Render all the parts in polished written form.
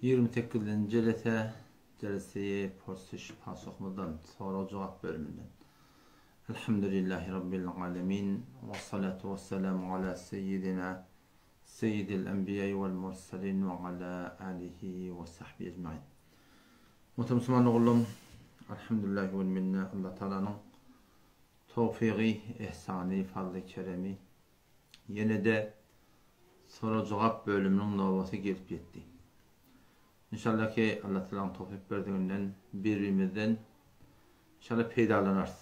28-nji jelese, jelseýi porsyş pasuhymyzdan, sorag-jogap bölüminden. Elhamdülillahi Rabbil alemin, we salatu we selamu ala seýidina seýidil enbiýai wal mursalin we ala alihi we sahbihi ecmain. Muhterem musulman doganlarym, Elhamdülillahi wel minne, Allah Taalanyň towfygy, ihsany, fazly, keremi Ýene-de sorag-jogap bölüminiň nobaty gelip ýetdi. Inşallah ki Allah Tagalaň towfyk berdiginden bir-birimizden inşallah peýdalanarys.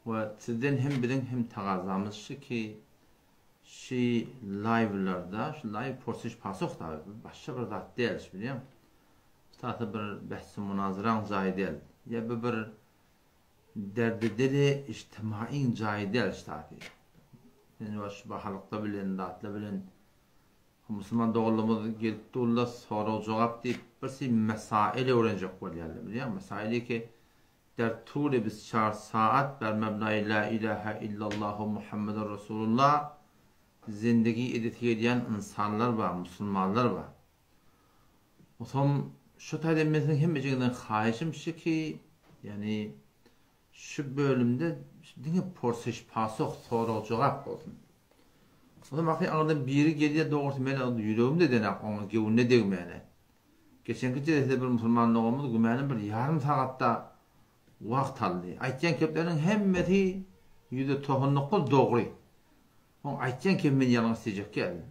We sizden hem biziň hem tagazamyz şu ki şi live-larda, şu live porsyş pasoh da başga bir zat däl, şu bilýäň. Bu taýda bir bähs-u munazaraň jaýy däl. Ýa bu bir Derdi-dili ijtimaiň jaýy däl ştaty. Sen we şu bahalykda bilen zatlar bilen musulman doganlarymyz gelip durlar sorag-jogap diýip bir si mesail öwrenjek bolýarlar bilýäňmi? Mesaili ki der tuli biz çar saat ber mebnai la ilaha illallahu Muhammeden Rasulullah zindigi edesi gelýän ynsanlar bar, musulmanlar bar. Otam şu taýda men siziň hemmejigiňizden haýyşym şu ki, ýagny şu bölümde diňe porsyş-pasoh, sorag-jogap bolsun. Otam ahyry aňyrdan biri gelýär, dogrusy men ýüregim-de edenak oňa göwnüne degmäne. Geçenki jelesede bir musulman doganymyz gümänim bir ýarym sagatda wagt aldy. Aýtýan kepleriň hemmesi 99% dogry. Oň aýtýan kepi men ýalňyş diýjek däl.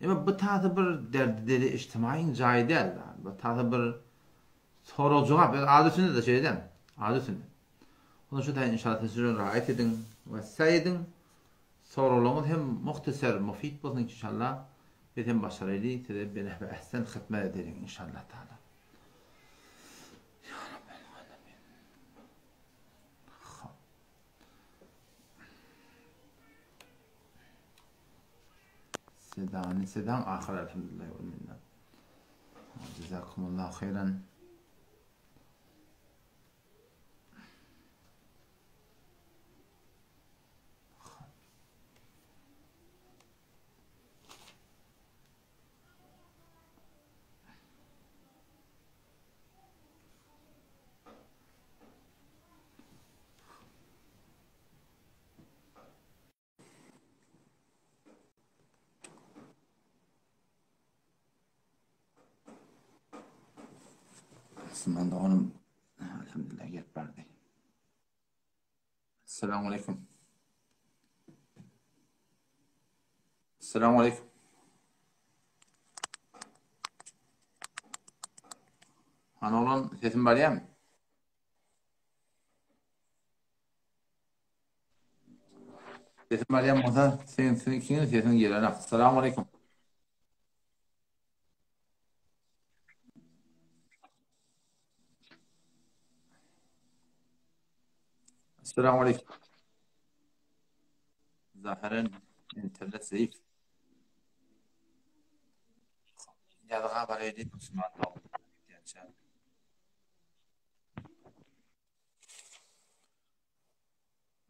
Emma bu tasa bir derdi-deli ijtimaýyň jaýy däl. Bu tasa bir sorag-jogap, ýa ady üstünde-de şeýle däl. Ady üstünde. Onuň üçin taýyn inşallah siz şuny raýat ediň we saý ediň. Soraglaryňyz hem muhtasar, mufid bolsun inşallah. Biz hem başaraýly, size benehwe ehsen hyzmat edeliň inşallah taala. Ýa Rabbel alemin. Hop. Sedany sedan ahyr elhamdülillah we minna. Jazakumullahu hayran. Musulman doganym elhamdülillah gelip bardy. Assalamu aleyküm. Assalamu aleyküm. Hany oglan sesim barýarmy? Sesim barýan bolsa, sen sen ikiňiň sesiň gelenak. Assalamu aleyküm. Assalamu aleyküm. Zahiren internet zayıf. Ýazga bar edip Musulman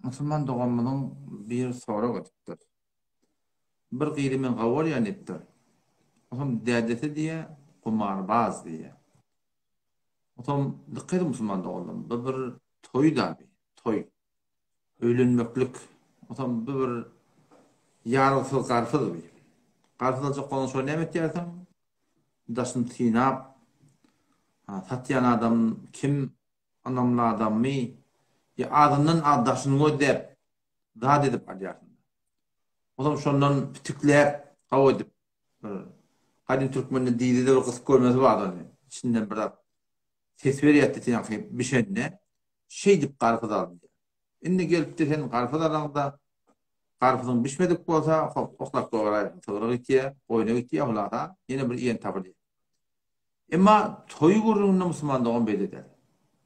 Musulman doganymyzyň biri sorag edipdir. Bir gyzy men gawy görýän diýipdir. Otam dädesi diýýär, gumarbaz diýýär. Otam dykgat ediň musulman doganlarym, bu bir toý-da bi, toý. Öýlenmeklik. Otam bu bir ýarygsyz garpyz bi. Garpyz aljak bolsaň şony näme etýärsiň? Daşyny synap, satýan adam kim, ynamly adammy, ýa azyndan az daşyny gözläp, zat edip alýarsyň. Onsoň şondan pitikläp, gawy edip, bir gadym türkmende dizede bir gysyk görmesi bar ony. Içinden bir zat ses berýär diýseň, bişende şeýdip garpyz alynýar. Indi gelipdir sen garpyz alaňda, garpyzyň bişmedik bolsa, hop, oklap goýberaýsyn, sygra gitýär, goýna gitýär, hulasa, ýene bir iýen tapylýar. Emma toý gürrüňinde musulman dogan beýle däl.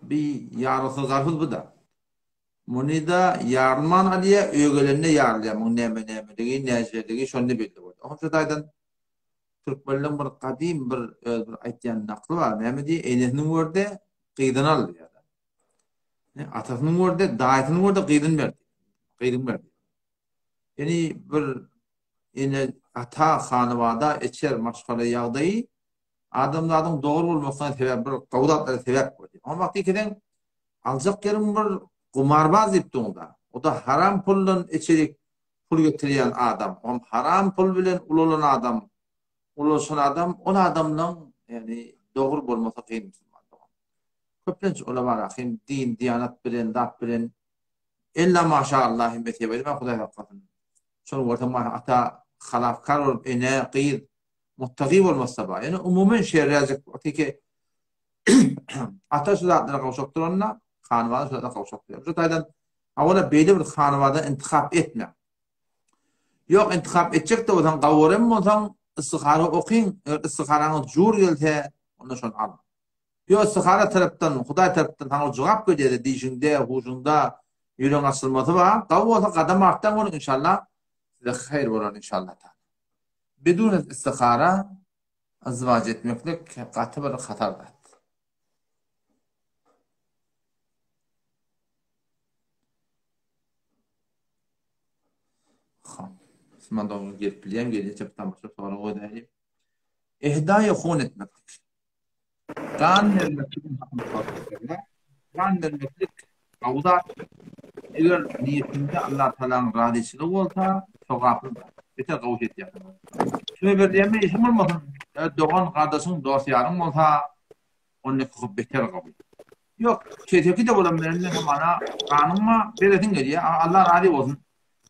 Bi ýarylsyz garpyz bu-da. Muny-da ýarylman alýar, öýe gelende ýarylýar. Muň näme-nämeligi, näjeligi şonda belli bolýar. Oňa şu taýdan türkmenleň bir gadym bir öz bir aýtýan nakly bar. Näme diýýär? Enesiniň görde, gyzyny al diýýär. Atasynyň görde, daýysynyň görde gyzyny ber. Gyzyny ber. Ýani bir ene ata hanawada içer maşgala ýagdaýy. Adamzadyň dogry bolmasyna sebäp bir gowy zatlara sebäp bolýar. Oňa wagty ikiden aljak ýeriň bir gumarbaz diýip durda. O-da haram puldan içerik pul getirýän adam. Oňam haram pul bilen ulalan adam, ulaşan adam, ol adamlaň ýagny dogry bolmasy kyn musulman dogan. Köplenç ola bar ahim din, diýanat bilen, zat bilen ella maşallah hem mesebe edemän Hudaý saklasyn. Şol bolsa ata halafkar bolup ene, gyz Muttaki bolmasa bar. Ýöne umuman şerräjik teke ata şu zatlara gowşak duranda, hanybada şu zatlara gowşak durýar. Şu taýdan awala beýle bir hanybada intihap etme. Ýok, intihap etjek-de bolsaň, gawur hem bolsaň, istihara okyň, eger istiharaňyz jur gelse, onda şony al. Ýok, istihara tarapdan, Hudaý tarapdan saňa jogap gelýär-de, dişiňde, huşuňda, ýüregiň açylmasy bar. Gawy bolsa gadam artdan görüň inşallah, size haýyr bolar inşallah. Bidun istihara izdiwaç etmeklik gaty bir hatar zat. Hop. Musulman dogan gelip bilýän gelýänçe bir tamaşa sorag goýdaýyn. Ehdaýa hun etmeklik. Gan bermekligiň hakyny sorap Gan bermeklik gowy zat. Eger niýetiňde Allah Tagalaň razyçylygy bolsa, sogaply zat. Beter gowy şey etýärsiň. Kime berilýänmi işiň bolmasyn, dogan, gardaşyň, dost-ýaryň bolsa, onda köp beter gowy. Ýok, keseki-de bolan berende hamana ganyňma beresiň gelýär. Allah razy bolsun.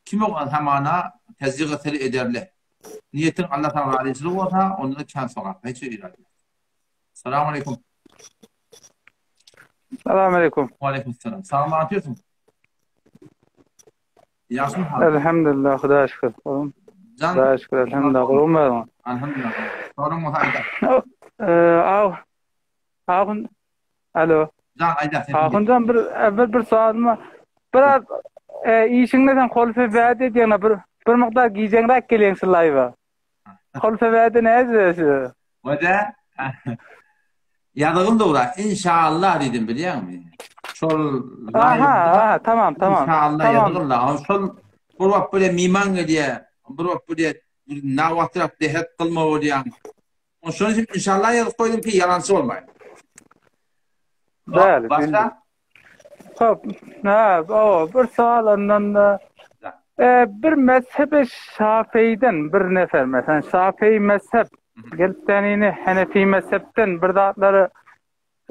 Kime hamana tezýik etseli ederle. Niýetiň Allah Tagala razyçylygy bolsa, onda-da kän sogap. Hiç irad ýok. Salam aleýkum. Salam aleýkum. Wa aleýkum salam. Sagmy atýarsyň? Ýagşymy hal? Elhamdülillah, Hudaýa şükür. Jan. Hudaýa şükür, elhamdülillah. Gowumy özüň? Elhamdülillah. Soraň bolsa aýda. Eee, aw. Ahun. Alo. Jan aýda sen. Ahunjan bir evvel bir soralyma. Biraz e, işiňde sen kol sebädi edýäň bir bir mukdar gijeňräk gelýäň şu live-a. Kol sebädi näce şu? Wada. Ýazygym dogry. Inşallah diýdim bilýäňmi? Şol Aha, aha, tamam, tamam. Inşallah ýazygym Şol bir wagt bir miman gelýär, bir wagt bir nawatrak dehet kylma bolýan. Şonuň üçin inşallah ýazyp goýdum ki ýalançy bolmaýyn. Däl. Başga? Hop, ha, o bir sowal ondan da. E, bir mezhebi Şafeýden bir nefer, mesela Şafeý mezhep gelip denini Hanefi mezhepden bir zatlary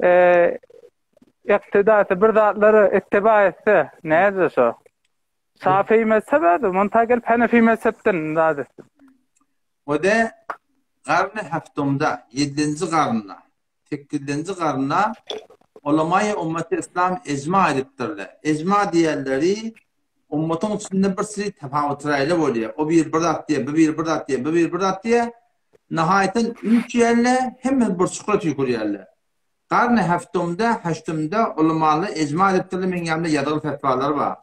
e, iktida etse, bir zatlary ittiba etse, näde şo? Şafeý mezhep edi, monta gelip Hanefi mezhepden zat etsin. O de garny haftumda, ýedinji garynda Sekizinji garynda ulamaýy ummeti yslam ejma edipdirler. Ejma diýenleri ummatyň içinde bir siri tapawutraýly bolýar. O biri bir zat diýýär, bu biri bir zat diýýär, bu biri bir zat diýýär. Nahaýatdan üýtýärler, hemmesi bir çukura tüýkürýärler. Garny heftumda, heştumda ulamalar ejma edipdirler, meň ýanymda ýazgyly fetwalar bar.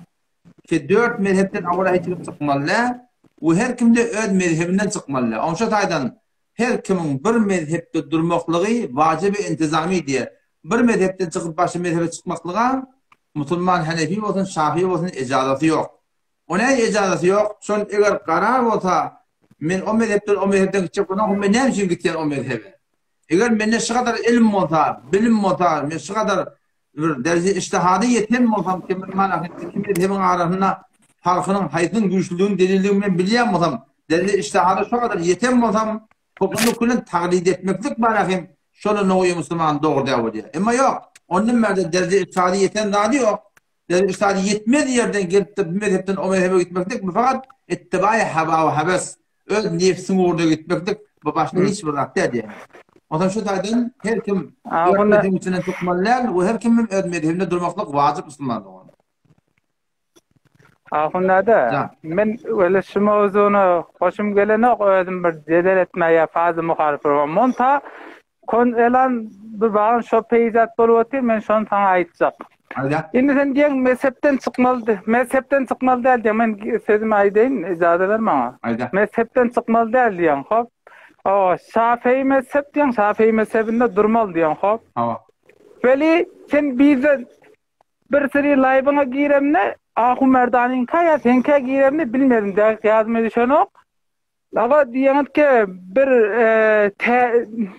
Ki dört mezhepden awala hiç kim çykmaly däl we her kimde öz mezhebinden çykmaly däl. Oňşa taýdan Her kimiň bir mezhepde durmaklygy wajyby intizamy diýýär. Bir mezhepden çykyp başga mezhebe çykmaklyga musulman hanefi bolsun, şafii bolsun ejazasy ýok. O näme ejazasy ýok? Şol eger karar bolsa men o mezhepden o mezhepden gitjek bolsam, men näme üçin gitýän o mezhebe? Eger mende şu gadar ilm bolsa, bilim bolsa, men şu gadar bir derje ijtihada ýeten bolsam, ki men mana iki mezhebiň arasynda parhynyň haýsynyň güýçlüdigini delildigini men bilýän bolsam, derje ijtihada şo gadar ýeten bolsam, hokunda külen taglid etmeklik bar hem şola nowy musulman dogry däl bolýar. Emma ýok, ondan bärde derje ijtihada ýeten zady ýok. Derje ijtihada ýetmez ýerden gelip-de bu mezhepden o mezhebe gitmeklik bu fakat ittibaýy hawa we hawes Öz nebsiň ugruna gitmeklik bu başga hiç bir zat däl diýýär. Onsoň şu taýdan her kim öz mezhebiň içinden çykmaly däl we her kimem öz mezhebinde durmaklyk wajyp musulman dogan. Ahun däde, men weli şu mowzuny hoşum gelenok özüm bir jedel etmäge ýa fazla muhalyf bolmam. Monta Kon elan bir bagan şo peýzat bolup otyr, men şony saňa aýtjak. Aýda. Indi sen diýeň mezhepden çykmaly, mezhepden çykmaly däl diýeň. Men sözümi aýdaýyn, ijaza ber maňa. Aýda. Mezhepden çykmaly däl diýeň, hop. Hawa, Şafeýi mezhep diýeň, Şafeýi mezhebinde durmaly diýeň, hop. Hawa. Weli sen bizde bir seri laýbyňa giremde, Ahun Merdanyňka ýa seňkä giremde bilmedim, däk ýadyma düşenok. Aga diýeňiz ki bir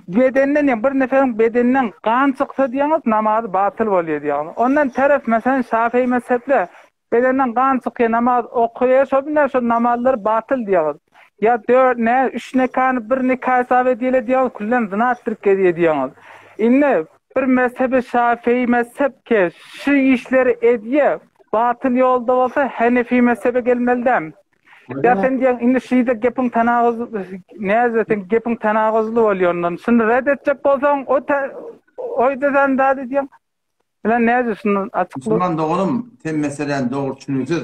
bedenden ýa bir neferiň bedeninden gan çyksa diýeňiz namazy batyl bolýar diýeňiz. Ondan taraf meselem Şafii mezhepde bedenden gan çykýar namaz okaýar şo bilen şo namazlar batyl diýeňiz. Ýa dört ne üç nekany bir nika hesap edýärler diýeňiz küllen zyna etdirip gezýär diýeňiz. Indi bir mezhebi Şafii mezhep ki şu işleri edýär batyl ýolda bolsa Henefi mezhebe gelmeli däl. Ýa sen diýen indi şeýde gepiň tanaguz näze sen gepiň tanaguzly bolýar ondan. Şuny red etjek bolsaň o oýda sen zat edýäň. Bilen näze şuny açykly. Musulman doganym sen meseläni dogry düşünipsiz.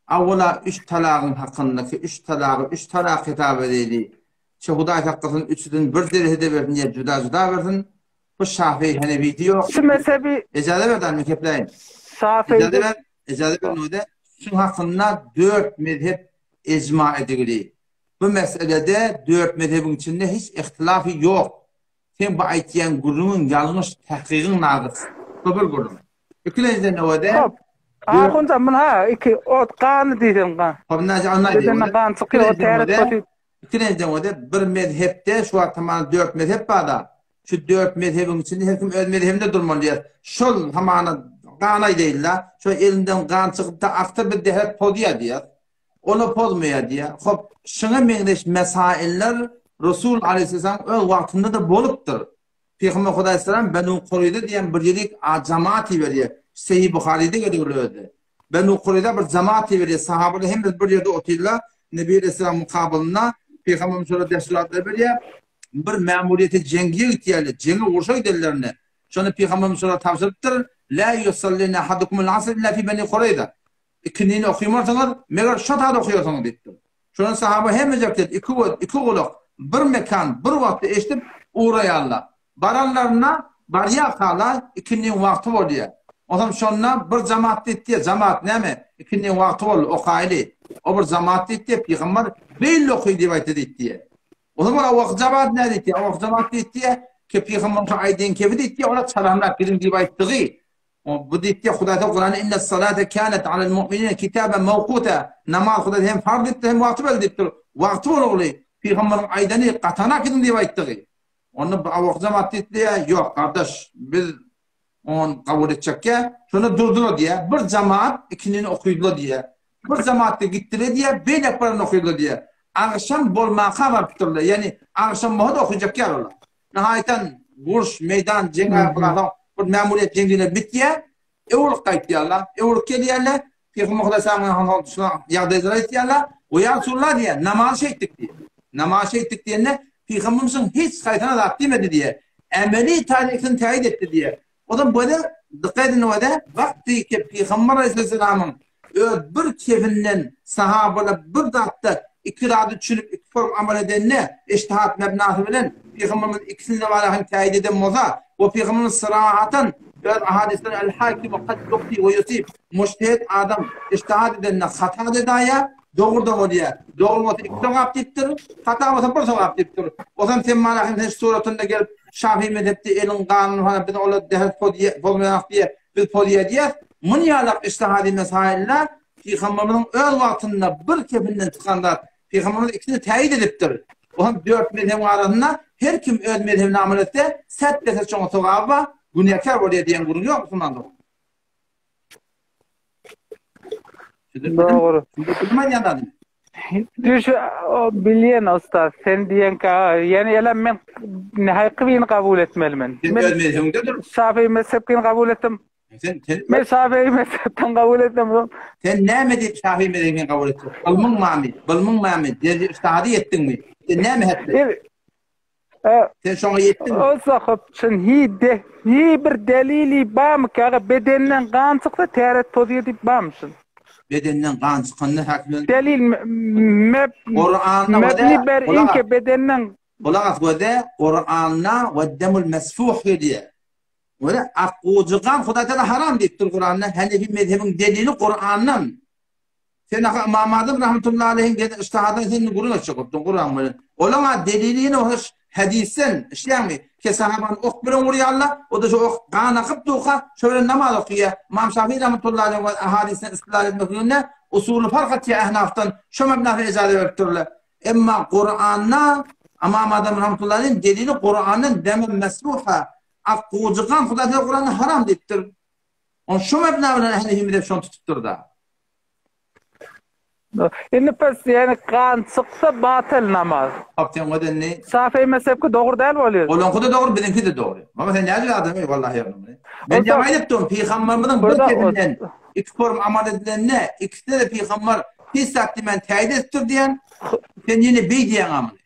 Awwala üç talagyň hakyndaky üç talagy üç talak hesap edeýli. Şe Hudaý saklasyn üçüsini bir derejede bersin ýa juda juda bersin. Bu Şafii Henefisi ýok. Şu mezhebi Ejaza ber men kepläýin. Şafii Ejaza ber, ejaza ber node. Şuň hakynda dört mezhep ejma edildi. Bu meselede dört mezhebiň içinde hiç ihtilafy ýok. Sen bu aýtýan gürrüňiň ýalňyş, tahkygyň nagys. Bu bir gürrüň. Ikilenjiden node. Hop. Ahunjan mun ha iki ot gany diýseň gan. Hop, näce anlaýdy. Bedenden gan çykýar, o täret Ikilenjiden node bir mezhepde şu wagt hamana dört mezhep bar-da. Şu dört mezhebiň içinde her kim öz mezhebinde durmaly diýýär. Şol hamana gan aýdaýynda, şo elinden gan çykyp-da aksa bir dähet pozýar diýýär. Ola pozmaýar diýýär. Hop, şuňa meňzeş mesailler Resul aleyhisselam öz wagtynda-da bolupdyr. Pygamber Hudaýsalam Benu Kureýza diýen bir ýerik jamaat iberýär. Sahih Buharyda gelýär özi. Benu Kureýza bir jamaat iberýär. Sahabalar hemmesi bir ýerde otyrlar. Nebi aleyhisselam mukabylynda Pygamberimiz şolara desturatlar berýär. Bir mämuriýete jeňgiýe gitýärler. Jeňe urşa gidenlerinde şonda Pygamberimiz şolara tabşyrypdyr. La yusalli ahadukumul asr illa fi Beni Kureýza. Ikindini okymarsyňyz, meger şo zady okaýarsyňyz diýipdir. Şonda sahaba hemmejekler iki göz, iki gulak, bir mekan, bir wagtda eşidip ugraýarlar. Baranlarynda barýarkalar ikindiniň wagty bolýar. Onsoň şonda bir jamaat diýipdir, jamaat näme, ikindiniň wagty boldy, okaýly. O bir jamaat diýipdir, pygamber beýle okaý diýip aýtdy diýipdir. Onsoň ol owalky jamaat näme diýipdir? Owalky jamaat diýipdir, ki pygamberiň şo aýdan kebi diýipdir, olar çalamlap gidiň diýip aýtdygy. Bu diýipdir, Hudaý Taala Kuranda inne salate kanat alal mu'minine kitaban mawkuta. Namaz Hudaý hem farz etdi, hem wagty belli diýipdir. Wagty bolugly pygamberiň aýdany gatana gidiň diýip aýtdygy. Onda bu awak jamaat diýipdir, ýok gardaş, biz on kabul etjekkä, şonda durdular diýýär. Bir jamaat ikindini okydylar diýýär. Bir jamaat da gitdiler diýýär, beýleki birini okydylar diýýär. Agşam bolmaka barypdyrlar. Ýagny agşam bolsa-da okajak ýaly olar. Nihaýatan uruş, meýdan, jeň aýaklansoň, bir mämuriýet jeňine bitýär. Öwrülip gaýtýarlar. Öwrülip gelýärler. Pygamber Hudaý şuna ýagdaýlary aýtýarlar. O ýa Resulullah diýýär, namaz şeýtdik diýýär. Namaz şeýtdik diýende, Pygamberimiziň hiç haýsyna zat diýmedi diýýär. Emeli taryhyny täýit etdi diýýär. O da böyle dikkat edin o da wagty ki Pygamber Aleyhisselamyň öz bir kefinden sahabalar bir zatda iki zady düşünip iki form amal edende ijtihat mebnasy bilen Pygamberimiz ikisini de bara hem täýit eden bolsa we Pygamberimiz syrahatan öz ahadisden el hakim kad yukti we yusib mujtehid adam ijtihat edende hata edaýa Dogry-da bolýar. Dogry bolsa iki sogap diýipdir, hata bolsa bir sogap diýipdir. Ozam sen mana hem sen suratynda gelip Şafi mezhepde eliň ganyny falan biz olar dähet pozmaýarys diýe, biz pozýar diýýäs. Muny ýalak ijtihadi mesailde Pygamberimiziň öz wagtynda bir kefinden çykan zat. Pygamberimiz ikisini täýit edipdir. O hem dört mezhebiň arasynda her kim öz mezhebine amal etse, sät dese şoňa sogaby bar, günäkär bolýar diýen gürrüň ýok musulman dogan. Dogry. Düş bilýän usta, sen diýen ka, ýani elem men haýky birini kabul etmeli men. Sen öz mezhebiňde dur. Şafii mezhepini kabul etdim. Sen sen Men Şafii mezhepden kabul etdim. Sen näme diýip Şafii mezhebini kabul etdiň? Ylmyň barmy? Bilmiň barmy? Derje ijtihady etdiňmi? Sen näme etdiň? Sen şoňa ýetdiňmi? Olsa hop çyn hi de hi bir delili barmy ki bedenden gan çyksa täret pozýar diýip barmy şun? Bedenden gan çykanda häkimler Delil meb Kur'anda mebni ber inke bedenden Gulak as göze Kur'anda we demul mesfuh gelýär. Göre akgujy gan Hudaý Taala haram diýipdir Kur'anda. Hanefi mezhebiň delili Kur'andan. Sen aha Ymam Azam rahmetullahi aleyhiň gelen ijtihadyny sen indi gürrüň etjek bolupdyň Kuran bilen. Olaň a delili ýene hoş hadisden, işleýäňmi? Ke sahabany ok bilen urýarlar, o-da şo ok gan akyp durka, şo bilen namaz okaýar. Ymam Şafii rahmetullahi aleyhiň we ahadisden istidlal etmekliginde usuly fark atýar Ehnafdan, şo mebnasy ejaza beripdirler. Emma Kuranda Ymam Azam rahmetullahi aleyh delili Kurandan deme mesfuha ak gujy gan Hudaý Teala Kuranda haram diýipdir. On şu mebna bilen ehli himide şony tutupdyr da. Indi pes ýani gan çyksa batyl namaz. Hop sen o indi. Şafii mezhepki dogry däl bolýar. Olaňky-da dogry, biziňki-de dogry. Baba sen nädip adam ey wallahi ýagny muny. Men ýaňy aýdypdym, pygamberimiziň bir kefinden iki form amal edilende, ikisine-de pygamber hiç zat diýmän täýit edipdir diýen, sen ýene beý diýýäň a muny.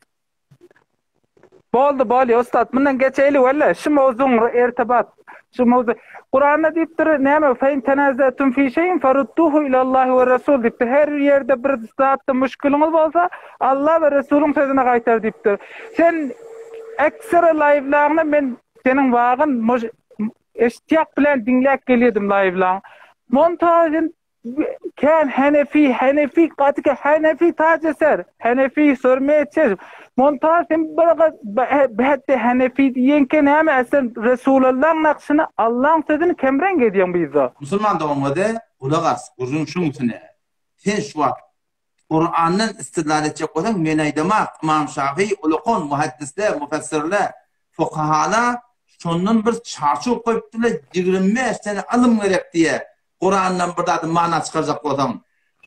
Boldy bolýa ussat mundan geçeýli walla şu mowzugyň ertibat şu mowzu Kuranda diýipdir näme fein tenazatum fi şeýin farudduhu ilallahi we rasul diýipdir her ýerde bir zatda müşkiliňiz bolsa Allah we Resulyň sözüne gaýtar diýipdir sen eksere laýwlaňda men seniň wagyn eşitýak bilen diňläp gelýedim laýwlaň monta sen Kän Henefi, Henefi gaty ke Henefi taç eser. Henefi sörme çeş. Monta sen bir hetde Henefi diýenke näme sen Resulullaň nakşyny Allaň sözüni kemreň edýäň bizde. Musulman doganymyza gulak as, gürrüň şuň üstüne. Sen şu wagt Kurandan istidlal etjek bolsaň men aýdamak, Ymam Şafy, ulakan muhaddisler, mufessirler, fukahalar şondan bir çarçuw goýupdyrlar, 25 sene ylym gerek diýe. Kurandan bir zady mana çykarjak bolsaň,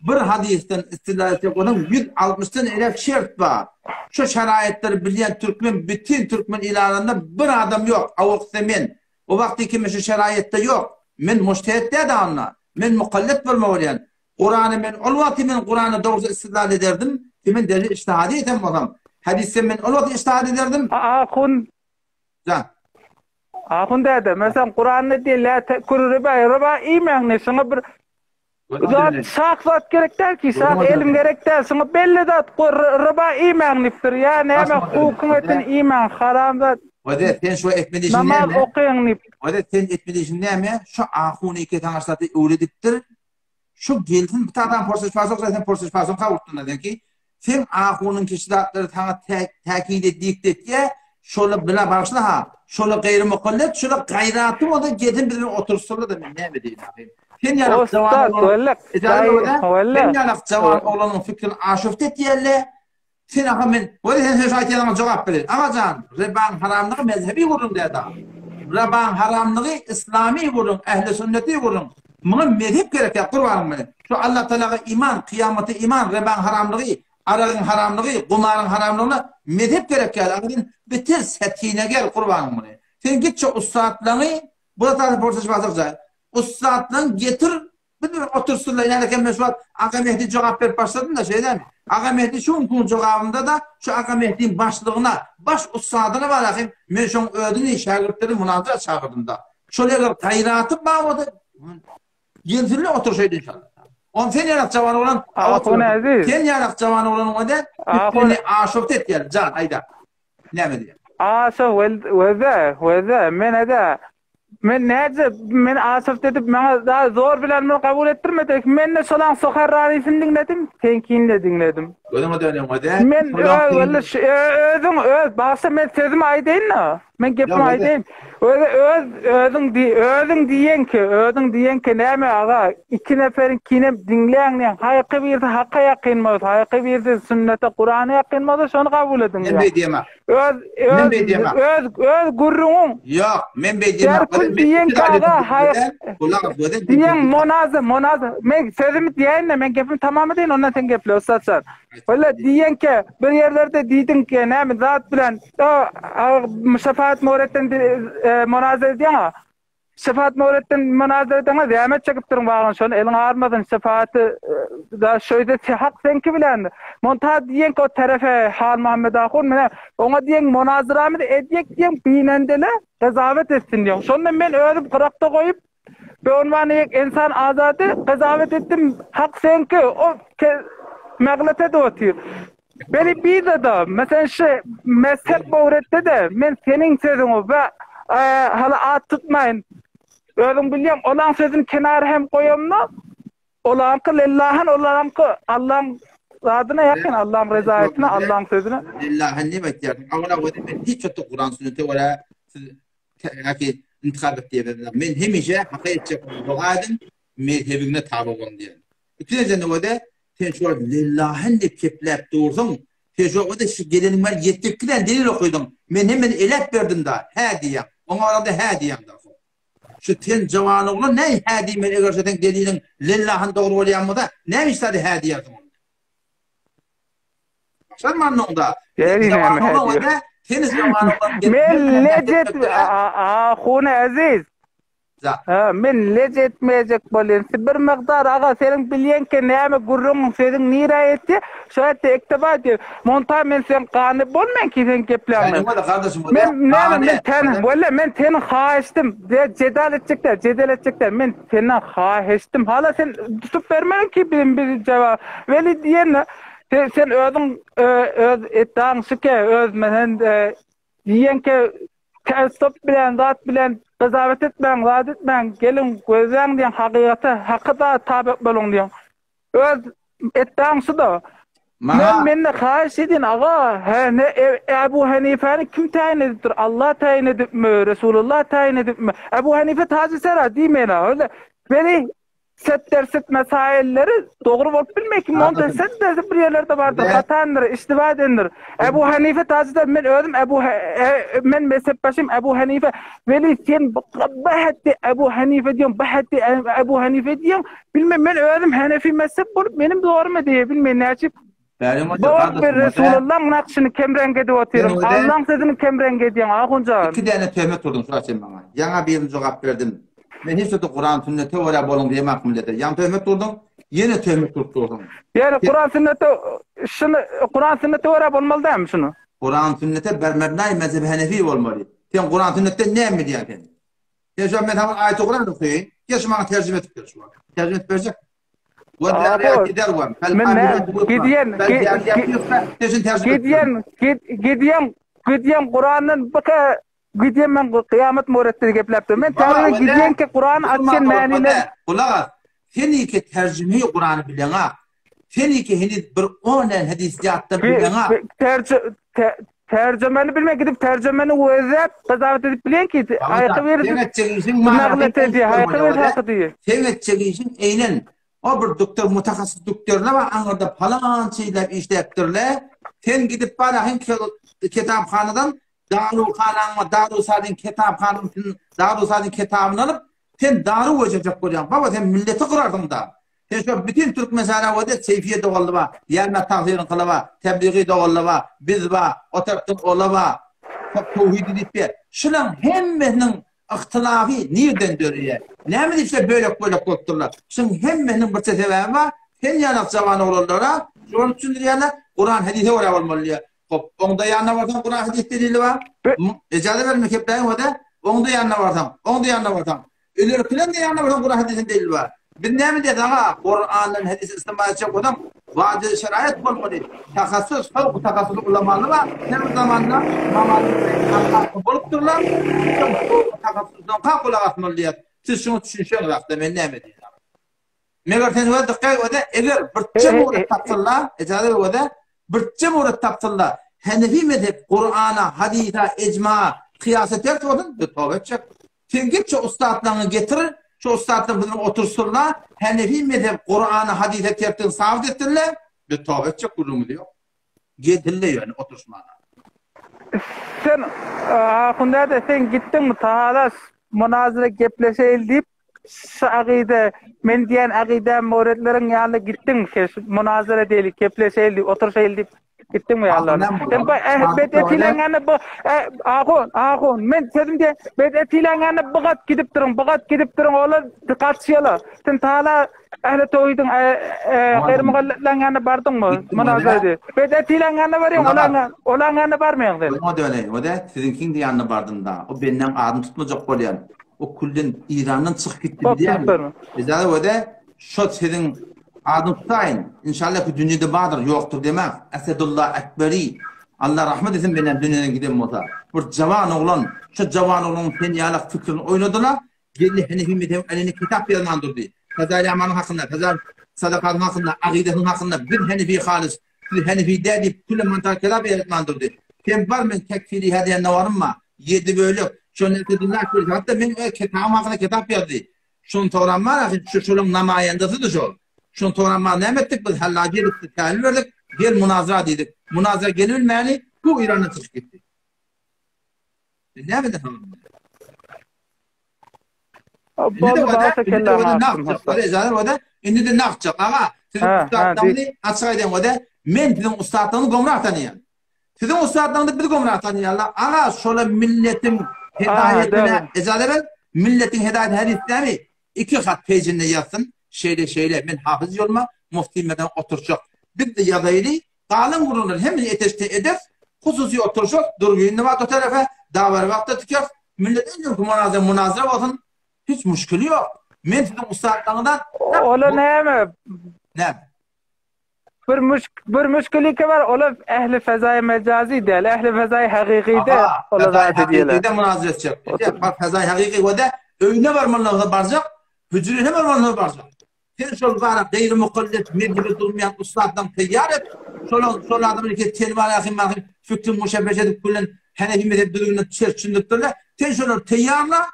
bir hadysdan istidlal etjek bolsaň, 160-dan eräk şert bar. Şu şaraýatlary bilýän türkmen bütin türkmen ilarynda bir adam ýok, awaksa men. O wagty ki men şu şaraýatda ýok. Men mujtehit däl onda. Men mukallit bolmaly bolýan. Kurany men ol wagty men Kurany dogry istidlal ederdim, ki men derje ijtihady eden bolsam. Hadysdan men ol wagty ijtihad ederdim. Ahun Jan. Ahun däde, meselem Kuranda diýýär, la te'kulu riba, riba iýmäň diýýär. Şoňa bir zat, şah zat gerek däl ki, şah elim gerek däl. Şoňa belli zat, riba iýmäň diýipdir. Ýa näme, hukuň etini iýmäň, haram zat. Wede, sen şu etmeli işiň näme? Namaz okaýyň diýip. Wede, sen etmeli işiň näme? Şu ahuny iki saňa şaty öwredipdir. Şu gelsin bir adam porsaç pasok sen porsaç pasok kawurtdyn diýen Sen ahunyň kişi zatlary saňa täkid et diýip etýä, şola bila bagyşla ha, şola gaýry mukallet, şola gaýraty bolsa gelsin biz bilen otursynlar da men näme diýin ahym. Sen ýaly jawan sen ýaly jawan oglanyň fikrini aşuft etýärler. Sen aha men, weli sen söz aýtýanyňa jogap bereýin. Agajan, ribaň haramlygy mezhebi gürrüň däl dagy. Ribaň haramlygy islami gürrüň, ähli sünneti gürrüň. Muňa mezhep gerek ýok gurbanyň meni. Şu Allah Tagalaga iman, kyýamata iman, ribaň haramlygy, aragyň haramlygy, gumaryň haramlygyna mezhep gerek ýaly. Aga sen bitir setine gel gurbanyň meni. Sen git şu ussatlaňy, bu zatlar bolsa şu Ussatlaň getir Biz bir otursynlar, ýa-da men şu wagt Aga Mehdi jogap berip başladym-da, şeýdemi? Aga Mehdi şu günki jogabynda-da şu Aga Mehdiň başlygyna, baş ussadyna bar ahym, men şoň özüni, şägirtlerini munazara çagyrdym-da. Şol eger gaýraty bar bolsa, gelsinler oturşaýdy inşallah. On sen ýarak jawan oglan, Ahun Eziz. Sen ýarak jawan oglanyň öde, seni aşyrt etýär, jan, aýda. Näme diýýär? Aşyk weze, weze, men ede Men näce men aşyrt edip maňa da zor bilen muny kabul etdirmedi. Men de şolaň soherranisini diňledim, seňkini de diňledim. Gözüňe dönüň öde. Men öz özüň öz bagşa men sözümi aýdaýyn-da. Men gepimi aýdaýyn. Öz öz özüň diý özüň diýen ki, özüň diýen ki näme aga, iki neferiň kinem diňläň diýen. Haýky birisi haka ýakyn bolsa, haýky birisi sünnete, Kurana ýakyn bolsa şony kabul ediň diýen. Men beý diýemok. Öz Men öz beý diýemok. öz öz gürrüňiň. Ýok, men beý diýemok. Derkul diýen kaga haýyk. Diýen monaza monaza. Men sözümi diýäýin-de, men gepimi tamam edeýin, ondan sen geple ussatjan. Walla diýen ki, bir ýerlerde diýdiň ki, näme zat bilen, o şefaat muretden monaza edýäň-a. Şefaat Nuretdin munazaradan zähmet çekipdirin wagyn şony eliň armasyn şefaaty da şöýde hak seňki bilen monta diýen o terefe Halmuhammet ahun mine oňa diýen munazaramyzy edýek diýen binendele gazawet etsin diýen şonda men özüm gyrakda goýup beunwany ýek ensan azady gazawet etdim hak seňki o meglete edip otyr Beni bizde-de, meselem şu mezhep öwretde-de men seniň sözüňi we hala at tutmaýyn. Özüň bilýäň, olaň sözüni kenara hem goýamda, olaňky lellahan, olaňky Allaň zadyna ýakyn, Allaň rezaýetyna, Allaň sözüne. Lellahan näme aýtýarsyň? Awala gözi men hiç wagtda Kuran sünnete görä siz täki intihap et diýemem. Men hemişe haka etjek bolun doga ediň, mezhebiňe taby boluň diýen. Ikinjiden de Sen şu wagt lellahen diýip kepläp dursuň. Sen şo wagtda şu geleniň bäri ýetjek bilen delil okydyň. Men hemmesini eläp berdim-da, hä diýýäň. Oňa baranda hä diýýäň-da. Şu sen jawan oglan näme hä diýmeli eger şu seň deliliň lellahan dogry bolýan bolsa, näme iş zady hä diýersiň onda? Başarmandyň-da. Sen jawan oglan hä? Sen jawan oglan. Men lejet ahun eziz. Ha, men lej etmejek bolýan. Siz bir mygdar aga seniň bilýänkä näme gürrüňiň sözüň nirä ýetýä, şo ýerde ektefa edýär. Monta men seň gany bolmaýan ki seň gepläňden. Men näme men ten walla men seniň haýyşdym. Jedal etjek däl, jedel etjek däl. Men senden haýyşdym. Hala sen tutup bermediň ki bizim bizi jogap. Weli diýen sen sen özüň öz etdaň şike öz men Diýenkä telstop bilen zat bilen gyzawet etmäň zat etmäň geliň gözläň diýen hakykata haky da tabe boluň diýen. Öz etdäň şu-da. Men mende haýyş edin aga he ne Ebu Henifäni kim täýin edipdir Allah täýin edipmi Resulullah täýin edipmi Ebu Henife tazy sera diýmeýin öyle beni Set dersit mesailleri dogry bolup bilmeý ki monte set dersi bir ýerlerde bardyr hatandyr iştiba edendir Ebu Hanife tazyda men özüm Ebu men mezhepbaşym Ebu Hanife weli sen bahatdi Ebu Hanife diýen bahatdi Ebu Hanife diýen bilmem men özüm Hanefi mezhep bolup menim dogrymy diýe bilmeýin näçip Bak bir Resulullaň nakşyny kemreňk edip otyryn Allaň sözüni kemreňk edýäň ahunjan. Iki däne töhmet urduň şuwagt sen maňa. Ýaňa birini jogap berdim. Men hiç wagtda Kuran sünnete görä boluň diýemok millete. Ýaňy töhmet urduň, ýene töhmet urup dursuň. Ýöne Kuran sünnete şuny Kuran sünnete görä bolmaly dälmi şuny? Kuran sünnete bermebnaý mezhebi henefi bolmaly. Sen Kuran sünnetden näme bilýäň sen? Sen şu men saňa aýaty Kuran okaýyn. Gel şu maňa terjime edip ber şu wagt. Terjime edip berjek. Gidýän gidýän gidýän gidýän Kurandan baka gidýän men kyýamat muretde gepläp dur. Men täze gidýän ki Kuran açýan manyny. Gulak as. Sen iki terjime Kurany bileňak. Sen iki heniz bir on däne hadis ýatda bileňak. Terjimeni bilme gidip terjimeni gözläp gyzawat edip bilen ki aýky bir Sen etjek işiň Sen etjek işiň eýnen o bir doktor mutahassys doktorlar bar aňyrda palança ýyllap işläpdirler. Sen gidip barahyň kitaphanadan daruhanaňa darusadyň kitaphanasyny darusadyň kitabyny alyp sen daru göçürjek bolýaň. Baba sen milleti gyrarsyň da. Sen şo bütin türkmen sarawada Seýfiýe doganly bar, Ýalma tagsyryňkyly bar, Tebligy doganly bar, biz bar, o tarapdan ola bar, Towhidi diýip ber. Şulaň hemmesiniň yhtylafy nirden döreýär? Näme diýip şeýle bölek-bölek bolup durlar? Şuň hemmesiniň birçe sebäbi bar. Sen ýalak jawan oglanlara şony düşündirýärler, Kuran hadise görä bolmaly diýýär. Hop, oňda ýanyna barsaň Kuran hadis delili bar. Ejaza berme kepläýiň o-da. Oňda ýanyna barsaň, oňda ýanyna barsaň. Ilerkileň de ýanyna barsaň Kuran hadisiň delili bar. Biz näme diýýäs aga, Kurandan hadisi istinbat etjek bolsaň, wajyp şeraýat bolmaly. Tahassus, fawk tahassus ulamaly bar. Her bir zamanda bolupdyrlar. Tahassusdan gulak asmaly diýýäs. Siz şuňa düşünşeňiz asla men näme diýýän. Meger sen öz dykgat öde, eger birçe muret tapsynlar, ejaza öde, birçe muret tapsynlar. Hanefi mezhep Kur'ana, hadisa, icma, kıyasa ters bolsun, biz toba etjek. Sen git şu ussatlaryňy getir, şu ussatlar biziň otursunlar, Hanefi mezhep Kur'ana, hadisa tersdigini sabit etsinler, biz toba etjek gürrüňimiz ýok. Getirle ýöne oturşmana. Sen Ahun däde sen gitdiňmi Tahalas munazara gepleşeýli diýip şu agyda men diýen agydam muretleriň ýanyna gitdiňmi sen şu munazara diýeli gepleşeýli diýip oturşaýly diýip gitdiňmi ýanlaryna sen bu bedetileň ýanyna bu ahun ahun men sözüm diýen bedetileň ýanyna bu gat gidip duruň bu gat gidip duruň olar gaçýarlar sen Tahala Ähli towhidiň gaýry mugalletleň ýanyna bardyňmy? Munazara diýip. Bedetileň ýanyna barýaň, olaň olaň ýanyna barmaýaň sen. Oňa döneýin. O-da siziňkiň ýanyna bardym-da. O bendäň adyny tutmajak bolýan. O külden Irandan çykyp gitdi bilýäňmi? Ejaza o-da şo siziň adyny tutaýyn. Inşallah ki dünýede bardyr, ýokdur demäň. Esedulla Ekberi. Allah rahmet etsin bendäm dünýeden giden bolsa. Bir jawan oglan, şo jawan oglanyň sen ýalak fikrini oýnadylar. Geldi Henefi mezhebiň älini kitap ýazman durdy. Fezail Amanyň hakynda, Fezail Sadakatyň hakynda, agydasynyň hakynda biz Henefi halys, siz Henefi däl diýip küle mantar kelap ýaratman durdy. Sen bar men tekfiri hä diýen nawarym bar. Ýedi bölek. Şony Esedullah Akberi hatda meň öz kitabym hakynda kitap ýazdy. Şony soran bar ahyr şu şolaň namaýandasydy şol. Şony soran bar näme etdik biz Hallajy edipdi tälim berdik. Gel munazara diýdik. Munazara gelibilmäni bu Irandan çykyp gitdi. Näme de habarym bar? Indi de nagtjak. Aga, siziň ussatlaryňyzy açyk aýdaýyn wada, men siziň ussatlaryňyzy gomrah tanýan. Siziň ussatlaryňyzy biz gomrah tanýarlar. Aga, şola milletiň hedaýetine ejaza ber. Milletiň hedaýeti hadis dämi? Iki hat pejinde ýazsyn. Şeýle şeýle men hafyz ýoluma mufti meden oturjak. Biz de ýazaýly, galan gürrüňleri hemmesini eteşde ederis. Hususy oturjak, durgynly wagt o terefe, dabara wagtda tükeris. Millet iň öňki munazara munazara bolsun. Hiç muşkili ýok. Men siziň ussatlaryňyzdan Ola näme? Näme? Bir müşk bir müşkilike bar, ola ähli fezaýy mejazi däl, ähli fezaýy hakyky däl. Ola zat edýärler. Hakykyda munazara etjek. Bar fezaýy hakyky we öýüne barmaly bolsa barjak, hüjresine barmaly bolsa barjak. Sen şol bara gaýry mukallet mezhebe durmaýan ussatdan taýýar et. Şol şol adamyň ki telba rahim mahim fikri muşebbeş edip bilen Hanefi mezhep düzgünine ters düşündiripdirler. Sen şolary taýýarla.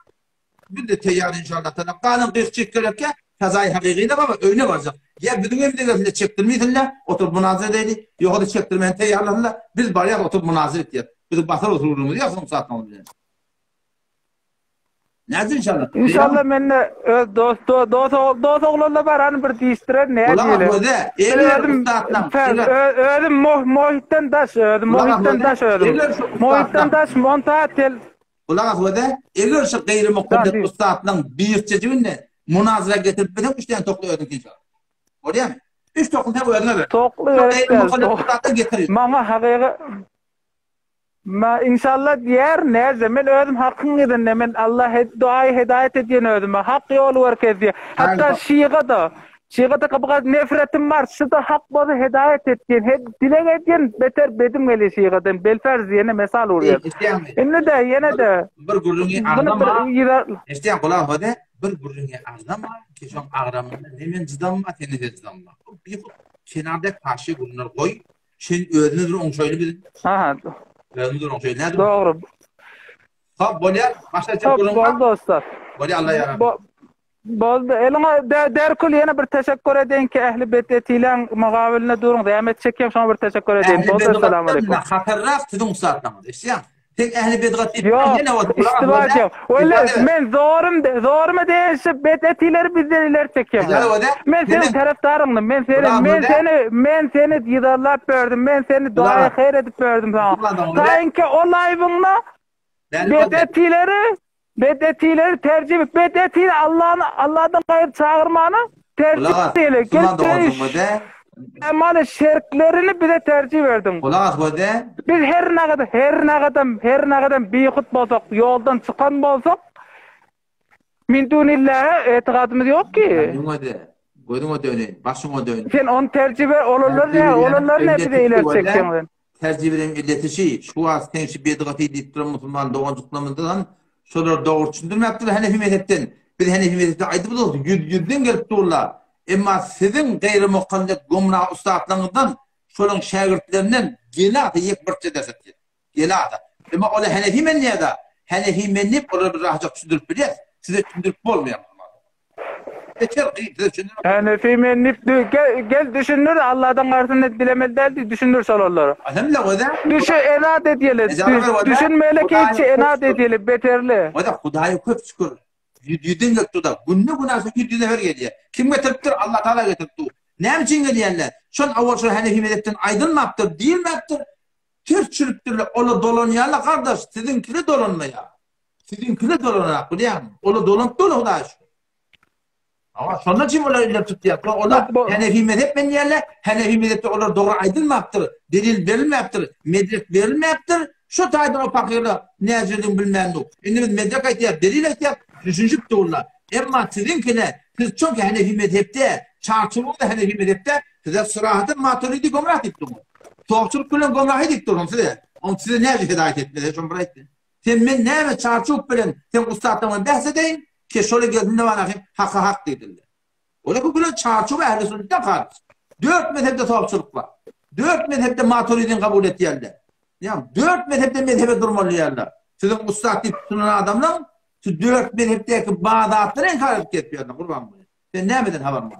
Biz de taýýar inşallah taala. Galan gyk çek gerekkä kazaýy hakyky-da baba öýüne barjak. Ýa biziň öýümize gelsinler çekdirmeýsinler, oturyp munazara edeli. Ýogsa-da çekdirmän taýýarlasynlar. Biz barýas oturyp munazara etýäs. Biziň basar otururymyz ýok soň satmaly bilen. Nädip inşallah? Inşallah mende öz dost do dost dost oglanla barany bir diýişdirer ne diýeli. Özüm özüm muhitden daş özüm muhitden daş özüm. Muhitden daş monta tel. Gulak as wede, eger şu gaýry mukaddes ussatlaryň birçejigini munazara getirip bilseň üç tane tokly özüňki inşallah. Bolýarmy? Üç tokly sen özüňe ber. Tokly gerek. Maňa hakyky Ma inşallah diýer näze men özüm hakyň yzynda men Allah duaýy hedaýat edýän özüme hak ýoly görkezýär hatda şyga-da şyga-da bir nefretim bar şyda hak bolsa hedaýat et diýen he dileg edýän beter bedim gelýär şygadan belferz diýene mesal urýar indi-de ýene-de bir gürrüňi agzama eşidýäň gulak hode bir gürrüňi agzama ki şoň agramyna ne men jydamma sende-de jydamma bihut kenarda paşy gürrüňler goý Sen özümiz bir oňşaýly biz. Aha. Özümiz bir oňşaýly. Nädip? Dogry. Hop, bolýar. Başga çek gürrüň bar. Bol dostlar. Bolýar, Allah ýarar. Boldy. Eliňe derkul ýene bir teşekkür edeýin ki ähli bedetileň mugabiline duruň. Zähmet çekýän şoňa bir teşekkür edeýin. Boldy, assalamu aleýkum. Hatarrak siziň ussatlaryňyz. Eşidýäň? Sen ähli bedgat diýip ýene bolsa iştiba edýän. Walla men zorum zoruma degişip bedetileri bizden ileri çekýän. Men seniň tarapdaryňdym. Men seni men seni men seni yzarlap berdim. Men seni duaýy haýyr edip berdim saňa. Taýynki o laýwyňda bedetileri bedetileri terjime bedetini Allahny Allahdan gaýry çagyrmany terjime eýle. Gel Emaly şertlerini bize terjih berdiň. Gulak as göze. Biz her nagada, her nagadam, her nagadam bihut bolsak, ýoldan çykan bolsak, min dunillaha etigadymyz ýok ki. Gözüňe göze, gözüňe döneýin, başyňa döneýin. Sen ony terjih ber, olarlar ne, olarlar ne bize ileri çekseň sen. Terjih beren illeti şi, şu wagt sen şi bedgaty diýip duran musulman doganjyklarymyzdan şolar dogry düşündirmäpdir Hanefi mezhepden. Biz Hanefi mezhepde aýdyp durus, ýüz ýüzden gelip durlar. Emma siziň gaýry mukallet gumra ussatlaryňyzdan, şolaň şägirtlerinden gelata ýek birçe ders etýär. Gelata. Emma ola Hanefi men diýýär-de, Hanefi men diýip olara bir rahatjak düşündirip bilýäs. Size düşündirip bolmaýar. Beter kyn size düşündirmek. Hanefi men diýip gel, gel düşündir Allahdan gaýrysyny dilemeli däl diýip düşündir şol olara. Alhamdulillah wada. Düşü enat edýeli. Düşünmeli ki enat edýeli beterli. Wada Hudaýa köp şükür. Ýüz-ýüzden gelip dur-da. Günde günaşa ýüz-ýüz nefer gelýär. Kim getiripdir? Allah Tagala getirip dur. Näme üçin gelýärler? Şol owal şol Hanefi mezhepden aýdylmapdyr, diýilmäpdir. Ters çürüpdirler. Olar dolanýarlar, gardaş, siziňkile dolanmaýar. Siziňkile dolanak, bilýäňmi? Olar dolanyp dur, Hudaýa şükür. Hawa, şondan üçin olar ileri tutýar. Olar Hanefi mezhep men diýerler. Hanefi mezhepde olar dogry aýdylmapdyr, delil berilmäpdir, medrek berilmäpdir. Şo taýdan o pakyrlar näjedigini bilmän dur. Indi biz medrek aýtýar, delil aýtýar, düşünişip durlar. Emma siziňkine, siz çünki Hanefi mezhepde, çarçuwada Hanefi mezhepde size syrahatyn Maturidi gomrah diýip durlar. Sowçulyk bilen gomrahy diýip durlar size. Oň size näce hidaýat etmeli, şony bir aýtdy. Sen men näme çarçuw bilen sen ussatlaryň bilen bäs edeýin, Ke şola gelsin de bana hem haka hak diýdiler. Ola bu bilen çarçuwa ähli sünnetden haryç. Dört mezhepde sawçylyk bar. Dört mezhepde maturidini kabul etýärler. Ýa dört mezhepde mezhebe durmaly diýýärler. Siziň ussat diýip tutunan adamlaň şu dört mezhepdäki bar zatlary inkar edip gezip ýörler gurban bolýan. Sen nämeden habaryň bar?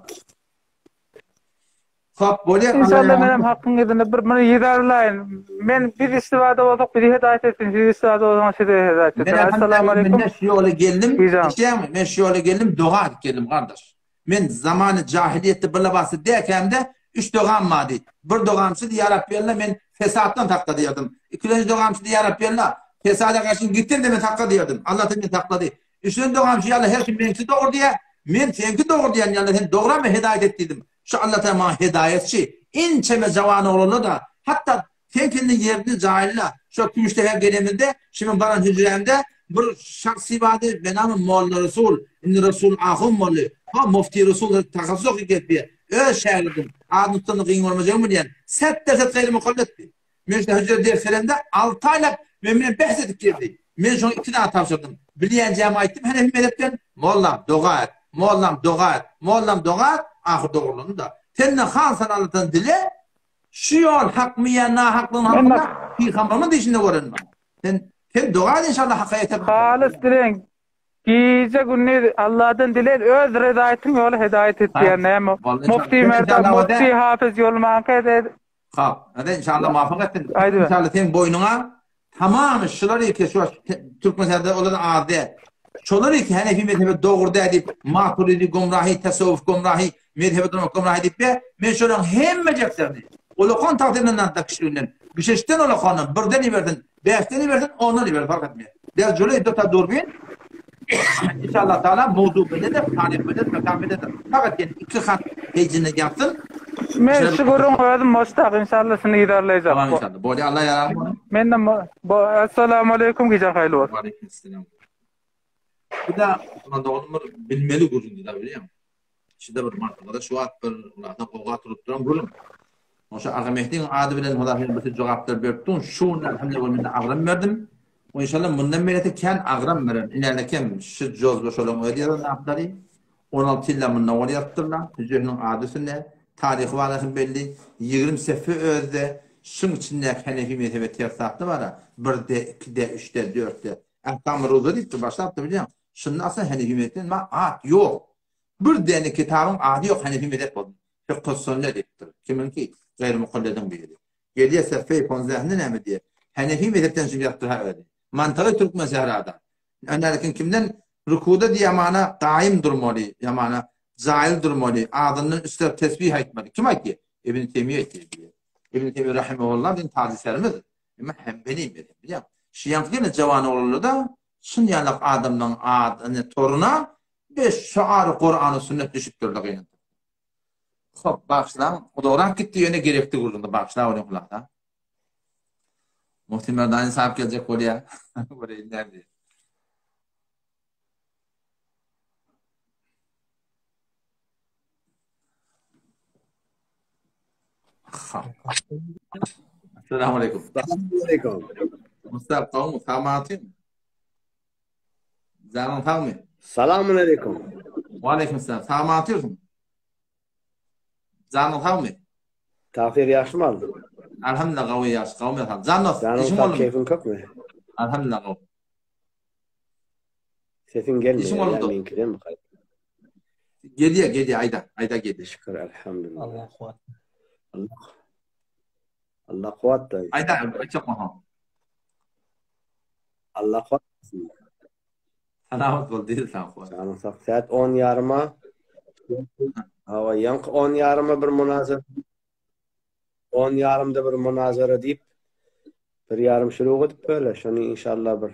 Hop, bolýar. Inşallah menem hakyň yzyny bir muny yzarlaýyn. Men biz istifada bolsak bizi hedaýat etsin, siz istifada bolsaňyz sizi hedaýat etsin. Assalamu aleýkum. Men şu ýola geldim. Eşidýäňmi? Men şu ýola geldim, doga edip geldim gardaş. Men zamany jahiliýetde bir lybasy däkämde üç dogam bardy. Bir dogam şudy, Ýa Rabbi Alla men fesatdan sakla diýerdim. Ikilenji dogam şudy, Ýa Rabbi Alla fesada garşy gitdim-de men sakla diýerdim. Allah meni saklady. Üçünji dogam şu, Ýa Alla her kim meňki dogry diýýär, men seňki dogry diýýän, Ýa Alla sen dogra men hedaýat et diýdim. Şu Alla Tagala maňa hedaýatçy. Ençeme jawan oglanlar-da, hatda Sen kendi ýerini jaýyna, şo Kümüşdepä gelenimizde, şu men baran hüjrämde bir şahsy bardy, benamy Molla Resul, indi Resul ahun boldy. Ha, Mufti Resul tahalsus okyp gelipdi. Öz şägirdim, adyny tutanda gyn görmejegimi bilýän. Set derset gaýry mukalletdi. Men şo hüjrede ders beremde, alty aýlap men bilen bäs edip geldi. Men şoňa iki zat tabşyrdym. Bilýänjämi aýtdym, Henefi mezhepden, Mollam, doga et, mollam, doga et, mollam, doga et, ahyr dogrulandy-da. Sen-de halysdan Alladan dile, Şu ýol hakmy ýa nahaklygyny hakynda pygamberimiz işinde gören bar. Sen sen doga et inşallah haka ýeter. Halys dileň. Gije gündiz Allahdan dilen öz rezaýetin ýoly hedaýet et diýen näme? Mufti Merdan Mufti Hafyz ýolmanka ed. Hap. Hadi inşallah muvaffak etsin. İnşallah seň boýnuňa Tamamy şular eke şu Türkmenistanda olar az däl. Şolar eke Hanefi mezhebi dogry däl diýip, Maturidi gomrahy, tasawwuf gomrahy, mezhebe durmak gomrahy diýip be, men şolaryň hemmejeklerini ulakan tagtyndan da kişiliginden, bişeşden ulakandan, birden ibersin, bäşden ibersin, ondan ibersin fark etmeýär. Der jüle dota durbin. İnşallah Teala mowzu biledir, taryh biledir, mekan biledir. Fakat yani iki hat hejine ýatsyn. Men şu gürrüň özüm moştak inşallah şuny yzarlaýjak. Tamam inşallah. Bolýa Allah ýaraň bolsun. Menden bo Assalamu aleýkum gijäň haýyrly bolsun. Waleýkim salam. Bu da doganım bir bilmeli gürrüň da bilýäň. Şide bir martabada şu wagt bir ulagda gowga turup duran gürrüň. Oşa Aga Mehdiň ady bilen Huda sen bir jogaplar berip durun. Şu gün elhamdülillah men agram berdim. O inşallah mundan beýleki kän agram berer. Inälekem şu jozba şolaň öz ýazan zatlary. 16 ýylda mundan ol ýazypdyrlar. Hüjresiniň ady üstünde. Taryhy barasy belli. 20 sefhe özde. Şuň içindäki Hanefi mezhebe ters zatly bara. 1-de, 2-de, 3-de, 4-de. Ahkam ruza diýipdir, başlapdyr bilýäň. Şunda aslynda Hanefi mezhepden ma at ýok. Bir däne kitabyň ady ýok Hanefi mezhep bolsun. Fiqh sünne diýipdir. Kimiňki? Gaýry mukallediň biri. Gelýär sefhe ponzähinde näme diýýär? Hanefi mezhepden çykyp ýazypdyr ha özi. Mantygy türkmen sährada. Önerikin kimden rukuda diýýär mana gaýym durmaly, ýa mana jaýyl durmaly, azyndan üç tarap tesbih aýtmaly. Kim aýtýar? Ibn Teýmiýe aýtýar diýýär. Ibn Teýmiýe rahimehullah biziň tazy serimiz. Emma hembeli mezhep bilýäň. Şiýaňky gelen jawan oglanlarda şun ýalak adamlaryň adyny toruna beş şuary Kurany sünnet düşüpdirler gynansak. Hop bagyşlaň uzagrak gitdi ýöne gerekli gürrüňdi bagyşla onuň hulasa. Muhsin Merdany sap geljek bolýa. Göreýin näme diýer. Assalamu alaikum. Assalamu alaikum. Mustafa gowmy? Sagmy Janyň sagmy? Salamun alaikum. Wa alaikum salam. Sagmy atyrsyň? Janyň sagmy? Tagsyr ýagşymy aldy? Alhamdulillah gawy ýagşy, gawmy sag. Jan dost, Janyň işiň sag, boldumy? keýpiň kökmi? Alhamdulillah gawy. Sesiň Işiň gelmeýär, boldy. ýa meňkidenmi gaýt? Gelýär, gelýär, aýda, aýda gelýär. Şükür, alhamdulillah. Allah kuwwat. Allah Allah kuwwat daýy. Aýda, aýtjak bolsaň. Allah kuwwat bersin. Salamat bol diýdi sag bol. Janyň sag. Saat 10 ýaryma Hawa, ýaňky 10 ýaryma bir munazara 10 ýarymda bir munazara diýip bir ýarym şurug edip böyle şony inşallah bir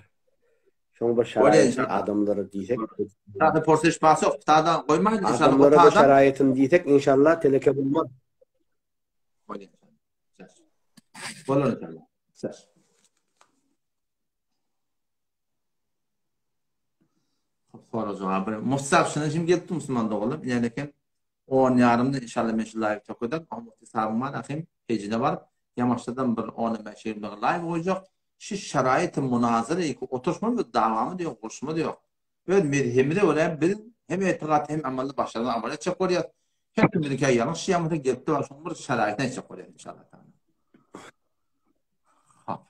şoň bir şaraýatyny adamlara diýsek. Sada porseş basok, sada goýmaýyn inşallah. Adamlara bir şaraýatyny diýsek inşallah teleke bolmaz. Bolýar. Bolar inşallah. Soru jogap. Muhti şuna şimdi gelip musulman doganlar. Yani eken 10 ýarymda inşallah men şu live tokadan Muhti sabyň bar ahim pejine baryp ýamaşdadan bir 10 5 20 live goýjak. Şu şaraýty munazara iki oturşma bir dawamy diýok, urşma diýok. Öz mezhebimize görä biz hem etigat hem amalda başardan amal etjek bolýar. Her kiminiňkä ýalňyş ýa gelip dur şoň bir şaraýtyny etjek bolýar inşallah. Hop.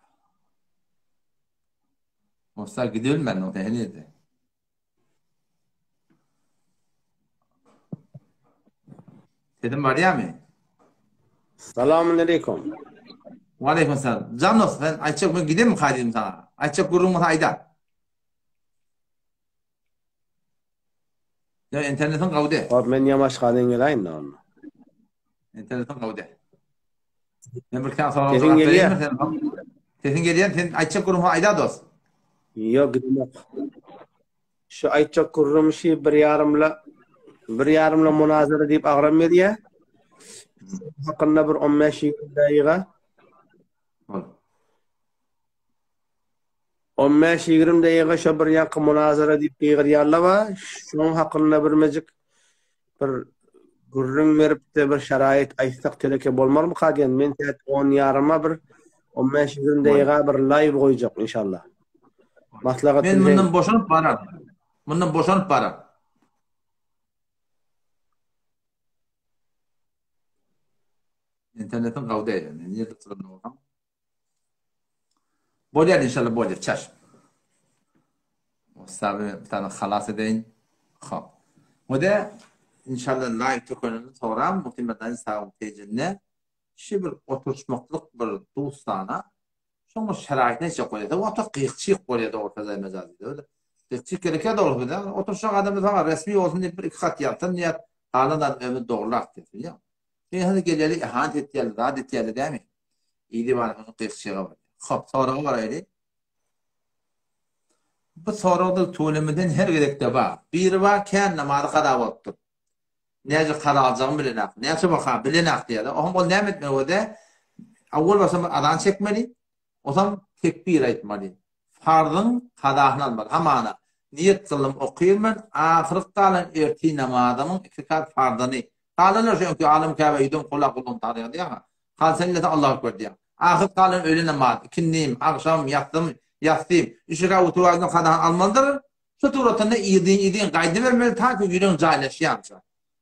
Musa gidiyorum ben o heniydi. Sesim barýarmy? Salamun aleýkum. Waleýkim salam. Jan dost, sen aýtjak men gidemmi diýdim saňa. Aýtjak gürrüň bolsa aýda. Ýa internetiň gawy de. Hop, men ýamaşgadan gelaýyn da onda. Internetiň gawy de. Men bir kän sorag Sesiň jogap gelýär. bereýinmi sen? Sesiň gelýär, sen aýtjak gürrüň bolsa aýda dost. Ýok, gidemok. Şu aýtjak gürrüňim şi bir ýarymla bir ýarymla munazara diýip agram berýä. Hakynda bir 15-20 daýyga. 15-20 daýyga şo bir ýaňky munazara diýip gygyrýarlar bar. Şoň hakynda birmejik bir gürrüň beripde bir şaraýyt aýtsak teleke bolmarmyka diýen. Men sähet 10 ýaryma bir 15-20 daýyga bir live goýjak inşallah. Maslahat Men mundan boşanyp barar. Mundan boşanyp barar. Internetiň gawy däl. Men nirde turan bolsam. Bolýar inşallah bolýar. Çaş. Saby bir tane halas edeýin. Hop. Mude inşallah live tökenini soram Muhtimeden sag tejinde. Şi bir oturşmaklyk bir dustana Şoň bir şeraýyt näçe goýýar? Wagta gyýyk-çyýyk bolýar dogry söz mejazy diýip. Gyýyk-çyýyk gerekýär dogry söz. Oturyşak adam saňa resmi bolsun diýip bir iki gat ýazsyn diýýär. Galan zat ömür dogrurak diýýär. Bilýäňmi? Sen hany geleli ihanet etýärler, zat etýärler dämi? Idi bar gyýyk-çyýyga barýar. Hop, soraga baraýly. Bu soragda tüwelemeden her gezekde bar. Biri bar kän namazy kaza bolupdyr. Näce kaza aljagyny bilenak. Näçe baka bilenak diýýärler. Oňam ol näme etmeli bolýar? Awwal başda bir azan çekmeli. Osam tekbir aýtmaly. Farzyň kazasyny almaly. Hamana niýet kyldym okyrman men ahyrky galan ertir namazymyň iki rekat farzyny. Galanlar şu öňki alym käbe ýüzüň kola gullugyny taryhy diýýär. Kalsa millete Allahu ekber diýýär. Ahyrky galan öýle namaz, ikindim, agşam, ýatsym, ýatsym, üç rekat witir kazasyny almalydyr. Şu suratynda yzyn-yzyn gaýdybermeli ta ki ýüregiň jaýlaşýança.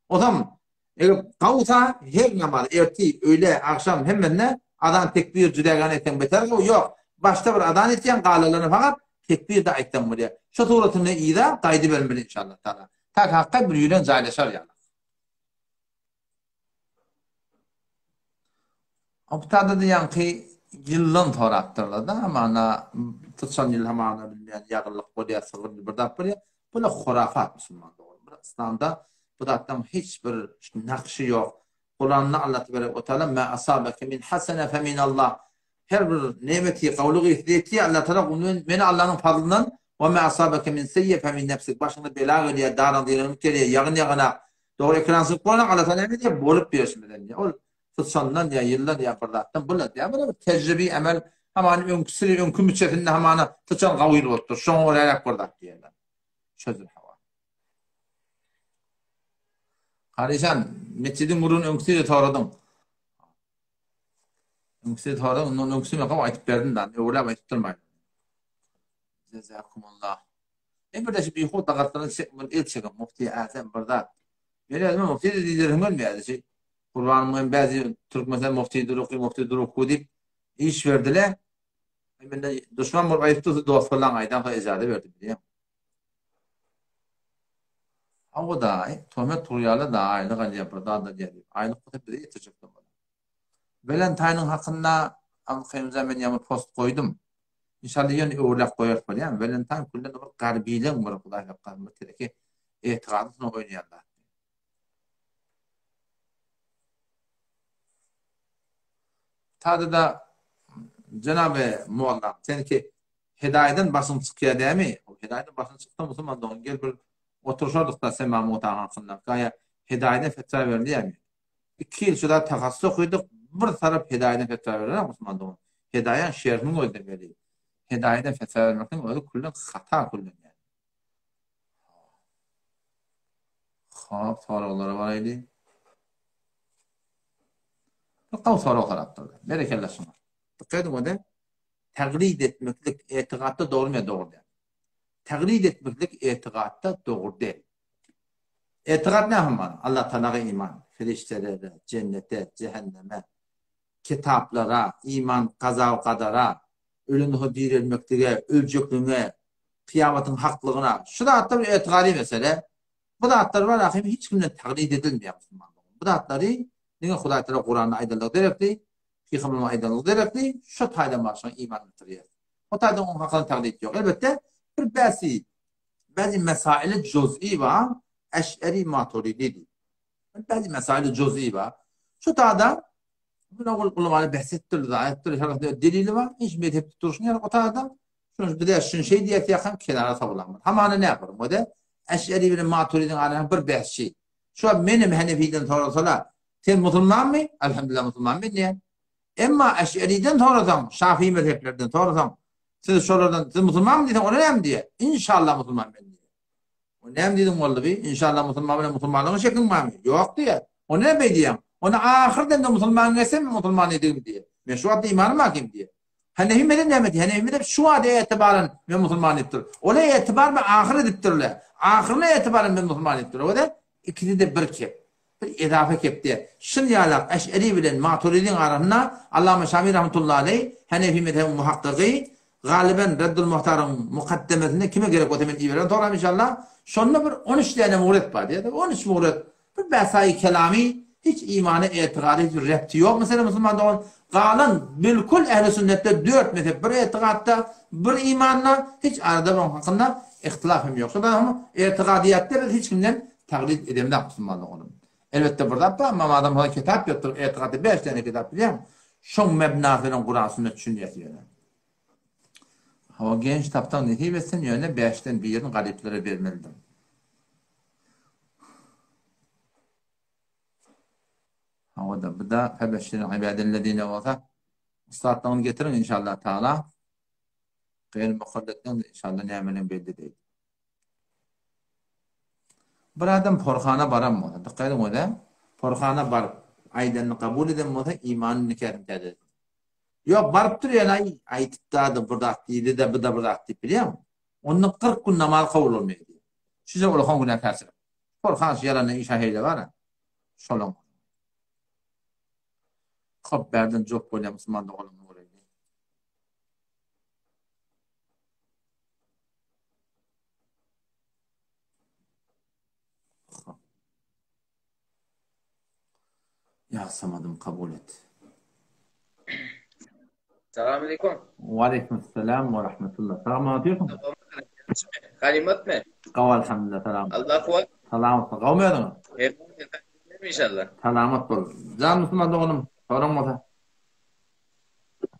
Ozam eger gowsa her namaz ertir, öýle, agşam hemmesine azan tekbir jüdägäni etseň beter gowy, ýok başda bir azan etýäň galanlaryny fakat tekbir-de aýtsaň bolýar. Şu suratynda yza gaýdybermeli inşallah taala. Ta ki hakka bir ýüregiň jaýlaşar ýaly. Obtada-da ýaňky ýyldan sorapdyrlar-da, hamana syçan ýyl hamana bilmeýän ýaglyk bolýar, sygyr ýyl bir zat bolýar. Bu-da hurafat musulman dogan. Bir yslamda bu zatlaryň hiç bir nakşy ýok. Kuranda Allah tebarek we taala ma asabeke min hasene fe min Allah. Her bir nemeti gowulygy size ýetýär, Allah taala meni Allanyň fazlyndan we ma asabeke min seýýe fe min nefsik. Başyňa bela gelýär, daryň direňlik gelýär, ýagyn ýaganak. Dogry ekrançylyk bolany Allah taala näme diýýär? Bolup berşimizden diýýär. Ol syçandan ýa ýyldan ýa bir zatdan bular diýýär. Bular bir tejribi emel hamany öňküsi öňki müçesinde hamana syçan gawy bolupdyr. Şoňa göräräk bir zat diýýärler. Çözül hawa. Karyjan, metjidiň gürrüňini öňküsi soradyň. Öňküsi soradyň, ondan öňküsini gawy aýtyp berdim da, öwrüläp aýtyp durmaýyn. Jazakumullah. Men bir de bihud dagatlaryny çekmeli el çekin mufti azem bir zat. Men özüme mufti de diýdiresim gelmeýärdi. Şey, Kurbanymyň hem bäzi türkmenler mufti duruky, mufti duruku diýip iş berdiler. Men de duşman bolup aýdyp dursa dostlarlaň aýdan soň ejaza berdim bilýän. Hawa da, tohmet turýarlar da aýlyk alýar bir zat alýar diýip. Aýlyk bolsa bize ýetirjek bolmaly. Valentine'yň hakynda Abdulkaýymjan men ýaňy post goýdum. Inşallah ýöne öwürläp goýarys bolýamy? Valentine küllen bir garbileň bir hudaý saklasyn bir teleke etigadysyna oýnaýan zat. Tada-da jenaby molla senki Hedaýdan başyň çykýa dämi? Hedaýdan başyň çyksa musulman dogan gel bir oturşardyk-da sen maňa mugt hakynda. Gaýa Hedaýdan fetwa berilýärmi? Iki ýyl şuda tahassus okydyk, bir tarap Hedaýadan fetwa bererok musulman dogan. Hedaýaň şerhini gözlemeli. Hedaýadan fetwa bermekligiň özi küllen hata küllen ýaly. Hop, soraglara baraýly. Bir gowy sorag sorapdyrlar. Berekella şuňa. Dikkat ediň ode. Taglid etmeklik etigatda dogrymy ýa dogry däl? Taglid etmeklik etigatda dogry däl. Etigat näme many? Allah Tagala iman, perişdelere, jennete, jähenneme, kitaplara, iman kaza we kadara, ölenden soň direlmeklige, öljekligiňe, kyýamatyň haklygyna. Şu zatlar bir etigady mesele. Bu zatlar bar ahim hiç kimden taglid edilmeýär musulmanlaryň. Bu zatlary. Diňe Hudaý Tagala Kuranda aýdanlygy derekli, Pygamberimiziň aýdanlygy derekli, şo taýdan başyňa iman getirýär. O taýdan onuň hakyna taglyt ýok. Elbetde, bir bäsi, bäzi mesaili juz'i bar, Eş'eri Maturidi diýip. Bäzi mesaili juz'i bar. Şu taýda Buna ol ulamalar bäs etdirdi, zaýa etdirdi, her haýsy delili bar. Hiç mezhepde durşuň ýaly o taýda. Şonuň bize şuny şeý diýýär ýakan kenara sowlanmaz. Hamana näme bir mode? Eş'eri bilen Maturidiň arasynda bir bäsçi. Şu wagt menem Henefiden sorasalar, sen musulmanmy? Elhamdülillah musulman men diýen. Emma Eş'eriden sorasaň, Şafii mezheplerden sorasaň, siz şolardan siz musulmanmy diýseň, olar näme diýer? Inşallah musulman men diýer. O näme diýdiň boldy bi? Inşallah musulman bilen musulmanlygyň şekiň barmy? Ýok diýer. O näme beý diýýäň? Ony ahyr demde musulman gelse men musulman edigim diýer. Men şu wagt imanym bar kim diýer. Hanefi mezhep näme diýýär? Hanefi mezhep şu wagta etibaran men musulman diýipdir. Ola etibar bilen ahyr edipdirler. Ahyryna etibaran men musulman diýipdir. O-da ikisi-de bir kep. Bir ezafe kep diýýär. Şun ýalak Eş'eri bilen Maturidiň arasynda Allama Şami rahmetullahi aleý Hanefi mezhebiň muhakkygy galyban Reddul Muhtaryň mukaddemesinde kime gerek bolsa men ibererin soram inşallah. Şonda bir on üç däne muret bar diýýär. On üç muret Bir bäsaýy kelamy hiç imana etigada hiç bir repti ýok meselem musulman dogan galan bilkul ehli sünnetde dört mezhep bir etigatda bir imanda hiç arada oň hakynda ihtilaf hem ýok şodan hem etigadyýatda biz hiç kimden taglid edemzok musulman doganym elbetde bir zat bar amma adam hol kitap ýokdur etigatda bäş däne kitap bilýäň şoň mebnasy bilen kuran sünnet düşünýäs ýöne hawa genç tapsaň nesip etsin ýöne bäşden birini garyplara bermelidir. Hawa-da, bu-da Febeşşir ibadellezine bolsa, ussatlygyny getiriň inşallah taala. Gaýry mukalletleň-de inşallah nämeler belli değil. Bir adam porhana baran bolsa, dikkat ediň özä, porhana baryp, aýdanyny kabul eden bolsa, imanyny nikasyny täzelesin. Ýok, barypdyr ýöne aý, aýdypda-da bir zat diýdi-de, bu-da bir zat diýip bilýäňmi? Onda 40 gün namaz kabul bolmaýar diýýär. Şuja ulakan günäkärçilik. Porhan şu ýalanda işe heýle bar-a. Şolaň. Hop bärden jop bolýar musulman doganymyz göreýin. Ýa Samadym kabul et. Salam aleykum. Wa aleykum salam wa rahmetullah. Salam aleykum. Ganymatmy? Gaw alhamdulillah salam. Allah kuwat. Salamat. Gawmy özüň? İnşallah. Salamat bol. Jan musulman doganym, soraň bolsa.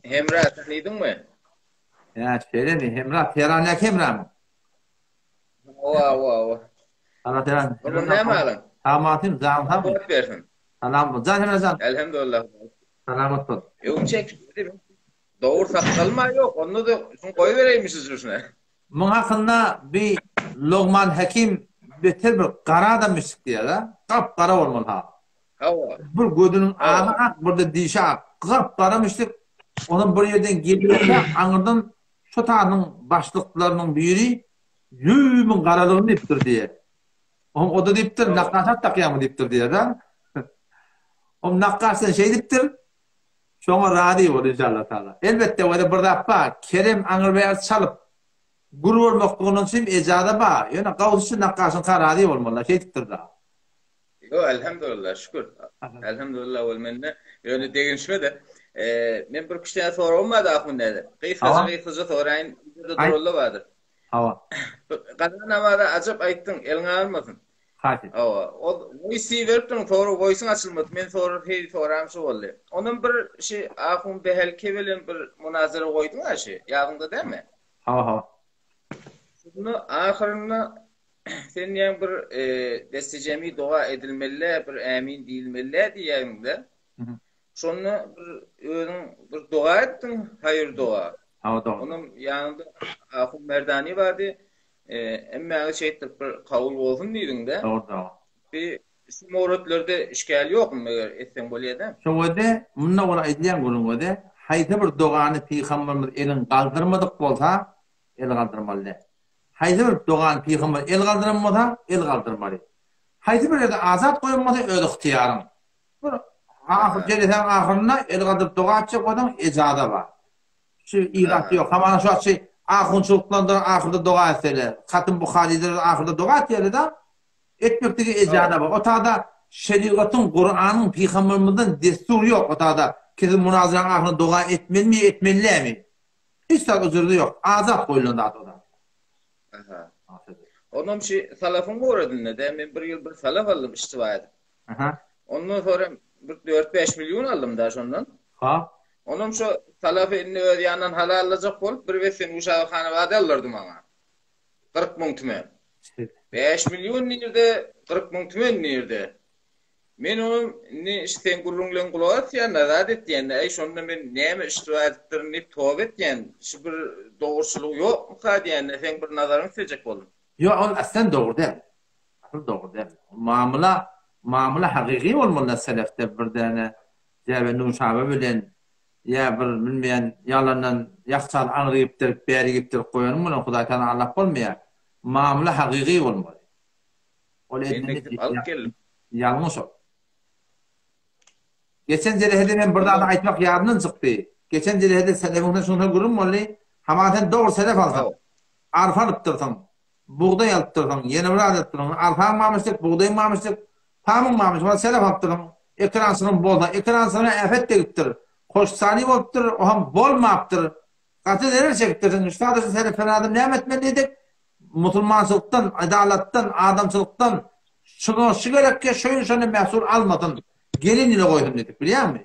Hemra tanydyňmy? Ýa şeýlemi? Hemra, Tehrandäki Hemramy? Owa, owa, owa. Allah Teala. Oglum näme alyň? Salamatym, jan sag. Kuwwat bersin. Salam bol. Jan Hemra jan. Elhamdülillah. Salamat bol. Öň çek. Dogry sakalma ýok. Onda da şuny goýbereýmişiz şuna. Muň hakynda bi Logman Hekim beter bir gara adam mislik diýýär-de. Gap-gara bolmaly ha. Hawa. Bir gözüniň agy ak, bir-de dişi ak. Gap-gara mislik. Onam bir ýerden gelýär-de, aňyrdan şo taýynyň başlyklarynyň biri Ýümiň garalygyny diýipdir diýýär. Oňa o-da diýipdir, nakgaşat dakýaňmy diýipdir diýýär-de. Oň nakgaş sen şeý diýipdir. Şoňa razy bol inşallah taala. Elbetde weli bir zat bar, kerem aňyr-bäri çalyp gür bolmaklygyndan üçin ejaza bar. Ýöne gawusy üçin nakgaşyňka razy bolmaly, şeý diýipdir-de. Ýok, elhamdulillah, şükür. Elhamdulillah ol mende. Ýöne deginişme-de. Men bir küçük tane soragym bardy ahun däde. Gysgaça gysgaça soraýyn, videoda duranda bardyr. Hawa. Gaza namaza ajap aýtdyň, eliň agyrmasyn. Haýsy? Hawa. O voice beripdiň, sorag voice-iň açylmady. Men sorag heý soram şu boldy. Onam bir şi ahun Behelke bilen bir munazara goýduň-a şi. Ýadyňda dälmi? Hawa, hawa. Şunda ahyrynda Sen diýýäň bir destejemi doga edilmeli, bir ämin diýilmeli diýýäňde. Şonda bir özüň bir doga etdiň, haýyr doga. Hawa dogry. Onuň ýanynda Ahun Merdani bardy. Hemmäňiz şeýtdirip bir kabul bolsun diýdiň-de. Dogry dogry. Bir şu mowratlerde işgäl ýokmy meger etseň bolýa-da. Şo wede munda ol aýdylýan gürrüň wede haýsy bir dogany pygamberimiz elin galdyrmadyk bolsa el galdyrmaly däl. Haýsy bir dogany pygamber el galdyran bolsa, el galdyrmaly. Haýsy bir ýerde azat goýan bolsa, öz ygtyýaryň. Bir ahyr jelesäň ahyrynda el galdyryp doga etjek bolsaň, ejaza bar. Şu ilat ýok. Hamana şu wagt şu ahunçylykdan ahyrda doga etseler, Hatym Buharyda ahyrda doga etýärler-de, etmeklige ejaza bar. O tada. Şerigatyň, Kuranyň, pygambermizden dessur ýok o tada kesip munazaraň ahyrynda doga etmelimi ýa etmeli dälmi? Hiç zat o jerde ýok. Azat goýulan zat o zat. Aha. Onam şu salafyň goradynda da men bir ýyl bir salaf aldym iştiba edip. Aha. Ondan sonra bir 4-5 milyon aldym da şondan. Ha. Onam şu salafy indi öz ýanyndan halallajak bolup bir bessen uşagy hanabada aldyrdy maňa. 40 müň tümen. 5 milyon nirde, 40 müň tümen nirde? Men onuň indi şu seň gürrüňleň gulak asýan, zat etýän, äý şonda men näme iştiba edipdirin diýip toba etýän, şu bir dogruçylygy ýokmuka diýän, seň bir nazaryňy islejek boldum. Ýok, ol aslen dogry däl. Asyl dogry däl. Mamla, mamla hakyky bolmaly selefde bir däne jäbe nuşaba bilen ýa bir bilmeýän ýalandan ýakçal aňry gipdirip, bäri gipdirip goýanyň bilen Hudaý tagala aldap bolmaýar. Mamla hakyky bolmaly. Ol Men-de gidip alyp geldim. Ýalňyş ol. Geçen jelesede men bir zady aýtmak ýadymdan çykdy. Geçen jelesede selefiňden şundan gürrüň boldy. Hamana sen dogry selef alsaň. Arpa alypdyrsyň. Bugdaý alypdyrsyň. Ýene bir zat alypdyrsyň. Arpaň barmyşdyk, bugdaýyň barmyşdyk, pamyň barmyş. Ol selef alypdyrsyň. Ekerançylygyň bolsa, ekerançylygyňa äpet degipdir. Hoşsany bolupdyr, o hem bolmapdyr. Gaty zerer çekipdirsiň. Şu zada şu selefden adam näme etmeli diýdik? Musulmançylykdan, adalatdan, adamçylykdan şuna şu gerekge şu ýyl şonda mähsul almasyn, gelin ýyla goýsun diýdik, bilýäňmi?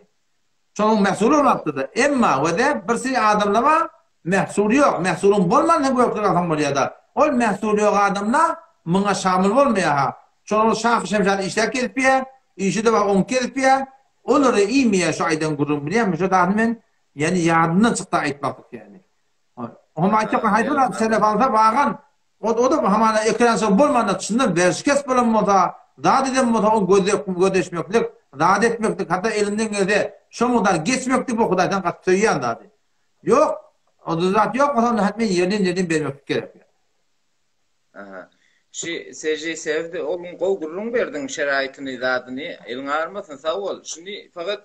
Şonuň mähsuly bolmapdyr-da. Emma we-de bir seri adamlar bar, mähsuly ýok. Mähsulyň bolman sen gökleri alsaň bolýar-da. Ol mähsuly ýok adamlar muňa şamyl bolmaýar-ha. Şonuň şahy-şemşat işläp gezipýär, işi-de bar oňup gezipýär. Olary iýmeýär şu aýdan gürrüň, bilýäňmi? Şu zadyny men ýani ýadymdan çykdy aýtmaklyk ýani. Oňa aýtjak haýsy bir selef alsa bagan, o o da hamana ekrançy bolmanda çyndan berşikes bolan bolsa, zat eden bolsa o gözle gözleşmeklik, zat etmeklik, hatda elinden gelse şo mugdar geçmeklik bu Hudaýdan gaty söýýän zady. Ýok, o zat ýok bolsa onda hatmen ýerden ýerden bermeklik gerek. Aha. Şi SJ sevdi ogluň gowy gürrüň berdiň şeraýtyny zadyny eliň agyrmasyn sag bol. Şindi fakat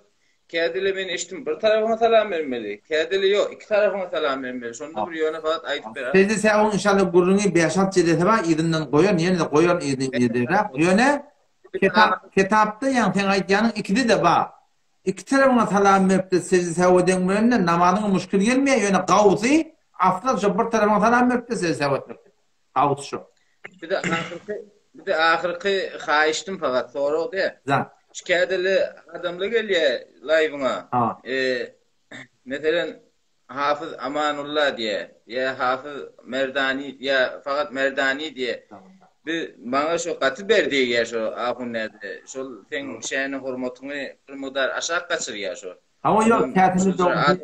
kädele men eşitdim bir tarapyňa salam bermeli kädele ýok iki tarapyňa salam bermeli şonda bir ýöne fakat aýdyp ber. SJ säwüň inşallah gürrüňi bäş-alty jelese bar yzyndan goýan ýene-de goýan yzyndan ýederäk ýöne kitap kitapda ýaňy seň aýtýanyň ikisi-de bar. Iki tarapyňa salam beripde sejde sähw edeň bilen-de namazyňa muşkil gelmeýär, ýöne gawusy afzal şo bir tarapyňa salam beripde sejde sähw etmekdir. Gawusy şo. Bir-de ahyrky, bir-de ahyrky haýyştym fakat sorag dä. Jan. Şu kädeli adamlar gelýär laýwyňa. Ha. Meselen Hafyz Amanulla diýýär, ýa Hafyz Merdani, ýa fakat Merdani diýýär. Bi maňa şo gaty ber diýýär şo ahun näde. Şol seň şäni hormatyňy bir mugdar aşak gaçyrýar şo. Hawa ýok kätimi dogry.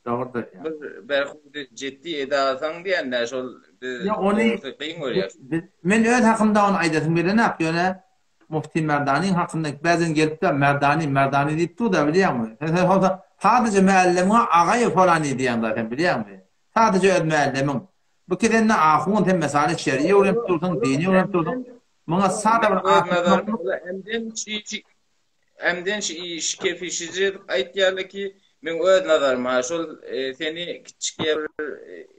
Dogrudyr. Bir berhudi ciddi eda alsaň diýende şol biz dogrusy kyn görýäs. Men öz hakymda ony aýdasym gelenok ýöne Mufti Merdaniň hakynda bäzen gelipde Merdani, Merdani diýip dur-da bilýäňmi? Sen sen bolsa sadaja mällemiňe agaý falany diýýäň-da sen bilýäňmi? Sadaja öz mällemiň. Bu kesende ahun sen mesaly şeriýe öwrenip dursuň, dini öwrenip dursuň. Muňa sada bir ahun Ämden şu iş kefişiji edip aýtýarlar ki, meň öz nazarym ha şol e, seni kiçjik bir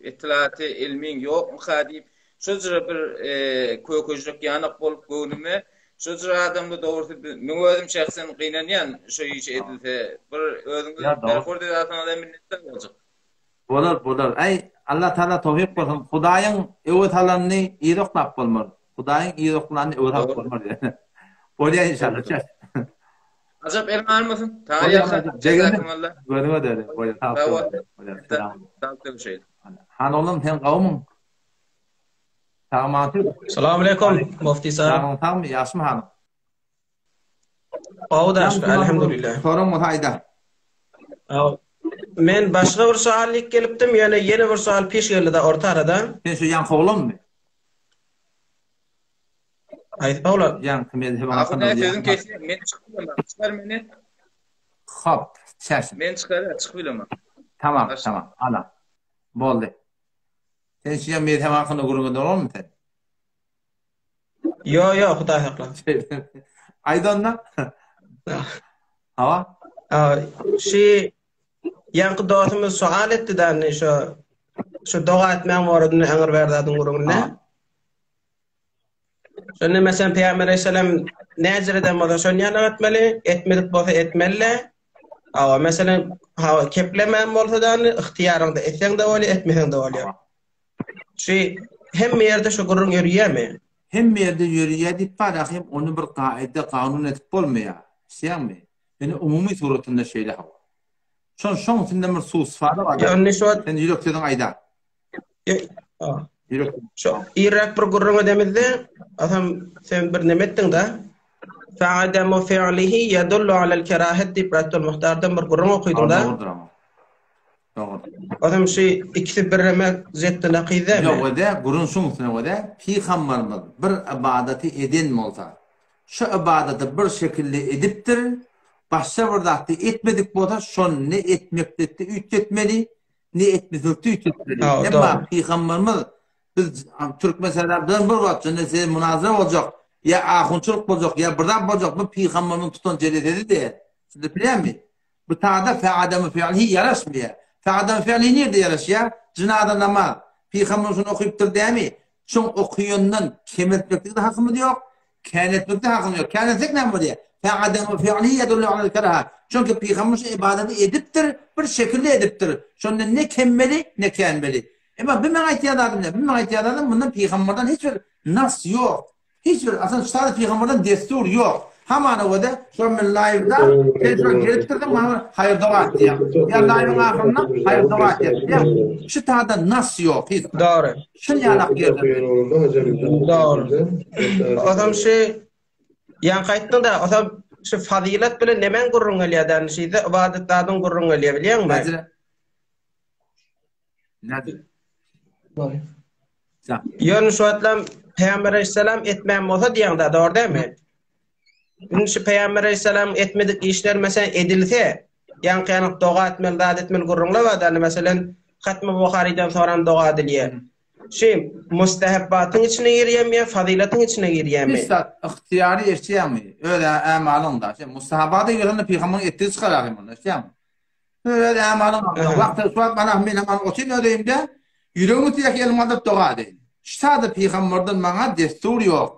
itilaty ilmiň ýokmyka diýip, şo jyra bir e, kökejlik ýanak bolup göwnüme, şo jyra adamda dogrusy meň özüm şähsen gynanýan şo iş edilse, bir özüňiz berhurd edalsaňyz hem minnetdar boljak. Bolar, bolar. Äý, Allah Taala towfyk bersin. Hudaýyň öwe salanyny yza oklap bolmaz. Hudaýyň yza oklanyny öwe salyp bolmaz. Bolýar inşallah. Çäş. Ajap eliň almasyn. Taňa ýalkasyn. Jezakumullah. Gözüňe dödi. Bolýar. Sag bol. Bolýar. Sag görüşeýin. Han oglum sen gowmyň? Sag Salam aleýkum, Mufti sahib. Sagmy, sagmy, ýagşymy hanym? Gowy da şükür, elhamdülillah. Soraň bolsa aýda. Men başga bir sual diýip gelipdim, ýöne ýene bir sual piş geldi-de orta arada. Sen şu ýaňky oglanmy? Haýsy oglan? Ýaňky mezhebiň Ahun hakynda sözüň kesýän, men çykyp bilemok. Çykar meni. Hop, çäşim. Men çykar, çykyp bilemok. Tamam, tamam. Ala. Boldy. Sen şu ýa mezheb hakynda gürrüň eden oglanmy sen? Ýo, ýo, Hudaý sakla. Aýt onda. Hawa. Şi ýaňky dostumyz sual etdi da indi şo şu doga etmäň boradynda äňir bärzadyň gürrüňinde. Şonda meselem Pygamber aleyhisselam näjir eden bolsa şony ýanak etmeli, etmedik bolsa etmeli. Hawa, meselem, hawa keplemän bolsa da ygtyýaryňda etseň-de bolýar, etmeseň-de bolýar. Şu hemme ýerde şu gürrüň ýörýärmi? Hemme ýerde ýörýär diýip bar, ahym ony bir kaida, kanun edip bolmaýar. Düşýäňmi? Ýöne umumy suratynda şeýle hawa. Şon şoň içinde bir susfada bar. Ýöne şu Sen ýürek sözüň aýda. Ýürek. Şu irräk bir gürrüň edemizde, asam sen bir neme etdiň-de? Fa'adamu fi'lihi yadullu alal kerahet diýip Raddul Muhtardan bir gürrüň okydyň-da. Dogrudyr ama. Dogrudyr. Asam şu ikisi bireme zetdi nakyz dämi? Ýok, öde, gürrüň şuň üstüne öde, Pygambarymyz bir ybadaty eden bolsa, şu ybadaty bir şekilde edipdir, başga bir zatda etmedik bolsa, şony ne etmeklikde üýtgetmeli, ne etmeklikde üýtgetmeli. Emma Pygambarymyz biz türkmen serdar bir wagt şonda size munazara boljak, ýa ahunçylyk boljak, ýa bir zat boljak, bu Pygambarymyzyň tutan jelesesi-de. Siz bilýärmi? Bu tada feademu fi'lihi ýaraşmaýar. Feademu fi'lihi nirde ýaraşýar? Jynaza namaz. Pygamber şuny okypdyr dämi? Şoň okaýandan kemeltmeklikde hakymyz ýok, känetmekde hakymyz ýok. Känetsek näme bolýar? Feademu fi'lihi ýedullu alel keraha. Çünki pygamber şu ybadaty edipdir, bir şekilde edipdir. Şonda ne kemmeli, ne känmeli. Emma bu meň aýtýan zadym däl. Bu meň aýtýan zadym mundan pygamberden hiç bir nas ýok. Hiç bir aslynda şu taýda pygamberden dessur ýok. Hamana göde şol men live-da sen şol gelip durdyň maňa haýyr doga et diýýäň. Ýa live-yň ahyrynda haýyr doga et diýýäň. Şu taýda nas ýok hiç. Dogry. Şul ýalak ýerde. Dogry. Ozam şu ýaňky aýtdyň-da, ozam şu fazylat bilen nemäň gürrüň gelýär däl, şeýde ybadat zadyň gürrüň gelýär bilýäňmi? Nädire? Nädire? Ýöne şu wagtlam Pygamber aleyhisselam etmän bolsa diýeňdä, dogry dälmi? Indi şu Pygamber aleyhisselam etmedik işler meselem edilse, ýaňky ýaňky doga etmeli, zat etmeli gürrüňler bar däl, meselem Hatmy Buharydan soran doga edilýär. Şu mustahapbatyň içine girýärmi ýa fazylatyň içine girýärmi? Hiç zat ygtyýary eşýäňmi? Öz ämalyňda. Sen mustahabata girende pygamberiň etdigi çykar ahym onda, eşýäňmi? Öz ämalyň wagty şu wagt mana men hem otyryn öz öýümde, ýüregim isleýär ki elimi galdyryp doga edeýin. Şu sada pygamberden maňa dessur ýok.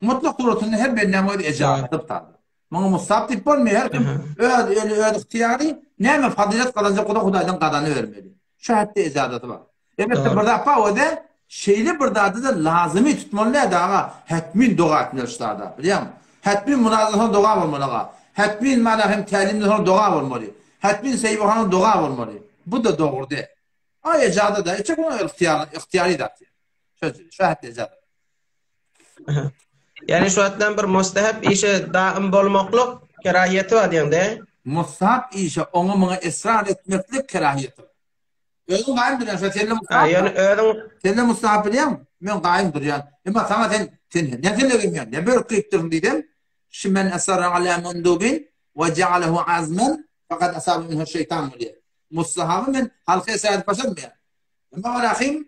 Mutlak suratynda her bendäň öz ejazaty bar. Muňa mustahap diýip bolmaýar, her kim öz eli öz ygtyýary, näme fazylet gazanjak bolsa Hudaýdan gazanybermeli. Şu hetde ejazaty bar. Elbetde bir zat bar o-da şeýle bir zady-da lazymy tutmaly däl aga, hetmin doga etmeli şu zada, bilýäňmi? Hetmin munazdan soň doga bolmaly aga. Hetmin mana hem tälimden soň doga bolmaly. Hetmin seýbuhadan doga bolmaly. Bu-da dogry däl. A ejaza-da, etjek bolsaň ygtyýar, ygtyýary zat. Şu, şu hetde ejaza. Ýagny şu wagtdan bir mustahap işe daim bolmaklyk kerahiýeti bar diýeňde. Mustahap işe oňa-muňa esrar etmeklik kerahiýeti bar. Özüň gaýym durýan, şo sende Ha, mustahap. ýöne özüň Sende mustahap bilýäňmi? Men gaýym durýan. Emma saňa sen sen ne sende geýmeýän, ne börük geýipdirsiň diýsem, şu men esarra ala mundubin we ja'alehu azman faqad asaba minhu şeytan bolýar. Mustahaby men halka esrar edip başarmaýan. Emma rahim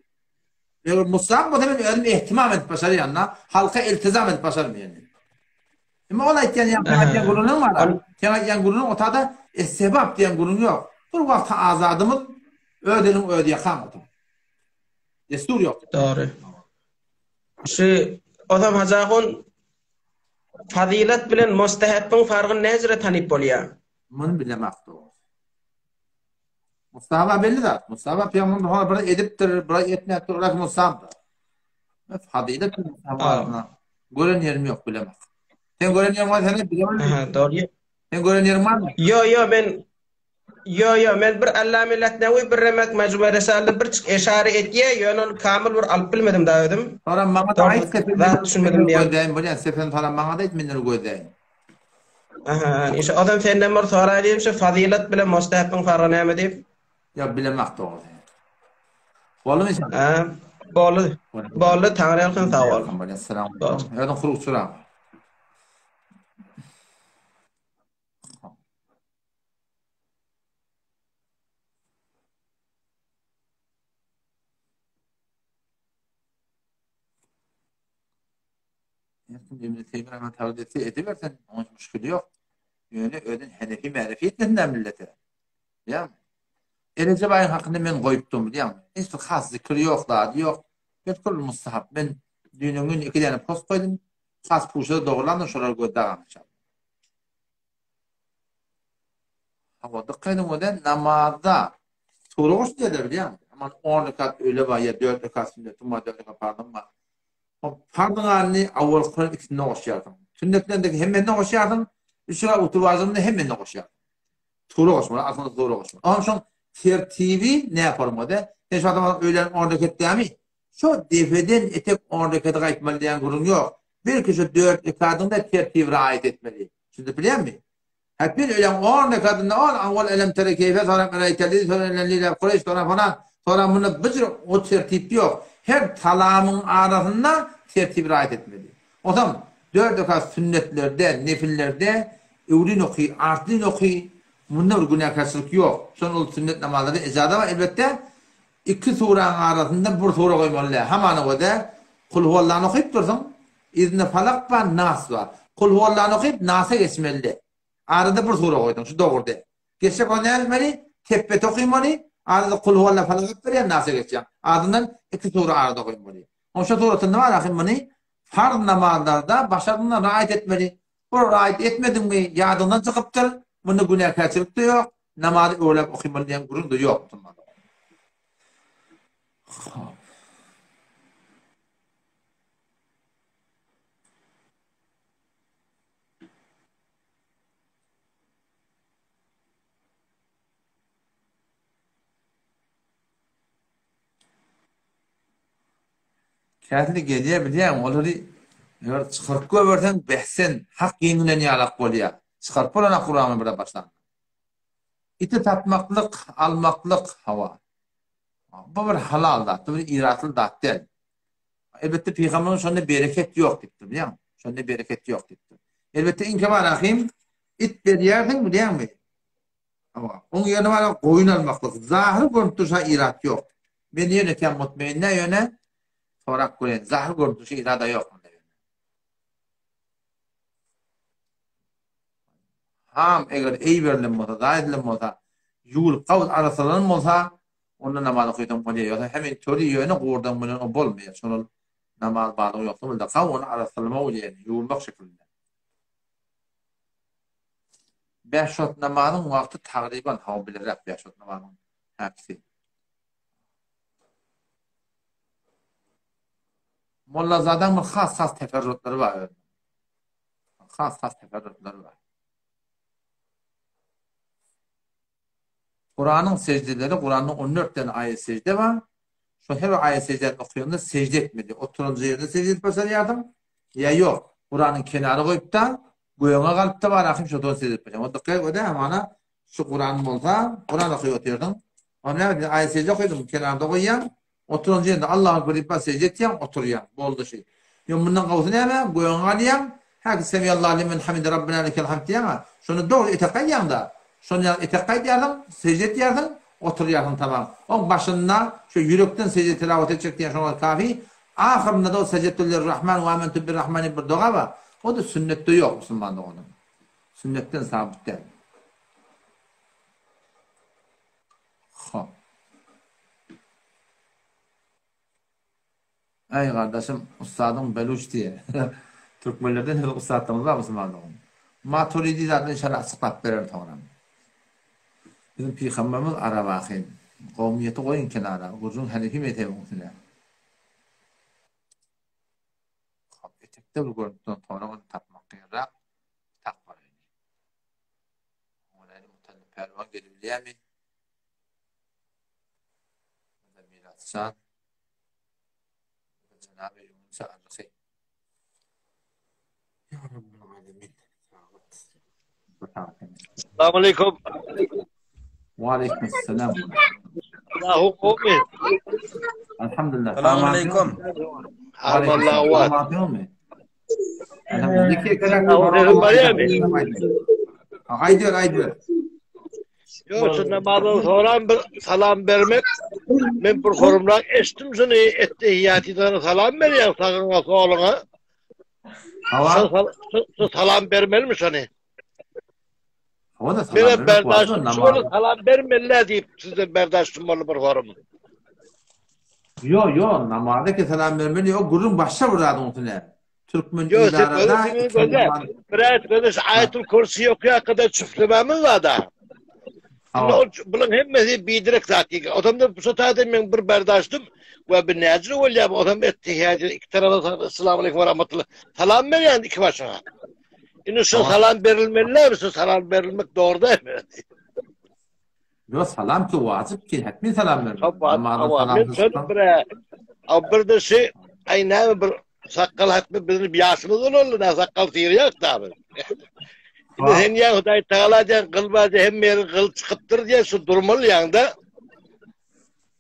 Eger mustahap bolsa men özüm ihtimam edip başarýan-da, halka iltizam edip başarmaýan. Emma ol aýtýan ýa aýtýan gürrüňiň bar. Sen aýtýan gürrüň otada sebap diýen gürrüň ýok. Bir wagt azadymyz öz eliň öz ýakaň otur. Destur ýok. Dogry. Şu Ozam Hajahun fazylat bilen mustahapyň fargyny näjire tanyp bolýar? Muny bilemok dogrusy. Mustahaba belli zat. Mustahaba pygamberimiz hor bir edipdir, bir etmäpdir, olar mustahap. Fazylet mustahaba. Gören ýerim ýok bilemok. Sen gören ýeriň bar, sen bilemem. Aha, dogry. Sen gören ýeriň barmy? Ýo, ýo, men Ýo, ýo, men bir Allame Letnewi bir remek Mejmue Risalede bir çyk eşare etýä, ýöne ony kamyl bir alyp bilmedim da özüm. Soram maňa da aýt, zat düşünmedim diýen. Gözläýin bolýan, sen soram maňa da aýt, men ony gözläýin. Aha, işe ozam senden bir soraý diýip şu fazylat bilen mustahapyň fargy näme diýip? Ýa bilemok dogrusy. Boldumy işe? Ha, boldy. Boldy, Taňry ýalkasyn sag bol. Assalamu alaykum. Özüň kurukçyrak. Her kim Ibn Teými rahmetullah etse edibersin, onuň üçin müşgili ýok. Ýöne özün henefi märefi etmesin-dä millete. Bilýäňmi? Erejep aýyň hakynda men goýupdym, bilýäňmi? Hiç bir has zikir ýok, zady ýok. Belkul mustahap. Men. Düýn gün iki däne post goýdum. Has puşa dogrulandyr şolary gözde agaň inşallah. Hawa, dykgat ediň o namazda sura goş diýerler bilýäňmi? Aman 10 rekat öýle bar ýa 4 rekat sünnetiň bar, 4 rekat parzyň bar. O parzyň alyny awwal Kuran ikisinde goşýarsyň. Sünnetlerindeki hemmesine goşýarsyň, üç rekat utur wajybynda hemmesine goşýarsyň. Sura goşmaly, aslynda sura goşmaly. Onuň şoň tertibi näme bolmaly? Sen şu adama öýlän 10 rekat dämi? Şo depeden etek on rekedi gaýtmaly diýen gürrüň ýok. Belki şo dört rekadyňda tertibi raýat etmeli. Düşündip bilýäňmi? Hep bir öýläň on rekadynda ol awwal elem tere keýfe soňra ereýteli soňra lile kureýş soňra falan soňra munda bir o tertip ýok. Her salamyň arasynda tertibi raýat etmeli. Onsoň dört rekat sünnetlerde, nefillerde öwlin oky, artlyn oky, munda bir günäkärçilik ýok. Şonda ol sünnet namazlarda ejaza bar elbetde. Iki suraň arasynda bir sura goýmaly däl. Hamana göze Kulhuwallany okyp dursuň, yzynda Falak bar, Nas bar. Kulhuwallany okyp Nasa geçmeli däl. Arada bir sura goýduň, şu dogry däl. Geçjek bolsaň näme etmeli? Tebbeti okymaly, arada Kulhuwalla Falak alyp berýän Nasa geçýäň. Azyndan iki sura arada goýmaly. Oň şo suratynda bar ahym muny farz namazlarda başardygyňdan raýat etmeli. Bir raýat etmediňmi, ýadyňdan çykypdyr, munda günäkärçilik-de ýok, namazy öwläp okymaly diýen gürrüň-de ýok musulman dogan. Hop. Käsine gelýär bilýäňmi, olary eger çykaryp goýberseň, beh sen hak ýeňilen ýalak bolýar. Çykaryp bolanok Kurany bir başdan. Iti satmaklyk, almaklyk, hawa. Bu bir halal zat, bu bir iratly zat däl. Elbetde pygamberimiz şonda bereket ýok diýipdir, bilýäňmi? Şonda bereket ýok diýipdir. Elbetde iň kemar ahim it berýärsiň, bilýäňmi? Hawa, oň ýerine bara goýun almaklyk. Zahyr görnüp durşa irat ýok. Men ýöne kem mutmeýin-dä ýöne sorap göreýin. Zahyr görnüp durşa irada ýok munda ýöne. Ham eger eý berlen bolsa, zaý edilen bolsa, ýuwulyp gawut arassalanan bolsa, onda namaz okaýsaň bolýar. Ýogsa hemen töri ýöne gurdaň bilen o bolmaýar. Şonal namaz barlygy ýoksa bolýar. Gaw ony arassalamak bolýar, ýuwulmak şekilinde. Bäş wagt namazyň wagty tagryban hawa bileräk bäş wagt namazyň häkisi. Mollazadaň bir has has teferruatlary bar özüniň. Has has teferruatlary bar. Kuranyň sejdeleri, Kuranda 14 tane aýat sejde bar. Şo her bir aýat sejdäni okaýanda sejde etmeli. Oturan ýerde sejde edip başarýarsyň, ýa ýok. Kuranyň kenara goýup-da, göňe galyp-da bar ahym şodan sejde edip başarýaň. O dykgat öde hamana şu Kuran bolsa, Kuran okaýyp otyrdyň. Onda näme diýýär? Aýat sejde okaýdyň, kenarda goýýaň. Oturan ýerinde Allahu Ekber diýip bar sejde etýäň, oturýaň. Boldy şi. Ýok mundan gowusy näme? Göňe galýaň. Häki Semiallahu limen hamide Rabbena lekel hamd diýýäň-ä. Şonda dogry etek gaýdýaň-da. Şonda ýaly etek gaýdýarsyň, sejde etýärsiň, oturýarsyň tamam. Oň başynda şu ýürekden sejde tilawat etjek diýýän şoňa kafi. Ahyrynda-da o sejettu lirrahman we amentu birrahman diýip bir doga bar. O-da sünnetde ýok musulman doganym. Sünnetden sabyt däl. Hop. Äý gardaşym ussadyň beluç diýe. Türkmenlerden hem ussatlarymyz bar musulman dogan. Maturidi zadyny inşallah açyklap bererin soňra. Biziň pygamberimiz arap ahyn. Kowmyýeti goýuň kenara. Gürrüň hanefi mezhebiň üstüne. Hop etekde bir görnüp duran sorag ony tapmak kynrak. Tap baraýyn. Oňa näme Mutallip pälwan gelibilýärmi? Milasjan. Jenaby Ýunus Arryhy. Ýa Rabbel Alemin. Assalamu aleykum. Wa aleykum assalam. Allahu gowmy? Alhamdulillah. Assalamu aleykum. Allahu akbar. Aýdyber, aýdyber. Ýok, şu namazdan soran bir salam bermek. Men bir horumrak eşitdim şunu ettehiýatydan salam berýän sagyňa, soluňa. Hawa. Şu salam bermelimi şony? Hawa da salam bermek wajyp. Şony salam bermeli diýip sizden berdaşdym boldy bir horum. Ýo, ýo, namazda ki salam bermeli, o gürrüň başga bir zadyň üstüne. Türkmen Ýo, sen idarada gözüňi göze. Bir aýat göze, şu aýatul kürsi ýokýaka-da çüflemämiz bar-da. Indi ol bularyň hemmesi biderek zat diýdi. Odamda bu taýda men bir berdaşdym we bir näjir bolýar, odam etdi häzir iki tarapa assalamu aleýkum we rahmetullah. Salam berýän iki başyňa. Indi şu salam berilmeli, şu salam berilmek dogry dälmi? Ýo salam ki wajyp ki hetmi salam bermeli. Namazdan salam tutsaň. Bir bir de şu aý näme bir sakgal hatmy bizim ýaşymyz bolarly da sakgal syrýak da biz. Indi sen ýa Hudaý Tagala diýen gyl bar diýen hemme ýeri gyl çykypdyr diýen şu durmaly ýaňda.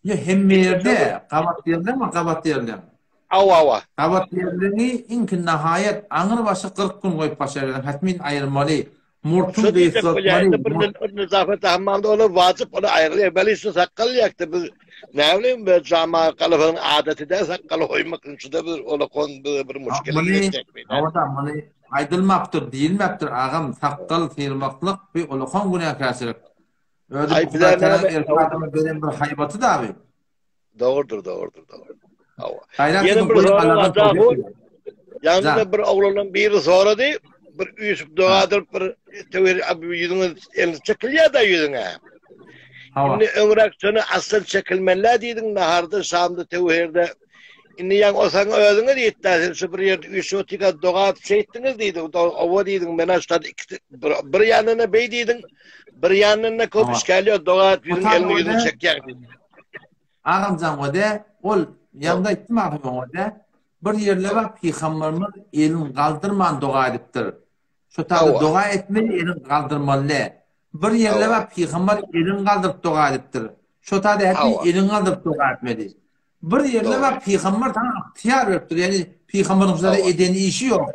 Ýa hemme ýerde gabat ýerlemi gabat ýerlem. Awa awa. Gabat ýerleňi iňki nahaýat aňyr başy 40 gün goýup başarýaň hatmin aýyrmaly. Murtuň Şo diýjek bolýar, gysgaltmaly. indi bir bir nezafet hammamda olar wajyp ony aýrylýar. Beli şu sakgal ýakdy biz näme bileýin bu jama galafyň adaty däl sakgal goýmak şuda bir ola kon bir bir muşkil Muny geçjek bir. Hawa muny aýdylmapdyr, diýilmepdir agam sakgal syrmaklyk bir ulakan günäkärçilik. Özi Aý bu bize Hudaý Tagalaň näme erkek adama beren bir haýbaty da bi. Dogrudyr, dogrudyr, dogrudyr. Hawa. Gaýrat Ýene ediň bir goýuň sorag Alladan bar, towfyk Jahun. diläň. Ýanynda Jan. bir oglanyň biri sorady, bir üýşüp doga edip bir töwer ýüzüňe elini çekilýär-de ýüzüňe. Hawa. Indi öňräk şony aslan çekilmeli diýdiň, naharda, şamda, töwherde. Indi ýaň o saň özüňe diýdi, sen şu bir ýerde üýşüp otyka doga edip şeýtdiňiz diýdi. Owa diýdiň, men aşda iki bir, bir ýanyna beý diýdiň, bir ýanyna köp Hawa. işgäl ýok, doga edip ýüzüň Otan elini ýüzüňi ode çekýäň diýdi. Agamjan ode ol ýaňda aýtdym ahym ode bir ýerler bar pygamberimiz elini galdyrman doga edipdir. Şo taýda doga etmeli elini galdyrmaly däl. Bir ýerler bar pygamber elini galdyryp doga edipdir. Şo taýda ähli elini galdyryp doga etmeli. Bir ýerler bar pygamber saňa ygtyýar beripdir. Ýagny pygamberiň şu taýda eden işi ýok.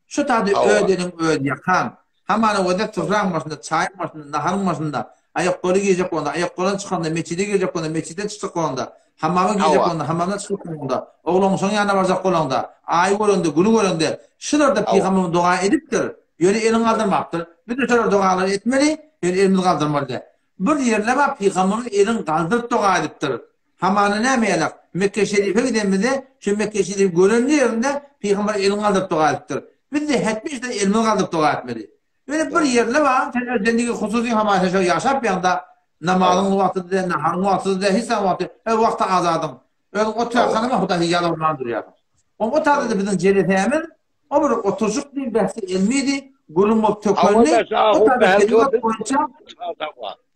Şu taýda öz eliň öz ýakaň. Hamana gözel sufraň başynda, çaýyň başynda, naharyň başynda, aýakgoly geýjek bolanda, aýakgoldan çykanda, metjide girjek bolanda, metjitden çykjak bolanda, hammama girjek bolanda, hammamdan çykjak bolanda, oglangoşaň ýanyna barjak bolanda, aýy görende, güni görende, şularda pygamberimiz doga edipdir, ýöne elini galdyrmapdyr. Biz-de şolar dogalary etmeli, ýöne elimizi galdyrmaly däl. Bir ýerde bar pygamberimiz elini galdyryp doga edipdir. Hamana näme ýalak, Mekge şerife gidenimizde şu Mekge şerifi gören ýerinde pygamber elini galdyryp doga edipdir. Biz-de hetmi şeýle elimizi galdyryp doga etmeli. Ýöne bir ýerde bar, sen öz bendigi hususy hamana sen şo ýaşap ýaňda namazyň wagty däl, naharyň wagty däl, hiç zat wagty, öz wagty azadyň. Özüň otyrkaňam Hudaýa ýalbarman durýarsyň. O taýda biziň jelesämiz O bir oturşyk diýip bähsi elmidi, gürrüň bolup töküldi. O taýda şerigat boýunça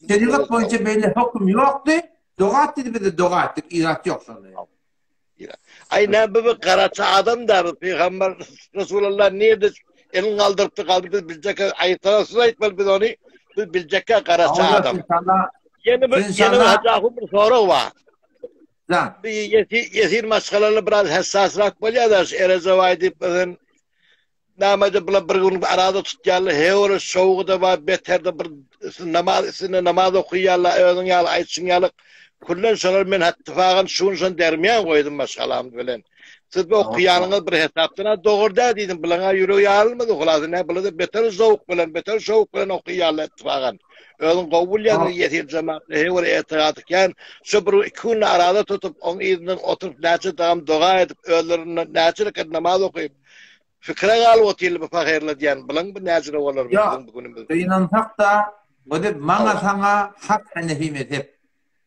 şerigat boýunça beýle höküm ýokdy. Doga et diýdi, biz-de doga etdik. Irat ýok şonda. Aý näme bu garaça adam da bu pygamber Resulullah nirde elini galdyrypdy galdy biz biljek aýtsalar siz aýtmaly biz ony biz biljekkä garaça adam. Ýene bir ýene bir Hajy bir sorag bar. Jan. Bir ýesir, ýesir maşgalalar biraz hassasrak bolýar-da, şu Erejebaý diýip özün nämede bular bir gün arada tutýarlar, heore şowgy-da bar, beter-de bir namaz üstünde namaz okaýarlar, özüň ýaly aýtşyň ýaly. Küllen şolar men hattyfagan şu gün şony dermiýan goýdum maşgalam bilen. Siz bu okaýanyňyz bir hesapdan-a dogry däl diýdim, bulaň-a ýüregi ýarylmady, hulasa nä bular-da beter zowk bilen, beter şowk bilen okaýarlar ittifagan. Özüň gowy bilýäň ýesir jemaatda her bir etigaty kän. Şu bir iki günde arada tutup, oň yzyndan oturyp näçe dagam doga edip, özlerinden näçe rekat namaz okyp, pikire galyp otyrly bu pahyrlar diýen. Bulaň bu näjire bolar bu biziň bu günümiz. Gynansak-da, bu maňa saňa hak henefi mezhep.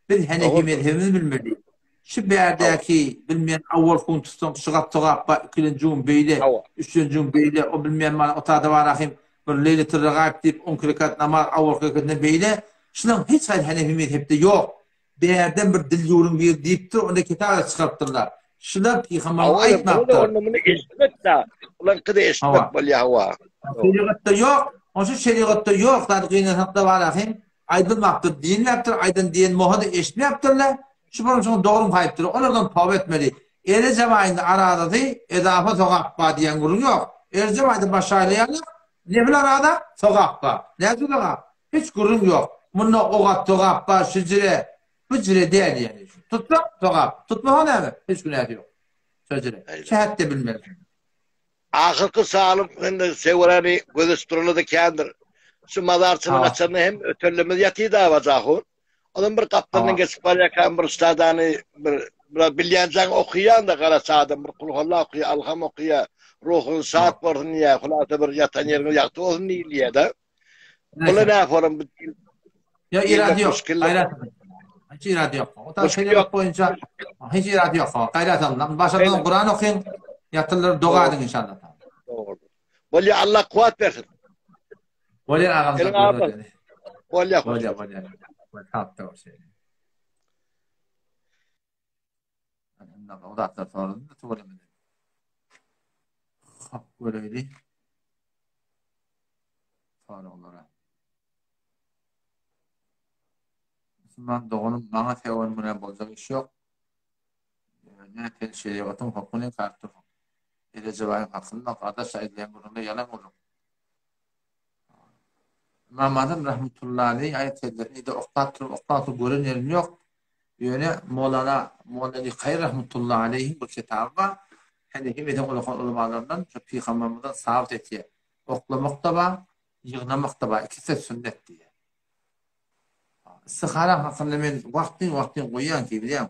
Biz henefi mezhebimizi bilmeli. Şu bärdäki bilmeýän awwal hun tutsaň şygap togap bar, ikilenji gün beýle, üçlenji gün beýle, o bilmeýän mana otada bar ahym bir leýletul regaib diýip onki rekat namaz awwalky rekatynda beýle, şulaň hiç haýsy henefi mezhepde ýok. Bärden bir dil ýüwrüň biri diýipdir, onda kitap ýazyp çykarypdyrlar. Şular pygamberimiz aýtmapdyr. Onda muny eşitmek-de, bulaňky-da eşitmek bolýar hawa. Şerigatda ýok, onşa şerigatda ýok zat gynansak-da bar ahym, Aýdylmapdyr, diýilmäpdir, aýdan diýen moha-da eşitmäpdirler. Şu bolmuşyňy dogrymy saýypdyr. Olardan toba etmeli. Erejep aýynda arazasy ezafa sogap bar diýen gürrüň ýok. Erejep aýda baş aýlaýarlar, nefil araza sogap bar. Näçe sogap? Hiç gürrüň ýok. Munda ogat sogap bar, şüjre, bu jre däl ýagny. Tutsaň sogap, tutmasaň näme? Hiç günäsi ýok. Şo jre. Şu hetde bilmeli. Ahyrky salym indi Sewrany gözeç durany-da kändir. Şu mazarçynyň açanda hem ötellimiz ýatydy Abajahun. Olam bir gapdalyndan geçip barýarkam bir stadany bir. Biraz bilýänjäň okaýan-da garaç adam bir kulhalla okaýar, alham okaýar, ruhuň şat bolsun diýýär, hulasa bir ýatan ýeriňiz ýagty bolsun diýilýär-de. Bula nä forum bu Ýa irady ýok. Gaýrat. Hiç irady ýok. O da şeriat boýunça hiç irady ýok. Gaýrat alyn. Başardan Kuran okyň, ýatyrlar doga ediň inşallah. Dogry. Bolýa Allah kuwat bersin. Bolýa agam. Bolýa. Bolýa, bolýa. Tapda bolşy. Elhamdülillah o zatlar sorady da tüweleme. Hop göreýli. Soraglara. Musulman doganym maňa sewen günä boljak iş ýok. Ýöne sen şerigatyň hokmuny inkär etdirsiň. Erejebaýyň hakynda gardaş aýdylýan gürrüňler ýalan gürrüň. Ymam Azam rahmetullahi aleýh aýat sözlerini ide oklap durup oklap durup gören ýerim ýok. Ýöne Molana Molali Kaýy rahmetullahi aleýhiň bir kitaby bar. Henefi mezhebiň ulakan ulamalaryndan şu pygambermizden sabyt etýär. Oklamak-da bar, ýygnamak-da bar, ikisi-de sünnet diýýär. Istihara hakynda men wagtyn-wagtyn goýýan ki bilýäň.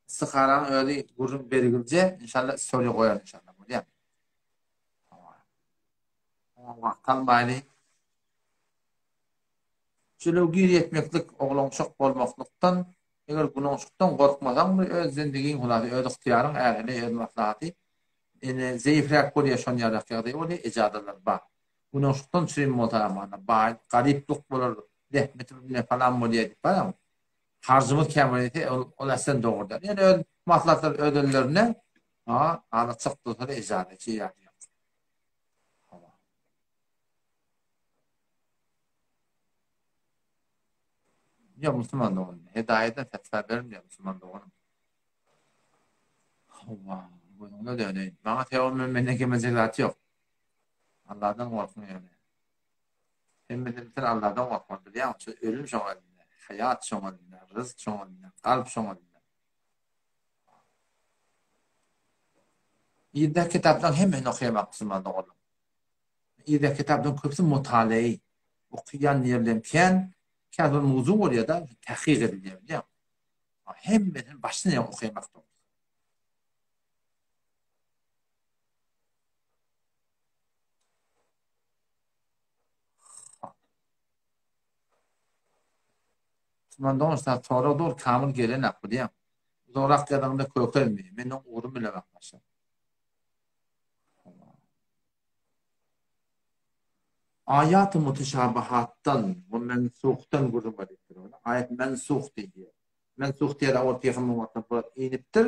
Istiharanyň özi gürrüň bergilje, inşallah story goýaryn inşallah bolýamy? Oňa wagt almaýly. Jülew gir ýetmeklik oglanşok bolmaklykdan, eger günaşykdan gorkmasaň bir öz zendigiň hulasy öz ygtyýaryň är-heleý öz maslahaty ene zeýifräk bolýa şon ýalak ýagdaý bolýa ejadalar bar. Günaşykdan çürim bolsa amana baý garyplyk bolar zähmeti bilmän falan bolýa diýip baram. Harjymyz kän bolýa diýse ol ol äslen dogry däl. Ýöne öz maslahatlar öz ellerinde a ala çykdyrsa-da ejada hiç ýady ýok. Hawa. Ýok, musulman doganym. Hedaýadan fetwa berilmeýär musulman doganym. Hawa, gözüňde döneýin. Maňa sebäbi men menden kemejek zat ýok. Allahdan gorkuň ýöne. Hemmeden beter Allahdan gorkmaly bilýäňmi? Şu ölüm şoň elinde, haýat şoň elinde, ryzk şoň elinde, kalp şoň elinde. Ýerdäki kitaplaryň hemmesini okaýamak musulman doganlar. Ýerdäki kitaplaryň köpüsi mutaleýi. Okaýan ýerlerim kän, käbir mowzuk bolýar-da, tahkyk edilýär bilýäňmi? Hemmesini başdan aýak okaýamak dogry. Musulman dogan şa sorag dogry kamyl gelenak bilýäň. Uzagyrak ýazaňda kökelmi? Men oň ugruny bilemok başa. Aýaty mutuşabahatdan we mensuhdan gürrüň beripdir. Aýat mensuh diýilýär. Mensuh diýýär owal pygamber wagtynda bu inipdir.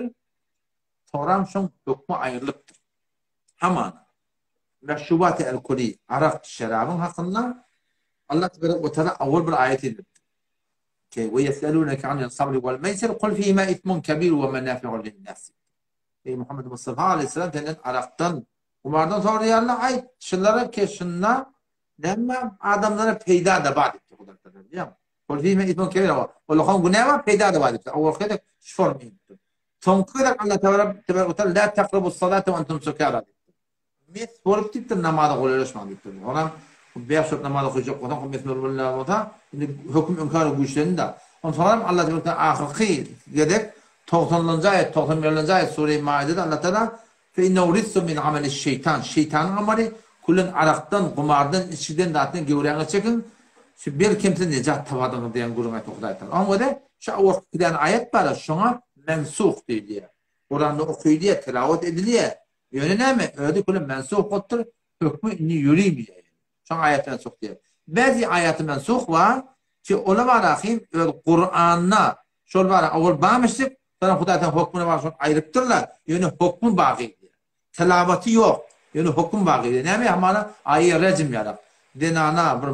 Soňram şoň hökmi aýrylypdyr. Hamana. Meşrubat-y alkoli, arak, şerabyň hakynda Allah tebarek we teala owal bir aýat indiripdir. Ki we yeseluneke anil hamri wal meýsir kul fihima ismun kebir we menafi'u linnas. Eý Muhammed Mustafa aleyhisselam senden arakdan, humardan soraýarlar, aýt, şulara ki şunda näme adamlara peýda-da bar diýipdir Hudaý Taala, bilýäňmi? Kul fihima ismun kebir, olakan günä bar, peýda-da bar diýipdir. Owalky gezek şu forma inipdir. Soňky gezek Allah tebarek we teala la takrabus salate we entum sukara diýipdir. Mes bolup diýipdir namaza golaýlaşmaň diýipdir. Onam bäş wagt namaz okajak bolsaň mes bolmaly bolsa indi höküm öňki güýçlendi-de. Onsoňam Allah tebarek we teala ahyrky gezek togsanynjy aýat, 91-nji aýat Sure-i Maidede Allah teala fe innehu rijsun min ameliş şeýtan, şeýtanyň amaly, külen arakdan, gumardan, içgiden zatdan göwräňizi çekiň, şu belkem siz nejat tapardyňyz diýen gürrüň aýtdy Hudaý Taala. Onuň özi şu awalky giden aýat bar, şoňa mensuh diýilýär. Kuranda okylýar, tilawat edilýär. Ýöne näme, özi küle mensuh bolupdyr, hökmi indi ýörimeýär. Şoňa aýat mensuh diýýär. Bäzi aýaty mensuh bar, ki ola barahym öz Kuranda şol bara awal barmyşdyk, soňra Hudaý Taala hökmüne bar şony aýrypdyrlar, ýöne hökmi bagy diýýär. Tilawaty ýok, ýöne höküm bagy diýýär. Näme hamana aýy rejm ýarak. Zenana bir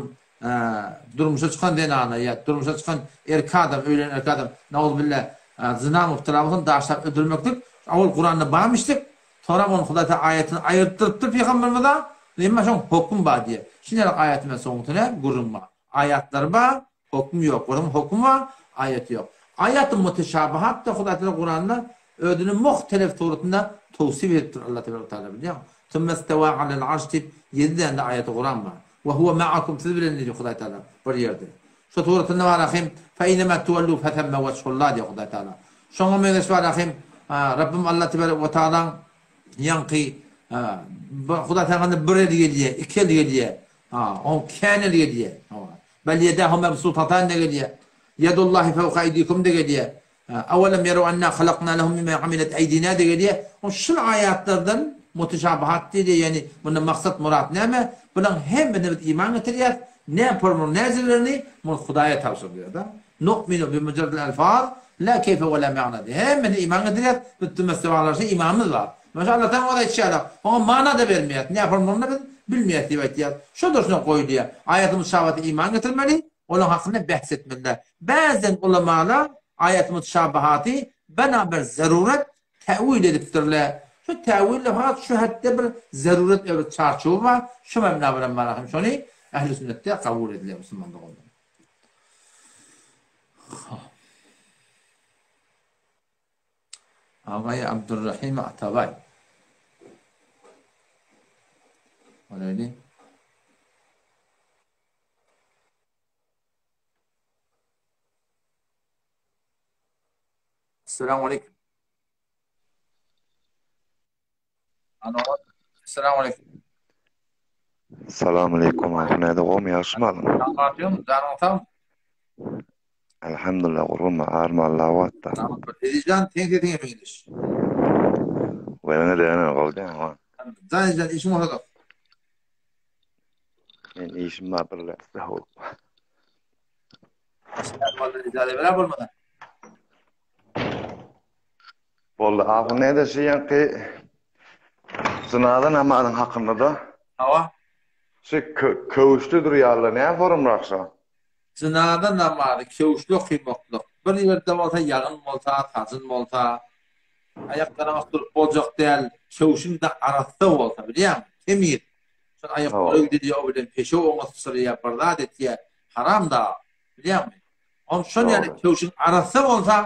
durmuşa çykan zenana ýa durmuşa çykan erkek adam, öýlenen erkek adam nauzubilla zyna mubtala bolsun daşlap öldürmeklik awal Kuranda barmyşdyk, soňra ony Hudaý Taala aýatyny aýyrtdyrypdyr pygamberimize, emma şoň höküm bar diýýär. Şinelek aýaty men soňusyny näme gürrüň bar. Aýatlary bar, Höküm ýok. Onuň hökümi bar, aýaty ýok. Aýaty muteşabihat-da Hudaý Tagala Kuranda özüni muhtelif suratynda towsif edipdir Allah tebarek we taala bilýäňmi? Sümmestewa alel arş diýip ýedi däne aýaty Kuran bar. We huwe ma'akum siz bilen diýdi Hudaý Tagala bir ýerde. Şo suratynda bar ahim feýnema tuwellu fethemme wejhullah diýýär Hudaý Tagala. Şoňa meňzeş bar ahim. Rabbim Allah tebarek we taalaň ýaňky Hudaý tagana bir eli gelýär, iki eli gelýär. Oň kän eli gelýär. Bel ýedahu mebsutatan-da gelýär. Ýedullahi fewka eýdikum-da gelýär. Awelem ýerew enna halakna lehum mimma amilet eýdina-da gelýär. Oň şul aýatlardan mutuşabahat diýilýär, ýagny munda maksat myrat näme? Bulaň hemmesine biz iman getirýäris. Näme formula näjelerini muny Hudaýa tabşyrylýar-da. Nu'minu bi mujarradil elfaz la keýfe we la ma'na diýýär. Hemmesine iman getirýäris, biz tümessebaglarça imanymyz bar. Maşa Allah taala oňa aýtýarlar. Oňa mana-da bermeýäris. Näme formularyny biz bilmeýäris diýip aýtýar. Şo durşuna goýulýar. Aýaty mutşabata iman getirmeli, olaň hakynda behs etmeliler. Bäzden ulamalar aýaty mutşabahaty bena bir zarurat täwil edipdirler. Şu täwilde fakat şu hetde bir zarurat bir çarçuwy bar. Şu mebna bilen bar hem şony ähli sünnetde kabul edilýär musulman doganlar. Agaý Abdurrahim Atabaý. Olayly. Assalamu aleykum. Assalamu aleykum. Salam aleykum ahun näde gowmy ýagşymy alyň. Salam janyň sag. Elhamdulillah gurgunma arma Allah watda. Ezijan seň sesiňe meňzeş. Wena däne gowy däne ha. Jan Ezijan işiň bolsa Men işim bar bir läsde bolup. Ijazet bolmasa. Boldy. Ahun näde şu ýaňky jynaza namazyň hakynda-da. Hawa. Şu köwüşli durýarlar, näme sorumrak şo? Jynaza namazy köwüşli okymaklyk. Bir ýerde bolsa ýagyn bolsa, sajyn bolsa, aýaklaryňa durup boljak däl, köwşüň-de arassa bolsa, bilýäňmi, temiz. Şol aýaklara gidilýär, o bilen peşew oňa syçraýar, bir zat etýär, haram da, bilýäňmi? Oň şol ýaly köwşüň arassa bolsa,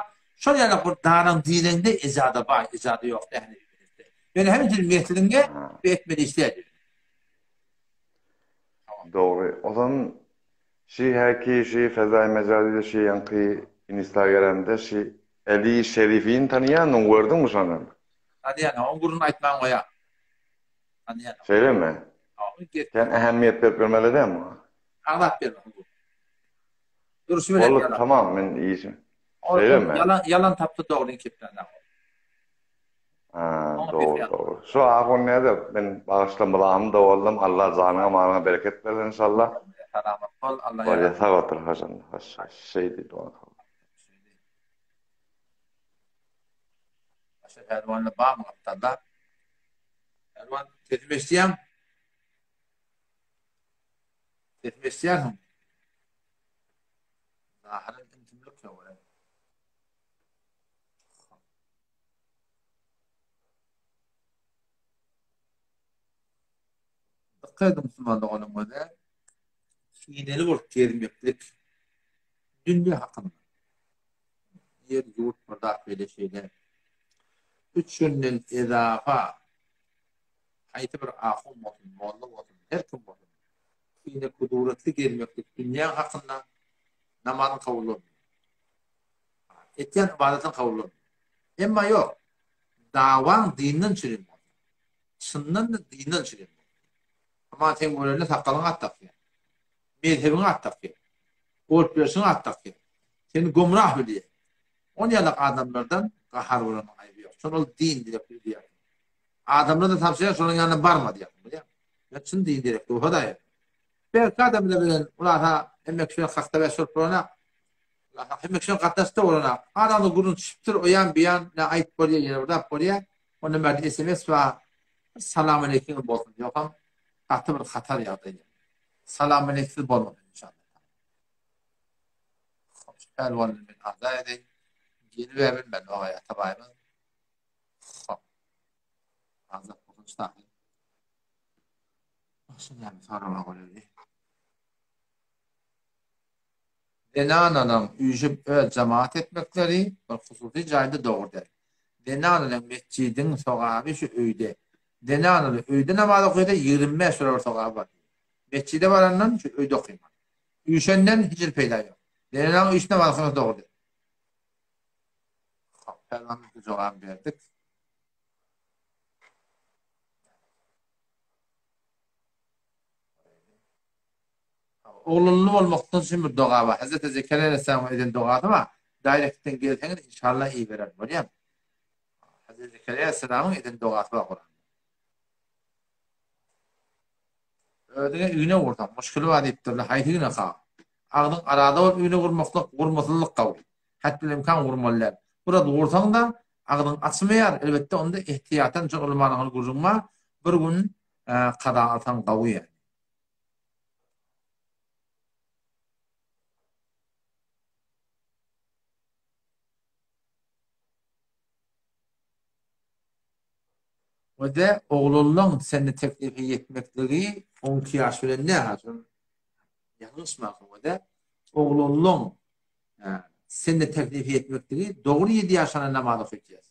şol ýaly bir danaň diýlende ejada bar, ejada ýok däl. Ýöne hem üçin mesliňe bu etmeli iş däl. Dogry. Ozan şi häki şi Fezai Mejazide şi ýaňky Instagramda şi Eli Şerifini tanyýandyň gördüňmi şony? Tanýan, oň gürrüňini aýtmaň goýa. Tanýan. Şeýlemi? Sen ähmiýet berip bermeli däl muňa. Agzap berme. Durşy bilen Boldy, tamam, men işim. Şeýlemi? Ýalan, ýalan tapsa dogryny kepden da. Ha, dogry, dogry. Şu ahun näde? Men bagyşla mylamym da boldum. Allah janyňa malyňa bereket bersin inşallah. Salamat bol, Allah ýar. Sag otur hajan. Hoş, hoş. Şeý diýdi ol. Başa pälwanlar barmy gapdalda? Pälwan, sesimi eşidýäň? Sesimi eşidýärsiňmi? Zahyran ümsümlik ýok. Dykgat ediň musulman doganym göze. Kineli bolup gezmeklik dünýe hakynda. Ýer ýurt bir zat beýle şeýle. Üç günden ezafa haýsy bir ahun bolsun, molla bolsun, her kim bolsun, kine kuduratly gezmeklik dünýäň hakynda namazyň kabul bolmaýar. Etýän ybadatyň kabul bolmaýar. Emma ýok, dawaň dinden çürim bolsa, çyndan-da dinden çürim bolsa, aman sen görende sakgalyňy at dakýar, mezhebiňi at dakýar, bolup berşiňi at dakýar, seni gümrah bilýär. On ýalak adamlardan gahar bolanyň aýby ýok. Şol ol din diýip bilýär. Adamlar-da tabşyrýar, şolaryň ýanyna barma diýýär. Bilýärmi? Ýa çyn din gerekli bolsa daýy. Belki adam bile bilen ulasa hemme kişi bilen kakda bäş bolup bolana. Ulasa hemme kişi bilen gatnaşykda bolana. Adamda gürrüň düşüpdir, o ýan bu ýan ne aýyp bolýar, ýene bir zat bolýar. Onda bärde SMS bar. Salam aleýkim bolsun. Ýogsam gaty bir hatar ýagdaý. Salam aleýksiz bolmasyn inşallah. Hoş, pälwanlar men arza edeýin. Gelip-ä bilmen, ogaý Atabaýymyz. Hop. Azat bolsun şahy. Başga näme sorama goýaly. Zenanalaryň üýşüp öz jemaat etmekleri bir hususy jaýda dogry däl. Zenanalaryň metjidiň sogaby şu öýde. Zenanalar öýde namaz okaýsa 25 barabar sogaby bar. Metjide barandan şu öýde okaýmaly. Üýşenden hiç bir peýda ýok. Zenanalaryň üýşüp namaz okamasy dogry däl. Hop. Pälwanymyza jogap berdik. Oglanly bolmakdan üçin bir doga bar. Hazreti Zekeriýa aleyhisselamyň eden dogasy bar. Direktden gelseňiz inşallah iberer bolýar. Hazreti Zekeriýa aleyhisselamyň eden dogasy bar Kuranda. Özüňe üýne gursaň, muşkili bar diýipdirler. Haýsy üýne ka? Agzyň arada bolup üýne gurmaklyk gurmasyzlyk gawy. Hätdil imkan gurmaly däl. Biraz gursaň-da, agzyň açylmaýar. Elbetde onda ehtiýatan şu ulmanyň gürrüň bar. Bir gün kaza alsaň gawy ýaly. We-de oglanlaň sende teklife ýetmekligi 12 ýaş bilen nä haçan ýalňyşmarsyň we-de oglanlaň sende teklife ýetmekligi dogry ýedi ýaşanda namaz okaýas.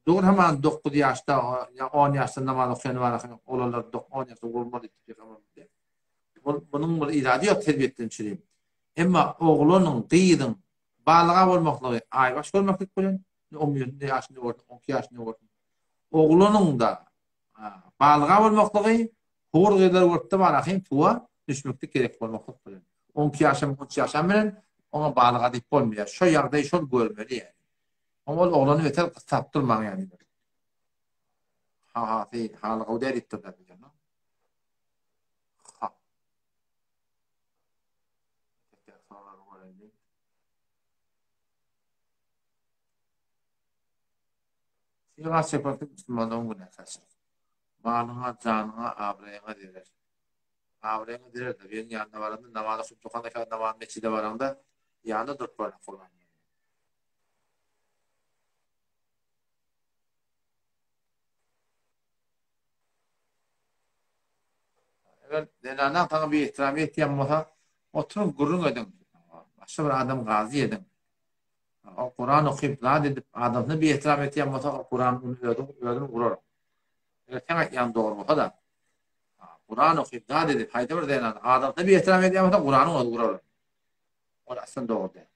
Dogry haman 9 ýaşda ýa 10 ýaşda namaz okaýan bar ahyry oglanlar 10 ýaşda urmaly diýip Munuň bir irady ýok terbiýetden çürim. Emma oglanyň, gyzyň balyga bolmaklygy aýbaş görmeklik bilen, on ýedi ýaşynda bolsun, on iki ýaşynda bolsun, oglanyň-da balyga bolmaklygy howur gyzlary görüp-de bar ahym suwa düşmeklik gerek bolmaklyk bilen. On iki ýaşam, on üç ýaşam bilen oňa balyga diýip bolmaýar. Şo ýagdaý şol görmeli ýaly. Oňa ol oglany beter gyssap durmaň ýaly. Ha-ha, haly gowy däl diýipdirler. Ha. Syýahat çekmeklik musulmanlaryň günäsi açyk. Malyňa, janyňa, abraýyňa zerer. Abraýyňa zerer-de, biriniň ýanyna baranda, namaz okyp durkanda, käbir namaz metjide baraňda, ýanynda durup barýan Kuran. Eger zenanaň saňa bir ehtiramy etýän bolsa, oturyň gürrüň ediň. Başga bir adam gazy ediň. O Kuran okyp, zat edip, adamsyna bir ehtiram etýän bolsa, o Kuran ony özüň özüni urar. Eger sen aýtýan dogry bolsa-da, Kuran okyp, zat edip, haýsy bir zenan adamsyna bir ehtiram edýän bolsa, Kuranyň özi urar. Ol aslan dogry däl.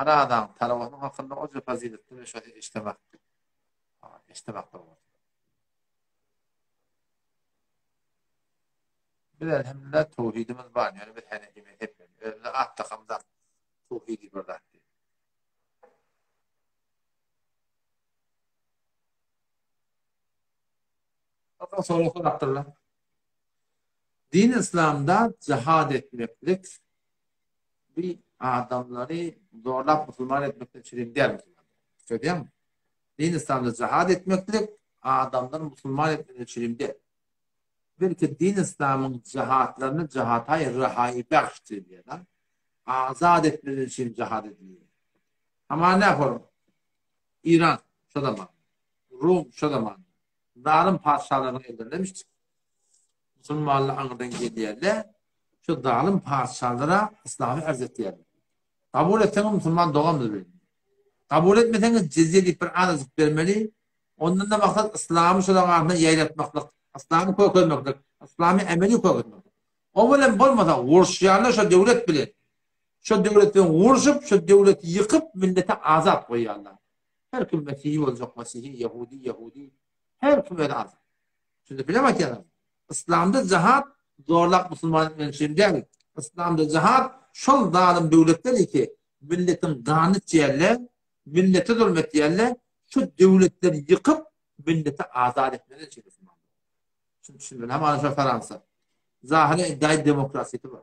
Aradaň tarawasynyň hakynda o faziletli we şony eşdemek. Eşdemek dogry. Biz elhamdülillah towhidimiz bar. Ýöne biz Hanefi mezhep. Özümize at dakamzak towhidi bir zat diýip. Ondan sonra sorapdyrlar. Din islamda jihad etmeklik bir adamlary zorlap musulman etmekden çirim däl musulman. Söýýäňmi? Din islamda jihad etmeklik adamlary musulman etmekden çirim däl. Belki din islamyň jihatlaryny jihataý rahaýy bahş diýilýär. Azat etmek üçin jihad edilýär. Amma ne for? İran şo zaman. Rum şo zaman. Zalym patyşalaryň ellerinden çykyp, musulmanlar aňyrdan gelýärler, şu zalym patyşalara yslamy arz etýärler. Kabul etseňiz musulman dogandyr bilen. Kabul etmeseňiz jizýe diýip bir azajyk bermeli. Ondan da maksat yslamy şolaryň arasynda ýaýratmaklyk, yslamy kökelmeklik, yslamy emeli kökeltmeklik. O bilen bolmasa uruşýarlar şo döwlet bilen. Şo döwlet bilen uruşyp, şo döwleti ýykyp, milleti azat goýýarlar. Her kim mesihi boljak mesihi, ýehudi ýehudi, her kim özi azat. Şunda bilem aýtýarlar. Yslamda jihad zorlap musulman etmek üçin däl. Yslamda jihad şol zalym döwletler ki milletiň ganyny içýärler, millete zulum etýärler, şu döwletleri ýykyp milleti azat etmek üçin musulman. Şunu düşünmeli. Hem ana şu Fransa. Zahyry iddiaý demokrasiýasy bar.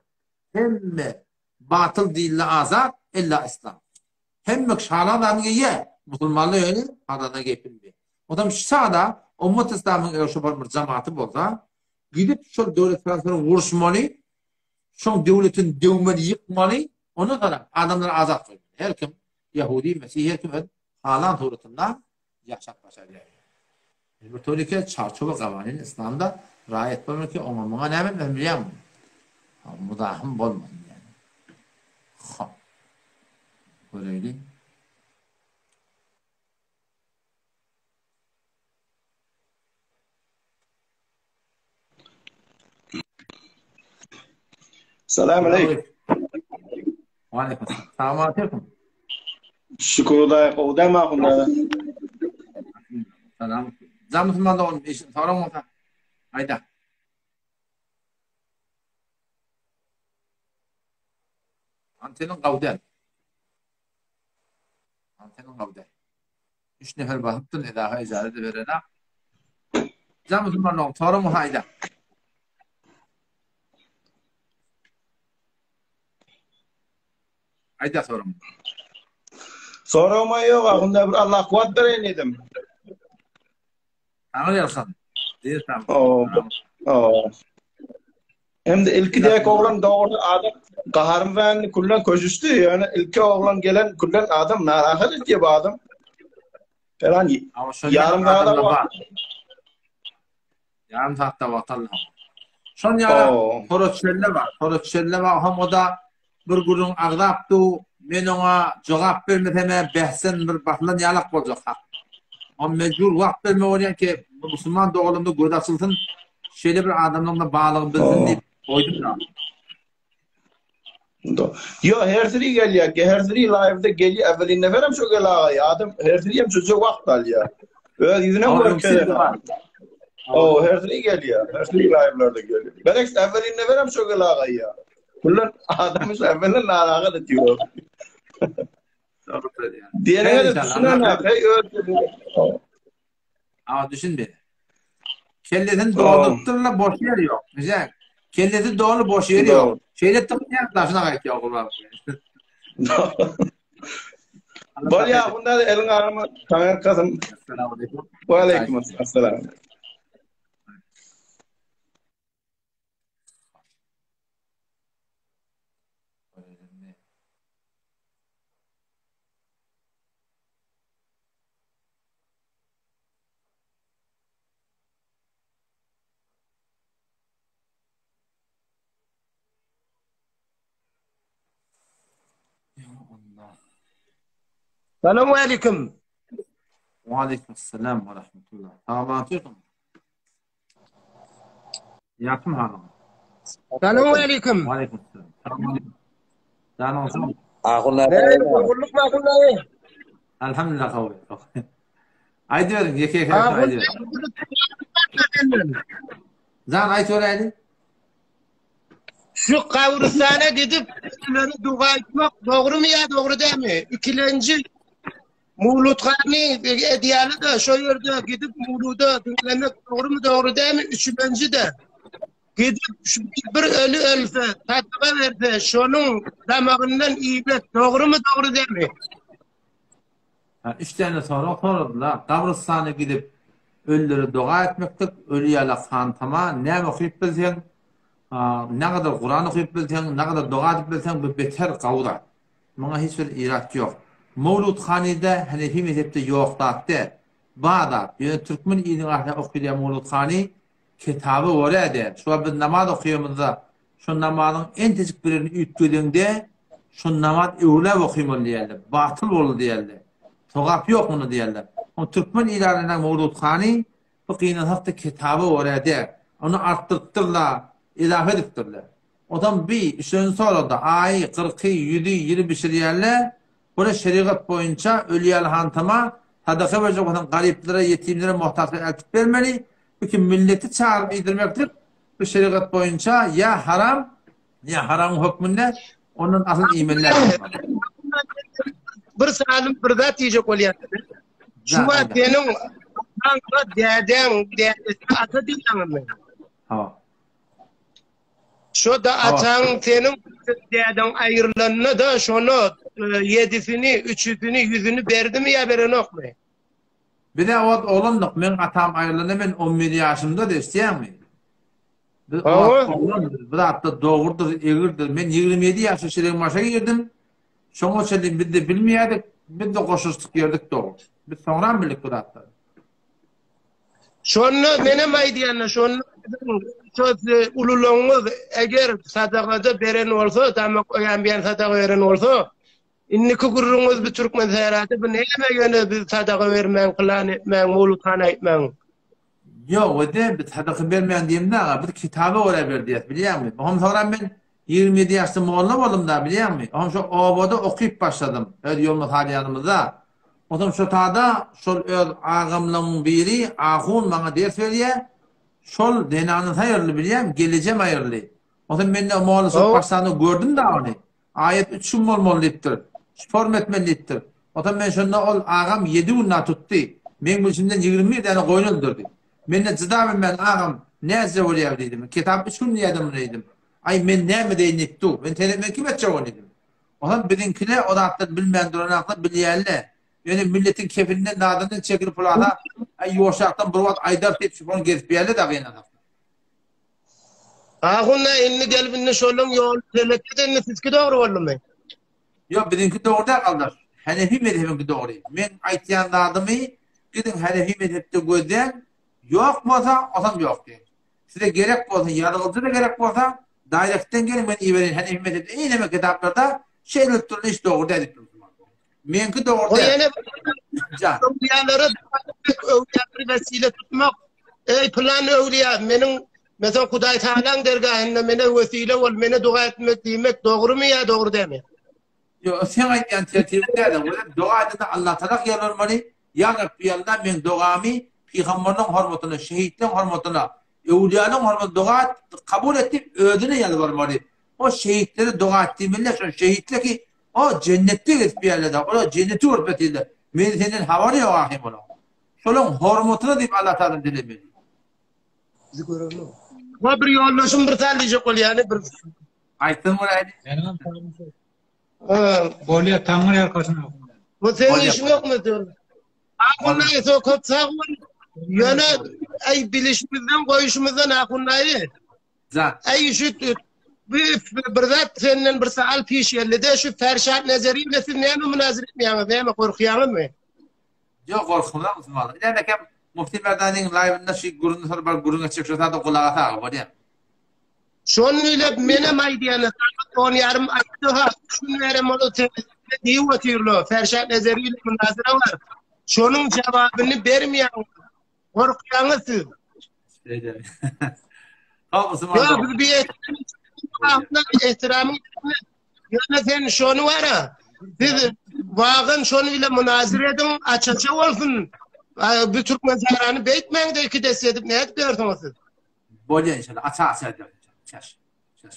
Hemme batyl dinli azat, illa islam. Hemme kişi halal zadyny geýýär. Musulmanlar ýöne halaldan geýip bilmeýär. Onsoň şu çagda ummat islamyň eger şu bir jamaty bolsa, gidip şol döwlet bilen uruşmaly, şoň döwletini döwmeli, ýykmaly, ondan soňra adamlary azat goýmaly. Her kim ýahudi, mesih, her kim öz halan suratynda ýaşap başarýar. Bir tolike çarçuwa gawanin islamda raýat bolmaly ki oňa muňa näme etmesin bilýäňmi? Muzahym bolmasyn ýani. Hop. Göreýli. Salam aleyküm. Waleýkim salam. Salam Şükür Hudaýa gowy dämi ahun aga? Salam. Jan musulman doganym işin soraň bolsa aýda. Anteniň gawy däl. Anteniň gawy däl. Üç nefer basypdyr, edaha ijazet berenak. Jan musulman doganym soraň bolsa aýda. Aýda soraň. Soragym ýok, ahunda bir Allah kuwwat bereýin diýdim. Saňa ýalkan. Diýir saňa. Oo. Hem de ilki dek oglan dogry adam gaharym bilen küllen köşüşdi. Ýöne ilki oglan gelen küllen adam narahat etdi bu adam. Falan ýarym sagat wagt. Ýarym sagatda wagt aldy. Şon ýaly Horoçelle bar. Horoçelle bar hem o da bir gürrüň agzap du, men oňa jogap bermesem behsen bir basylan ýalak boljak hak. On mejbur wagt berme bolýan ki musulman doganymda göz açylsyn, şeýle bir adamlaryň da barlygyny bilsin diýip goýdum da. Yo her siri gelýär, her siri live-de gelýär, Evelyn neferem şu gel agaý, adam her siri hem şu wagt alýar. Öz ýüzüne görkezýär. O her siri gelýär, her siri live-lerde gelýär. Berek Evelyn neferem şu gel agaý ýa. Kullan adamy şu Evelyn narahat etýär. Diýeniňe de düşünen hey öz Awa düşündi. Kellesini doldurupdyrlar, boş ýer ýok. Bize kellesi doly boş ýeri ýok. Şeýle tykýar, daşyna gaýtýar gurban. Bolýa, bunda da eliň arymy taňa kasym. Wa aleýkum assalam. Salam aleyküm. Wa aleyküm selam we rahmetullah. Salam Ýakyn halyň. Salam aleyküm. Wa aleyküm selam. Janyň sag. Ahun Gulluk makullaý. Alhamdulillah gowy. Aýdyberiň, ýeke ýeke aýdyberiň. Jan aýt öräýli. Şu gabrystana gidip ölüleri duga aýtmak dogrumy ýa dogry dälmi? Ikilenji Mawludhany edýäli-de şo ýerde gidip mawluda diňlemek dogrumy dogry dälmi? Üçülenji-de gidip şu bir öli ölse, sadaka berse, şonuň damagyndan iýmek dogrumy dogry dälmi? Ha, üç tane sorag soradylar. Gabrystana gidip ölülere doga etmeklik, öli ýala hantama näme okyp bilseň, nägadar Kuran okyp bilseň, nägadar doga edip bilseň, bu beter gawy zat. Muňa hiç bir irat ýok. Mowlud hanyda Hanefi mezhepde ýok zat däl. Bar zat. Ýöne türkmen iliniň arasynda okylýan Mowlud hany kitaba görä däl. Şu wagt biz namaz okaýamyzda şo namazyň entejik birini üýtgedeňde şo namaz öwrüläp okymaly diýýärler. Batyl boldy diýýärler. Sogap ýok munda diýýärler. Oň türkmen ili arasynda Mowlud hany bu gynansakda kitaba görä däl. Ony artdyrypdyrlar, ezafe edipdirler. Otam bi, üçlenji soragda, aýy, kyrky, ýüzi, ýyly bişirýärler, Buna şerigat boýunça ölýäli hantama, sadaka berjek bolsaň garyplara, ýetimlere, muhtaçlara eltip bermeli, bu ki milleti çagyryp iýdirmeklik, bu şerigat boýunça ýa haram, ýa haramyň hökmünde, ondan asyl iýmeli däl. Bir salym bir zat diýjek bolýan. Şu wagt seniň ataň, dädeň, dädesi ata diýýäňmi? Ha. Şo-da ataň seniň dädeň aýrylanda-da şona ýedisini, üçüsini, ýüzüni berdimi ýa berenokmy? Biz-ä o wagt oglandyk. Meň atam aýrylanda men on bir ýaşymdady, eşidýäňmi? Biz o wagt oglandyk. Bu zatlar dogrudyr, egridir. Men 27 ýaşda Şirinbaşa girdim. Şoňa çenli biz-de bilmeýärdik. Biz-de goşulyşdyk ýerdik dogry. Biz soňram bildik bu zatlary. Şonda menem aýdýan, şonda şo ulularyňyz eger sadakada beren bolsa, damak oýan bilen sadaka beren bolsa, indiki gürrüňiz bu türkmen sährada bu näme ýöne biz sadaka bermäň, pylan etmäň, mowludhana aýtmaň. Ýok, öde biz sadaka bermäň diýemde aga, biz kitaba görä ber diýýäs, bilýäňmi? Oňam soňra men. 27 ýaşda molla boldum-da, bilýäňmi? Onsoň şo obada okyp başladym, öz ýoluma salýanymyzda. Onsoň şo tada şol öz agamlaryň biri ahun maňa ders berýär. Şol zenany saýyrly bilýäňmi, gelejem aýyrly. Onsoň men-de mollaçylyk başlanda gördüm-de ony. Aýat üç gün bolmaly diýipdir. Şform etmeli diýipdir. Onsoň men şonda ol agam ýedi gün da tutdy. Meň bilşimden 21 däne goýun öldürdi. Men-de jyda bilmän agam näce bolýar diýdim. Kitap üç gün diýýärdi muny diýdim. Aý men näme deýin diýip dur. Men seni men kim etjek ony diýdim. Onsoň biziňkiler o zatlary bilmän duranaklar bilýärler. Ýöne milletiň kefininden zadyndan çekilip pul alsa, aý ýuwaşrakdan bir wagt aýdar diýip şony gezip ýärler da gynanaklar. Ahun-a indi gelip indi şolaň ýoly telekde indi sizki dogry boldumy? Ýok biziňki dogry däl gardaş. Hanefi mezhebiňki dogry. Meň aýtýan zadymy gidiň hanefi mezhepde gözläň, ýok bolsa osam ýok diýiň. Size gerek bolsa ýazgyjy-da gerek bolsa daýrektden geliň men ibereýin hanefi mezhepde eneme kitaplarda şeýdilip durlan iş dogry däl diýip dursun. Meňki dogry O däl. ýene Ja. öwlüýalara öwlüýalary wesile tutmak. Eý pylan öwlüýa meniň Mesela Hudaý Tagalaň dergahynda mene wesile bol, mene doga etmek diýmek dogrumy ýa dogry dälmi? Ýok, seň aýdýan tertibiň däl. Olar doga edende Allah Tagala ýalbarmaly, Ýa Rabbi Alla meň dogamy pygamberleň hormatyna, şehitleň hormatyna, öwlüýalaň hormatyna doga et, kabul et diýip özüne ýalbarmaly. O şehitlere doga et diýmeli, şol şehitler ki o jennetde gezip ýörler-de, olar jenneti görüp ýatyrlar. Men senden habary ýok ahym olaň. Şolaň hormatyna diýip Allah Tagaladan dilemeli. Bizi görenok. Wa bir ýoldaşym bir sal diýjek bolýany bir. Aýtsyn bolaýdy. Menem tanşym. Bolýa taňry ýalkasyn. Bu seň işiň ýokmy diýen. Ahunlaý so köp sag bol. Ýöne aý bilişimizden goýuşymyzdan ahunlaý. Zat. Aý şu bu bir zat senden bir sal piş geldi-de şu Ferşat Nezeri ile siz näme münazir etmeýäňiz, näme gorkýaňyzmy? Ýok gorkmaz musulmanlar. Ine kem Mufti Merdanyň live-ynda şu gürrüňi sorup bar gürrüň etjek şu sada gulaga sag bolýar. Şony ile menem aýdýan sagat on ýarym aýtdy ha üç gün bärem ol diýip otyrlar. Ferşat Nezeri ile münazara bar. Şonuň jawabyny bermeýäňiz. Gorkýaňyz siz. Şeýle. Sag musulman. Ýok biz bir ehtiramyň Ýöne sen şony bara, siz wagan şony bile munazir ediň, aç-aça bolsun. Bu türkmen sährany beýtmäň-de iki desse edip nädip ýörsüňiz siz? Bolýar inşallah, aça-aça ederis. Çaş. Çaş.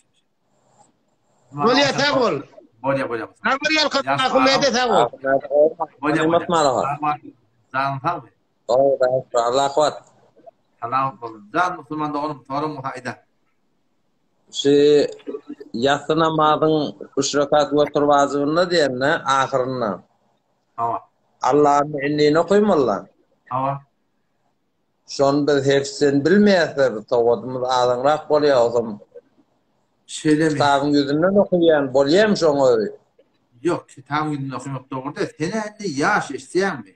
Bolýar, sag bol. Bolýar, bolýar. Taňry ýalkasyn, Ahun sag bol. Bolýar, bolýar. Janyň sag bol. Allah kuwat. Salamat bol. Jan musulman doganym, soraň bolsa aýda. Şu ýassy namazyň üç rekat witr wajybynda diýende ahyrynda. Hawa. Allahümme innini okymalyda. Hawa. Şony biz hepsini bilmeýäs-de biz sowadymyz azyňrak bolýar ozam. Şeýlemi? Kitabyň ýüzünden okaýan bolýamy şoň özi? Ýok, kitabyň ýüzünden okamak dogry däl. Sen-ä indi ýaş eşitýäňmi?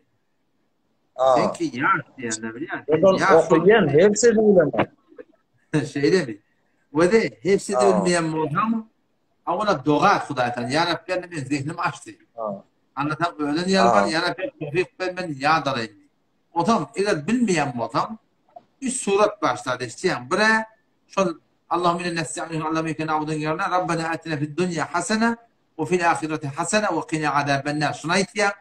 Senki ýaş diýende bilýän. Sen okaýan hepsini bilemok. Şeýlemi? Wede hepsini bilmeýän bolsaň, awala doga et Hudaýdan. Ýa Rabbi indi men zehnim açdy. Anlasaň özün ýalbar, ýa Rabbi towfyk ber men ýad alaýyn. Onsoň eger bilmeýän bolsaň, üç surat başla eşitýäň. Bire şol Allahümme inna nesta'inu Allahümme iyyake na'budu ýerine Rabbena atina fid dunýa hasana we fil ahireti hasana we qina azabennar. Şuny aýtýaň.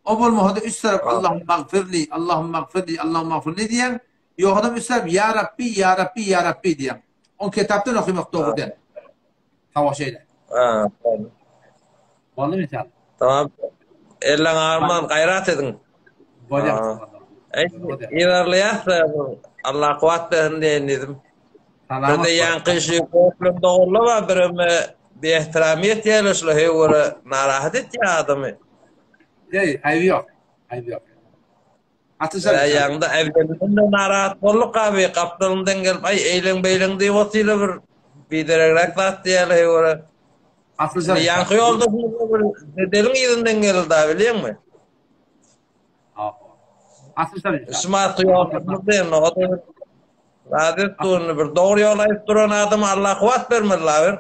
O bolmasa-da üç tarap Allahümmagfirli, Allahümmagfirli, Allahümmagfirli diýýäň. Ýogsam üç tarap Ýa Rabbi, Ýa Rabbi, Ýa Rabbi diýýäň. Ony kitapdan okamak dogry däl. Hawa şeýle. Ha. Boldy inşallah. Tamam. Elleň agyrman gaýrat ediň. Bolýar. Eý, yzarlaýas-da, Allah kuwwat bersin diýen diýdim. Birde ýaňky şu gökleň doganlar bar, birem biehtirami etýärler şular höwere narahat etýär adamy. Eý, aýby ýok. Aýby ýok. Atyşar. Ýa ýaňda äwwelinden narahat bolduk abi, gapdalyndan gelip aý eýleň beýleň diýip otylar bir bideregräk zat diýýärler höwere. Atyşar. Ýaňky ýoldaşymyz bir jedeliň yzyndan geldi bilýäňmi? Şumat ýolumyz diýen o da Razy durny bir dogry ýol aýyp duran adam Allah kuwat bermeli la bir.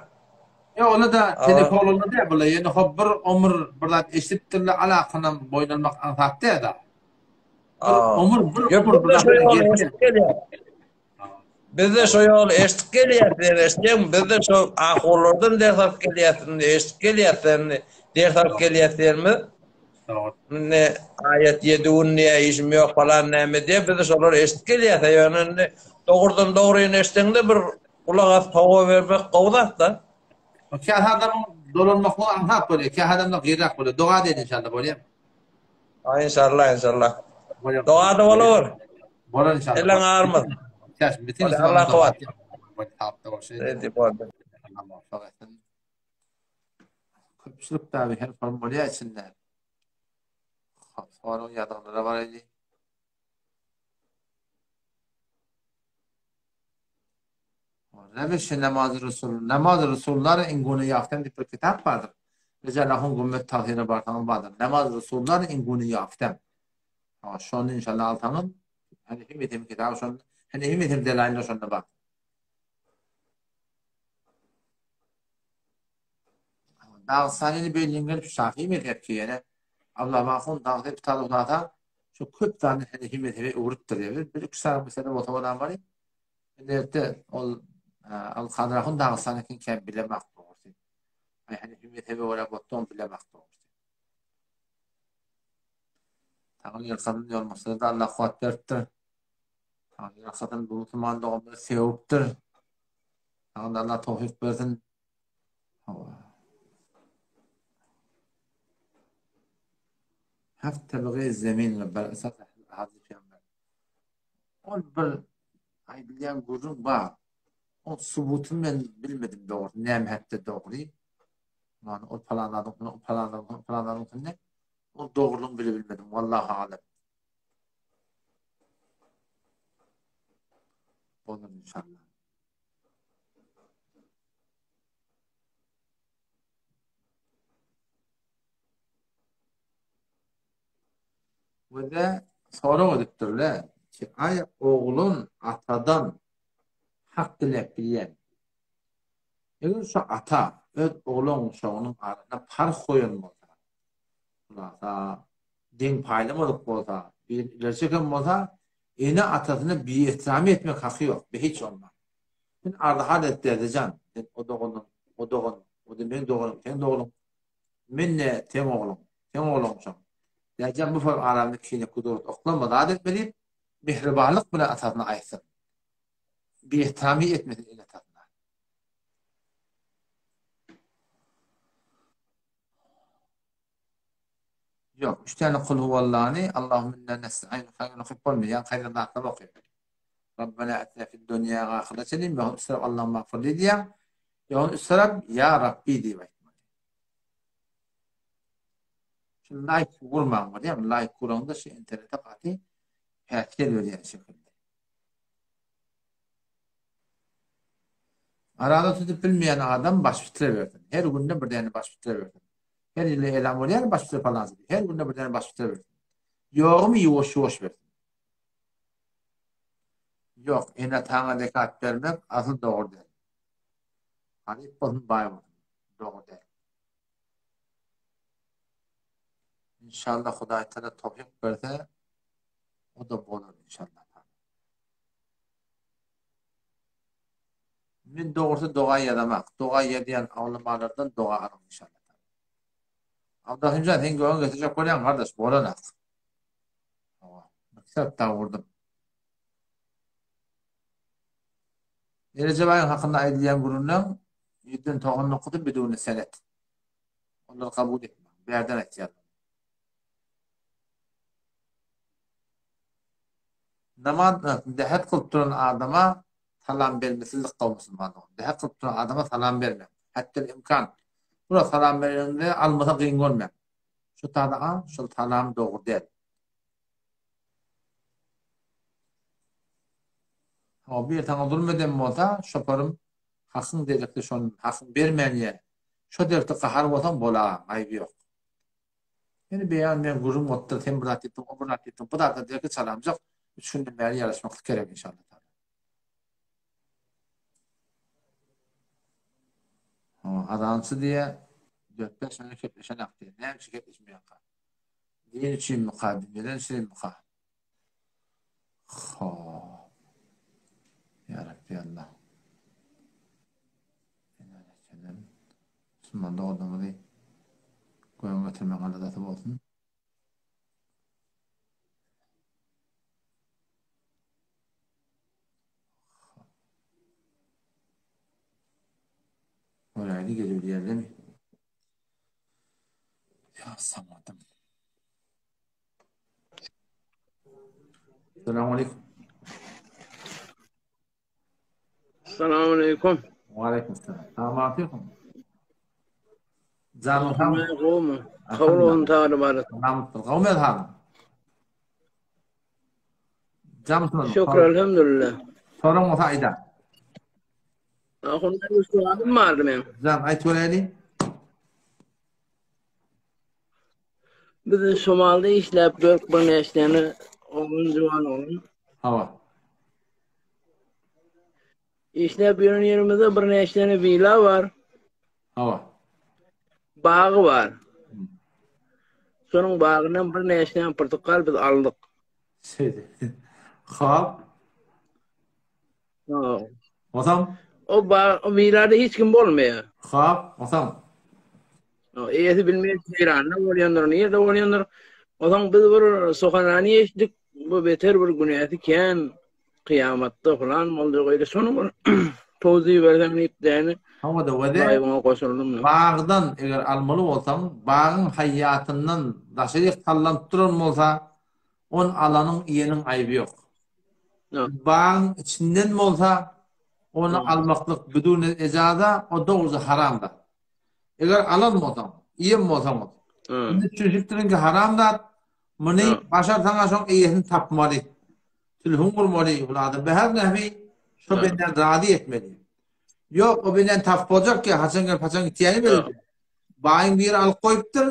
Ýa ony da telefonunda däl bular ýöne hop bir omur bir zat eşidipdirler alakynam boýun almak aňsat däl da. Bir omur bir omur bir zat. Biz-de şo ýoly eşidip gelýäs, sen eşitýäňmi? Biz-de şo ahunlardan ders alyp gelýäs, indi eşidip gelýäs, sen indi ders alyp gelýäs diýenimiz. Indi aýat ýedi gün diýýär, işim ýok falan näme diýýär, biz-de şolary eşidip gelýäs, ýöne indi dogrudan dogryny eşideňde bir gulak asyp hawa bermek gowy zat-da. Käsi adamyň dolanmaklygy aňsat bolýar, käsi adamda gyrak bolýar. Doga edeli inşallah, bolýarmy? Ay inşallah inşallah. Doga da bolar. Bolar inşallah. Eliň agyrmaz. Çäş bütün Allah kuwat. Hadi Köpçülük tabi her form bolýar içinde. Sorag ýazanlara bar idi. Rebeşi namaz Resul, namaz Resullar inguni ýaftem diýip bir kitap bardyr. Rical ahun gümmet tagsyra barsaňyz bardyr. Namaz Resullar inguni ýaftem. Ha, şony inşallah alsaňyz, hani hem etem kitaby şonda, hani hem etem delaýyl şonda bar. Dagystanyny belliň gelip Şafi mezhepçi ýene Abdullah Mahun Dagystan kitaby okasa şu köp zany Hanefi mezhebe öwrüpdir diýip. Bir üç sany mesele bolsa olam bar. Elbetde ol Al Kadyr Ahun Dagystanyňky kän bilemak dogrusy. Ay Hanefi mezhebe görä botdan bilemak dogrusy. Taňry ýalkasyn ýolmasa da Allah kuwwat beripdir. Taňry ýalkasyn bu musulman doganymyzy sewipdir. Taňry Allah towfik bersin. Heft tebigy zemin we bir esas Hazreti Peygamber. Ol bir aýdylýan gürrüň bar. Ol subutyny men bilmedim dogry. Näme hätde dogry. Yani ol palan zadyň, ol palan zadyň, ol palan zadyň Ol dogrulygyny bile bilmedim. Wallahu alem. Bolar inşallah. We-de sorag edipdirler ki, Aý, oglan atadan hak diläp bilýärmi? Eger şu ata öz oglan-uşagynyň arasynda parh goýan bolsa, hulasa, deň paýlamadyk bolsa, bir ileri çeken bolsa, ene-atasyna biehtirami etmek haky ýok, be hiç bolman. Sen arzy-hal et dädejan, sen o doganyň, o dogan, o-da meň doganym, seň doganyň, men-de seň ogluň, seň ogluňşam. Dädejan bu fal aramyzda kine-kudurut oklama, zat etme diýip, mähribanlyk bilen atasyna aýtsyn. Biehtirami etmesin ene-atasyna. Ýok, üç däne Kulhuwallany, Allahümme inna nesta'inu haýrun okyp bolmaýar, ýaňky aýdan zatlary okyp. Rabbena atina fid dunýa we ahyra çenli ýa üç tarap Allahümme agfirli diýýäň, ýa üç tarap ýa Rabbi diýip aýtmaly. Şu laýk gurmaň bolýarmy? Laýk guraňda şu internete gaty päsgel berýän şekilde. Araza tutup bilmeýän adam baş bitire bersin. Her günde bir däne baş bitire bersin. Her ýylda elan bolýar baş bitire palança diýip. Her günde bir däne baş bitire bersin. Ýogumy ýuwaş-ýuwaş bersin. Ýok, ene-ataňa zekat bermek asyl dogry däl. Garyp bolsun, baý bolsun, dogry däl. Inşallah Hudaý Taala towfyk berse, o-da bolar inşallah. Men dogrusy doga ýazamak. Doga ýazýan ulamalardan doga alyň inşallah. Abdurahimjan sen göwün getirjek bolýaň gardaş bolanak. Hawa. Maksat da vurdum. Erejebaýyň hakynda aýdylýan gürrüňleň ýüzden 99-y biduni senet. Olary kabul etmäň. Bärden aýtýarlar. Namaz dähet kylyp duran adama salam bermesizlik gowy musulman dogan. Dähet kylyp duran adama salam berme. Hättel imkan. Bura salam bereniňde almasa gyn görme. Şu tada şol salam dogry däl. Hawa bir saňa zulum eden bolsa şoparym hakyň derekli şon hakyň bermän ýe. Şo derekde gahar bolsaň bola aýby ýok. Ýöne beýan men gürrüň bolupdyr, sen bir zat diýipdiň, o bir zat diýipdiň, bu zatlar derki çalamjak, üç günden bäri ýaraşmaklyk gerek inşallah taala. Hawa, azançy diýýä, dört-bäş sene gepleşenak diýýä. Näme üçin gepleşmeýärka? Din üçinmika, dünýeden üçinmika? Hop. Ýa Rabbi Allah. Musulman doganlarymyzy göge getirmegiň aladasy bolsun. Göräýli gelebilýärlermi? Ýa samadym. Selamun aleyküm. Selamun aleyküm. Wa aleyküm selam. Salam aleyküm. Janyň sag. Gowmy? Kabul olsun taýly barat. Salam. Gowmy halyň? Janyň Şükür elhamdülillah. Soraň bolsa aýda. Ahun bir sowalim bardy meň. Jan aýt göräýli. Biz Somalda işläp dört bir näçdeni oglan juwan oglan. Hawa. Işläp ýören ýerimizde bir näçdeni wila bar. Hawa. Bagy bar. Şonuň bagyndan bir näçdeni pyrtykal biz aldyk. Şeýle. Hop. Onsoň? O ba o wilada hiç kim bolmaýar. Hop, onsoň? O eýesi bilmeýär, Eýranda bolýandyr, nirde bolýandyr. Onsoň biz bir suhanany eşitdik, bu beter bir günäsi kän, kyýamatda falan boljak öýle. Şony bir towzi berseň diýip däni. Hawa-da, wede. Laýwyňa goşuldym. Bagdan eger almaly bolsaň, bagyň haýýatyndan daşaryk sallanyp duran bolsa, On alanyň iýeniň aýby ýok. Bagyň içinden bolsa ony almaklyk bidune ejaza o dogruja haram zat. Eger alan bolsaň, iýen bolsaňyz. Indi düşünipdirin ki haram zat, muny başarsaňa şoň eýesini tapmaly. Telefon gurmaly, ul adam be her nähmi şo benden razy etmeli. Ýok, o benden tapyp boljak ki haçan gelip haçan gitýäni belli. Baýyň biri alyp goýupdyr,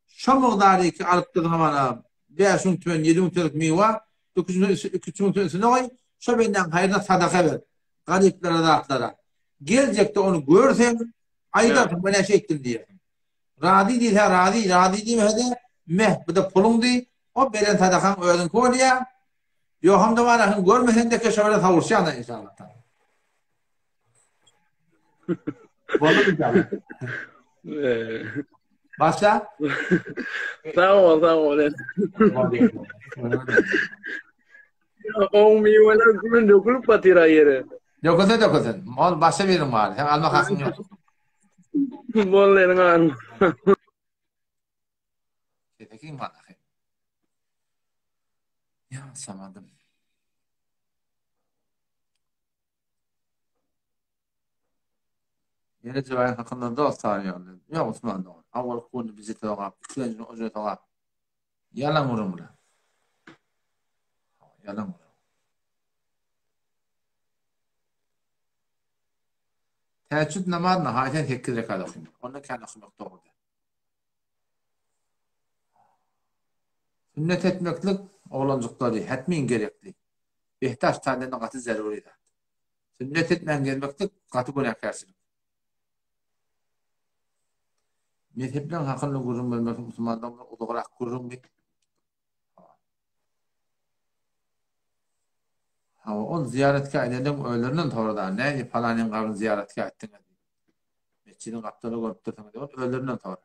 şo mugdary ki alypdyr hamana 5000 tümen, 7000 tümenlik miwa, 3000 tümen üstüne goý, şo bendäň haýryna sadaka ber. Garyplara zatlara. Geljekde ony görseň, aýdarsyň, men şeýtdim diýersiň. Razy diýse razy, razy diýmese-de, meh, bu-da puluň diý, o beren sadakaň özüňki bolýar. Ýoham-da barasyň görmeseň-de şo bilen sowuşýaň-da inşallah. Boldy inşallah. Başla. Sag bol, sag bol. Oň miweler gülün dökülip batyr ýere. Dökülse dökülsün. Ol başga biriň maly. Sen almak hakyň ýok. Boldy eliň alma. Kesekiň maly. Ýa samadym. Ýene jaýyň hakynda dost saýýarlar. Ýok Osman dogan. Awal kuny bizi sogap, ikilenjini oja sogap. Ýalan gürrüň bular. Ýalan gürrüň. Täheccüd namazyny haýsy 8 rekat okaýmaly? Ondan kän okamak dogry däl. Sünnet etmeklik oglanjyklary hetmin gerekli. Behtaş taýdan gaty zeruri zat. Sünnet etmän gezmeklik gaty günäkärçilik. Mezhepleriň hakynda gürrüň bermek musulmanlaryň uzagrak gürrüňmi? Hawa, ol zyýaratgäh edenden özlerinden sorada, nädip palanyň gabryny zyýaratgäh etdiňiz diýip. Metjidiň gapdaly görüp dursuňyz diýip, ol özlerinden sora.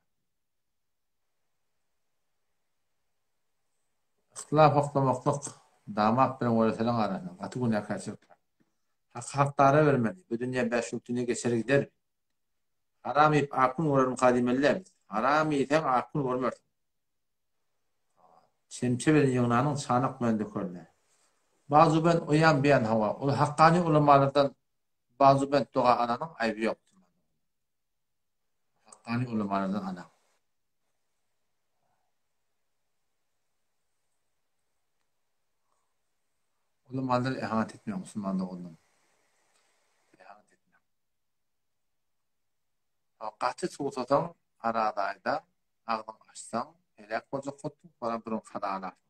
Yhtylaf oklamaklyk damat bilen wereseliň arasynda gaty günäkärçilikdir. Haky hakdara bermeli. Bu dünýä bäş wagt dünýe geçer gider. Haram iýip ak gün görermika diýmeli däl biz. Haram iýseň ak gün görmersiň. Çemçe bilen ýygnanyň çanak bilen dökerler. Bazubent oýan beýan hawa ol hakkany ulamalardan bazubent doga alanyň aýby ýok. Hakkany ulamalardan alaň. Ulamalara ihanet etmäň musulman doganlarym. Ihanet etmäň. Gaty suwsasaň Arazaýda agzyňy açsaň heläk boljak hutdyň soňra bir gün kaza alarsyň.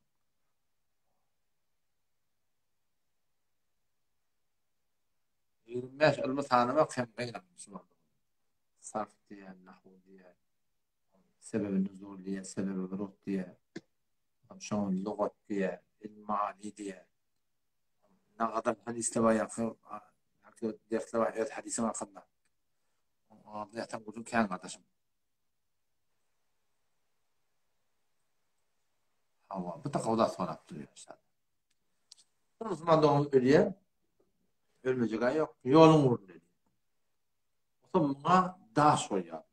25 ylmy sanamak hem gynam musulman doganlar. Sarf diýýär, nahw diýýär, sebebi nuzul diýýär, sebebi wurud diýýär. Şoňa lugat diýýär, ilm maani diýýär. Nagadal hadysda baýaky. Ýörite dersler bar öz hadysyň hakynda. Onda ýatan gürrüň kän gardaşym. Hawa, bu da gowy zat sorap durýar. Bir musulman dogan ölýär. Ölmejek ýok. Ýoluň ugrunda ölýär. Otam muňa daş goýýar.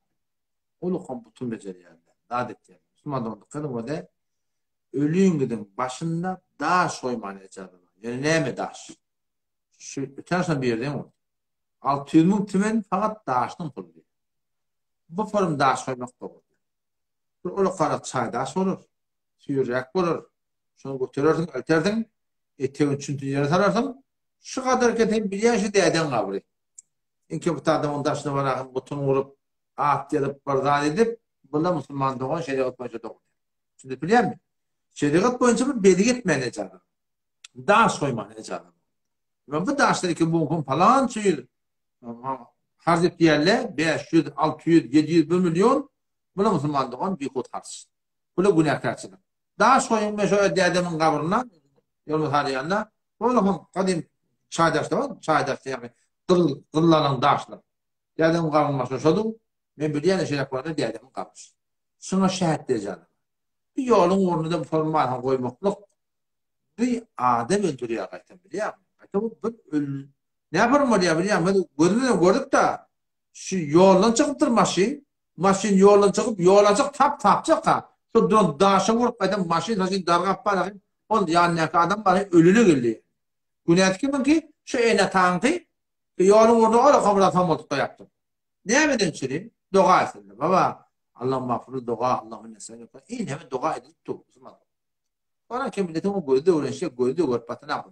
Ulukam butun bejerýärler. Zat etýärler. Musulman dogan dykgat ediň Öliňiziň başynda daş goýmana ejaza bar. Ýöne näme daş? Şu öten şon bir ýerden boldy. 600 müň tümen fakat daşyň puly diýýär. Bu form daş goýmak dogry. Bir ulakarak çaý daş bolar. Süýrräk bolar. Şony göterersiň, eltersiň, etegini çüntün ýere salarsyň. Şu gadar eken sen bilýän şu dädeň gabry. Inki bu adamyň daşyna bararsyň, butun gurup, at ýazyp, bir zat edip, bula musulman dogan şerigat boýunça dogry. Düşünip bilýärmi? Şerigat boýunça bir belgi etmäne ejaza. Daş goýmana ejaza. Ve bu daşlar iki bu gün falança ýyl harç etýärler, 500, 600, 700, 1 milyon. Bula musulman dogan bihut harç. Bula günäkärçilik. Daş goýuň men şo dädemiň gabryna, ýolun salýanda, ola hem gadym çaý daşlar bar, çaý daşlar ýagny gyl gyllanan daşlar. Dädemiň gabrynyň başyna şodur. Men bilýän şeýle bolanda dädemiň gabry. Şuňa şähet berýän. Bu ýoluň ugrunda musulmany goýmaklyk bu adam öldürýär gaýtam bilýärmi? Gaýtam bu bir öl Näme bolýar bilýärmi? Biz gözümiz bilen gördük-de şu ýoldan çykypdyr maşyn. Maşyn ýoldan çykyp, ýol açyk tap tapjak ha. Şu duran daşa urup gaýtam maşyn saşyn dargap baragyn. Ol ýanyndaky adam bar ölüne geldi. Günäsi kimiňki? Şu ene-ataňky. Ýoluň ugrunda ol okamyra somalyp goýapdyr. Nämeden çüri? Doga etsinler. Baba, Allahumma magfirli doga, Allahumma neseluka. Inheme doga edilip dur. Musulman. Oran kim milletiň o gözde öwrenişe, gözde görüp batana bu.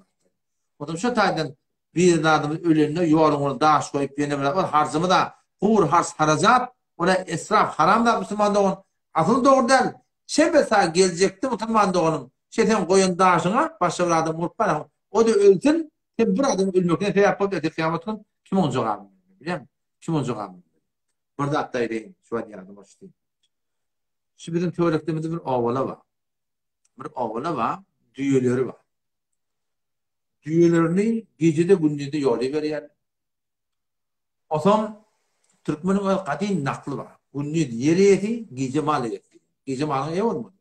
Odan şu taýdan bir adamyz ölende ýoluň daş goýup ýene bir ol harjymy da gur harç harajat, ola esraf haram da musulman dogan. Asyl dogry däl. Şebesa geljekde musulman doganym. Şe sen goýan daşyňa başga bir adam urup barar. O da ölsün, Sen bir adamyň ölmegine sebäp bolup ertir kyýamat gün kim oň jogabyny bermeli bilýäňmi? Kim oň jogabyny bermeli? Bir zat da aýdaýyn, şu wagt ýadyma düşdi. Şu biziň töwerekdemizde bir obala bar. Bir obala bar, düýeleri bar. Düýelerini gijede gündizde ýoly berýär. Osoň türkmeniň öz gadym nakly bar. Gündiz ýer eýesi, gije mal eýesi. Gije malyň eýe bolmaly.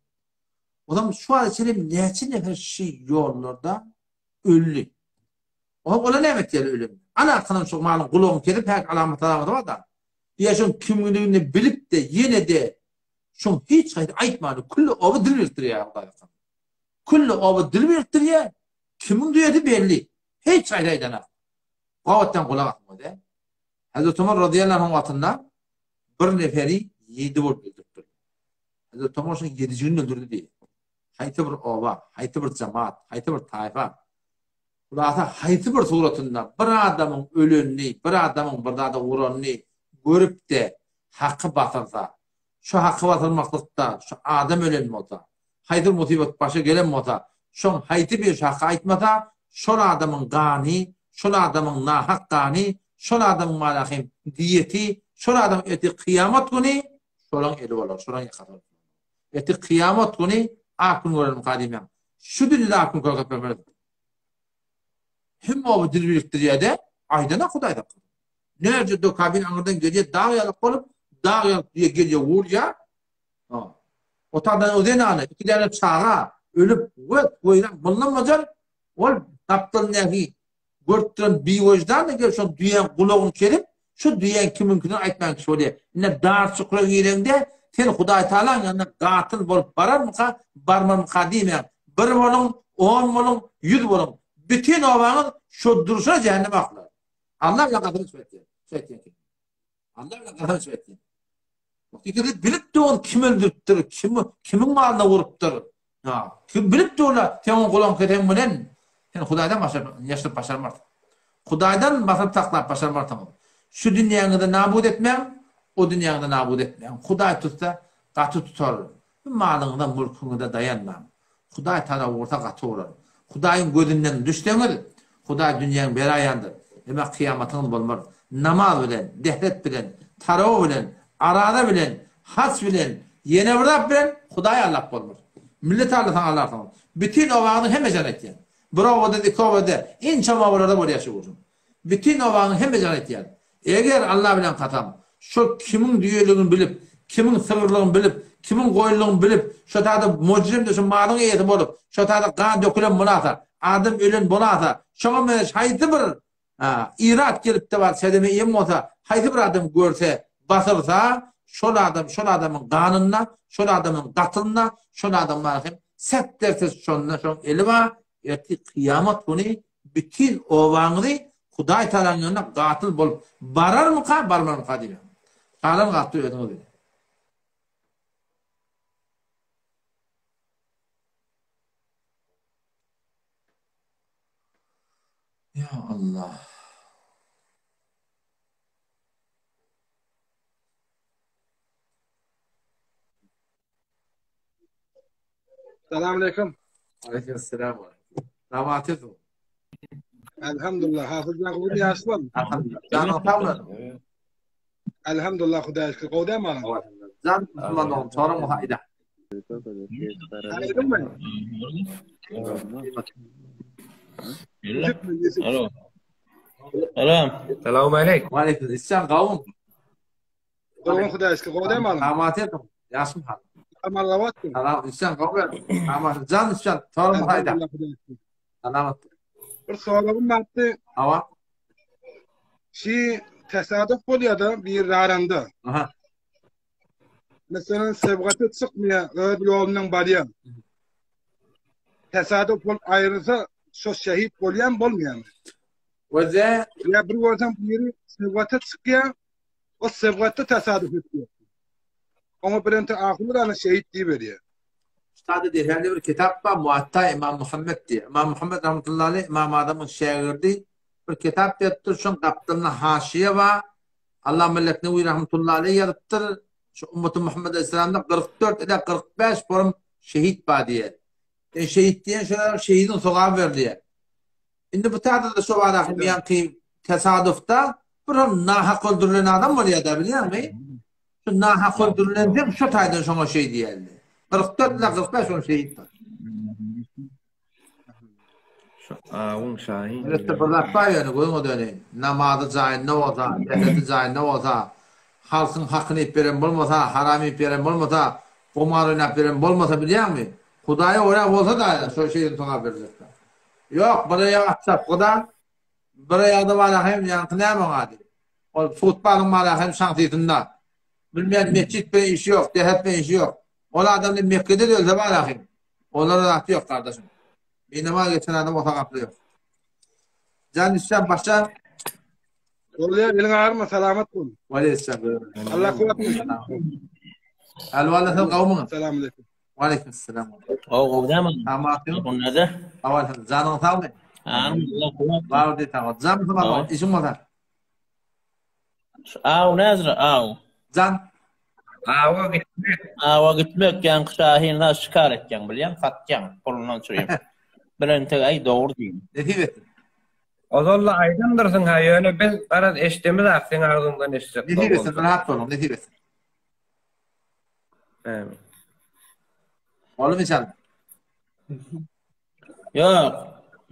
Osoň şu wagta çenli näçe nefer şu ýollarda Öldi. Oňa ola näme etýär ölen? Al arkadan şu malyň gulagyny kesip häk alamat alamaty bar da. Diýä şoň kimligini bilip-de ýene-de şoň hiç haýsy aýtmany külli oba dil birikdirýär Hudaý hakyna. Külli oba dil birikdirýär. Kimiň düýesi belli. Hiç haýsy aýdanak. Gabatdan gulak asmaly däl. Hazreti Omar razyýallahu anh wagtynda bir neferi ýedi bolup öldüripdir. Hazreti Omar şoň ýedijigini öldürdi diýýär. Haýsy bir oba, haýsy bir jemaat, haýsy bir taýfa, hulasa haýsy bir suratynda bir adamyň ölenini, bir adamyň bir zada uranyny görüp-de haky basyrsa, şu haky basyrmaklykda şu adam ölen bolsa, haýsy bir musybat başa gelen bolsa, şoň haýsy biri şu haky aýtmasa, şol adamyň gany, şol adamyň nahak gany, şol adamyň malahym diýeti, şol adamyň eti kyýamat güni şolaň eli bolar, şolaň ýakasy bolar. Eti kyýamat güni ak gün görelim gadymyň. Şu dünýede ak gün görkezip bermez. Hemme oba dil birikdirýär-de, aýdana Hudaý saklasyn. Näce dokabin aňyrdan gelýär, dag ýalyk bolup, dag ýalyk diýe gelýär, urýar. Ha. Otadan o zenany, iki däne çaga ölüp, wet, weýran, myllanmajar, ol gapdalyndaky Görüp duran biwejdan-da gelip şol düýäň gulagyny kesip, şu düýäň kimiňkidigini aýtmaýan kişi bolýar. Ine, dar çukura gireňde, sen Hudaýtagalaň ýanyna gatyl bolup bararmyka, barmarmyka diýmäň. Bir boluň, on boluň, ýüz boluň, bütin obaňyz şo durşuna jähenneme aklar. Allah bilen kasam içip aýtýan. Şu aýtýan kelime. Allah bilen kasam içip aýtýan. Ikisi bilip dur kim öldüripdir, kim kimiň malyna urupdyr. Ha, kim bilip dur sen oň gulagyny kesen bilen sen Hudaýdan başa ýaşyryp başarmarsyň. Hudaýdan basyp saklap başarmarsyň. Şu dünýäňizi nabut etmäň, o dünýäňizi nabut etmäň. Hudaý tutsa gaty tutar. Malyňyza, mülküňize daýanmaň. Hudaý tarap ursa gaty urar. Hudaýyň gözünden düşseňiz, Hudaý dünýäň beraýandyr. Emma kyýamatyňyz bolmaz. Namaz bilen, dehret bilen, tarawa bilen, araza bilen, haç bilen, ýene bir zat bilen Hudaýy aldap bolmaz. Milleti aldasaň aldarsyňyz. Bütin obaňyzyň hemmesini aýtýan. Bir obada, iki obada, inçe obalarda bolýar şu gürrüň. Bütin obanyň hemmejigini aýtýan. Eger Alla bilen kasam, şo kimiň düýeligini bilip, kimiň sygyrlygyny bilip, kimiň goýunlygyny bilip, şo taýda mojrem-de şo malyň eýesi bolup, şo taýda gan dökülen bolasa, adam ölen bolasa, şoňa meňzeş haýsy bir irat gelip-de bar sedeme iýen bolsa, haýsy bir adam görse, basyrsa, şol adam şol adamyň ganynda, şol adamyň gatylynda, şol adamlar hem sep derse şonda şoň eli bar, ertir kyýamat güni bütin obaňyzy Hudaý Tagalaň ýanyna gatyl bolup bararmyka, barmarmyka diýýän. Galan gaty özüňiz biliň. Ýa Allah. Salam aleyküm. Aleyküm selam. Ramat edin. Elhamdülillah. Hafız Yaqub ýaşlan. Elhamdülillah. Janyň sag bolsun. Elhamdülillah Hudaýa şükür. Gowy däl mi? Jan musulman dogan, soraň bolsa aýda. Alo. Salam. Salam aleyküm. Aleyküm. Isjan gawun. Dogan Hudaýa şükür. Gowy däl mi? Ramat edin. Ýaşym hal. Aman Salam Isjan gawun. Ramat jan Isjan soraň bolsa aýda. Salamat. Bir soragym bardy. Hawa. Şi tesadüf bolýar-da bir aranda. Aha. Meselem sebgata çykmaýar, öz ýolundan barýar. Tesadüf bolup aýrylsa, şo şehit bolýarmy, bolmaýarmy? Öze Ya bir görseň biri sebgata çykýar, o sebgatda tesadüf etýär. Oňa birente ahyr ana şehit diýiberýär. Ştada diýende bir kitap bar, Muatta Imam Muhammed diýe. Imam Muhammed rahmetullahi aleyh Imam Azamyň şägirdi. Bir kitap beripdir, şoň gapdalynda haşiýe bar. Allah Melek Newi rahmetullahi aleyh ýazypdyr. Şu ummaty Muhammed aleyhisselamda 44 ile 45 forum şehit bar diýe. E şehit diýen şolar şehidiň sogaby berilýär. Indi bu taýda-da şo baradaky ýaňky tesadufda bir hem nahak öldürilen adam bolýar-da bilýäňmi? Şu nahak öldürilen hem şo taýdan şoňa şeý diýerdi. 44 ile 45 on şehit bar. Şu awuň şahin. Elbetde bir zat bar ýöne gözüňe döneýin. Namazy jaýynda bolsa, zähmeti jaýynda bolsa, halkyň hakyny iýip beren bolmasa, haram iýip beren bolmasa, gumar oýnap beren bolmasa bilýäňmi? Hudaýa görä bolsa-da şo şeýdip sogap berjekler. Ýok, bir aýagy at çapgyda, bir aýagy-da bar hem ýaňky näme oň ady? Ol futbalyň bar hem şansysynda. Bilmeýän metjit bilen işi ýok, dähet bilen işi ýok. Ol adam Mekgede-de ölse bar hem. Olara zat ýok gardaşym. Binamaz geçen adam o sagaply ýok. Jan düşsem başa. Bolýar, eliň agyrma, salamat bol. Waleýkim. Allah kuwwat bersin. Alwala sen gowmyň? Salam aleýkum. Waleýkim salam. Gowy gowy dämi? Tamam. Näde? Awan janyň sagmy? Allah kuwwat. Bar diý sag. Jan sag, işiň bolsa. Aw näzir aw. Jan. Awa gitmek. Awa gitmek ýaňky şahin zat şikar etýäň bilýäň satýaň pulundan çürim. Bilentek aý dogry diýin. Nesip etsin. Ozal-da aýdandyrsyň ha ýöne biz garaz eşdemiz ak seň agzyňdan eşitsek. Nesip etsin rahat boluň nesip etsin. Amin. Bolmy inşallah. Ýok.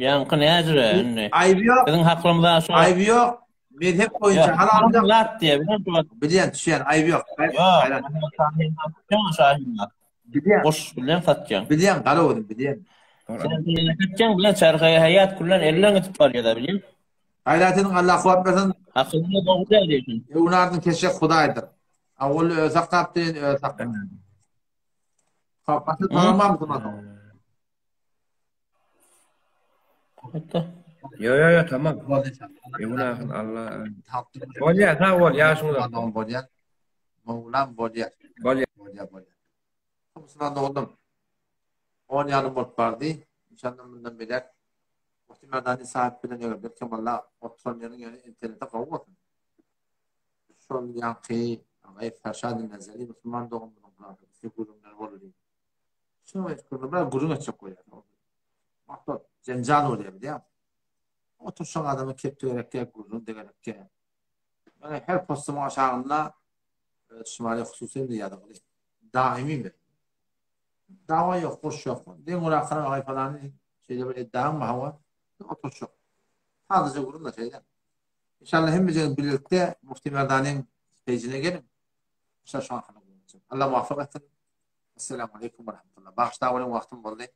Ýaňky näjüre indi. Aýby ýok. Biziň haklymyza şu. Aýby ýok. Mezhep boýunça halal ýok. Zat diýe bilen şu. Bilýän, düşýän, aýby ýok. Ýok. Bilýän. Guş bilen satýan. Bilýän, gara özüm bilýän. Sen satýan bilen çarhaýa haýat kullan elleň itip barýar da bilýän. Gaýrat ediň Allah kuwwat bersin. Hakyny dogry däl diýsin. Öwnadyň keşek Hudaýdyr. Awul öz saklap diýen öz saklap. Kapasy tanamam musulman. Hatta. Yo yo yo tamam. Öwnadyň Allah. Bolýar sag bol ýaşyň uzak. Bolýar. Mowlam bolýar. Bolýar. Bolýar bolýar. Musulman dogdum. On ýarym bolup bardy. Inşallah mundan beýläk Muhti Merdani sahyp bilen eger belkem walla oturan ýeriň ýöne interneti gowy bolsun. Şol ýaňky Gaýyp Farşady Nazary musulman doganymyzyň bilen gürrüňler boldy. Şunuň üçin bir gürrüň etjek bolýar. Wagtda jenjal bolýar bilýäňmi? Oturşan adama kepde gerekýär, gürrüň de gerekýär. Ýöne her postumyň aşagynda şumary hususy hem ýazgyly. Daimi men. Dawa ýok, uruş ýok. Deň urakana agaý falany şeýle bir eddaň bar hawa. Oturşak. Sadaja gürrüň de şeýle. Inşallah hemmejigiň birlikde Mufti Merdanyň pejine geliň. Inşallah şoňa Allah muvaffak etsin. Esselamu aleýkum we rahmetullah. Bagyşlap olyň wagtym boldy.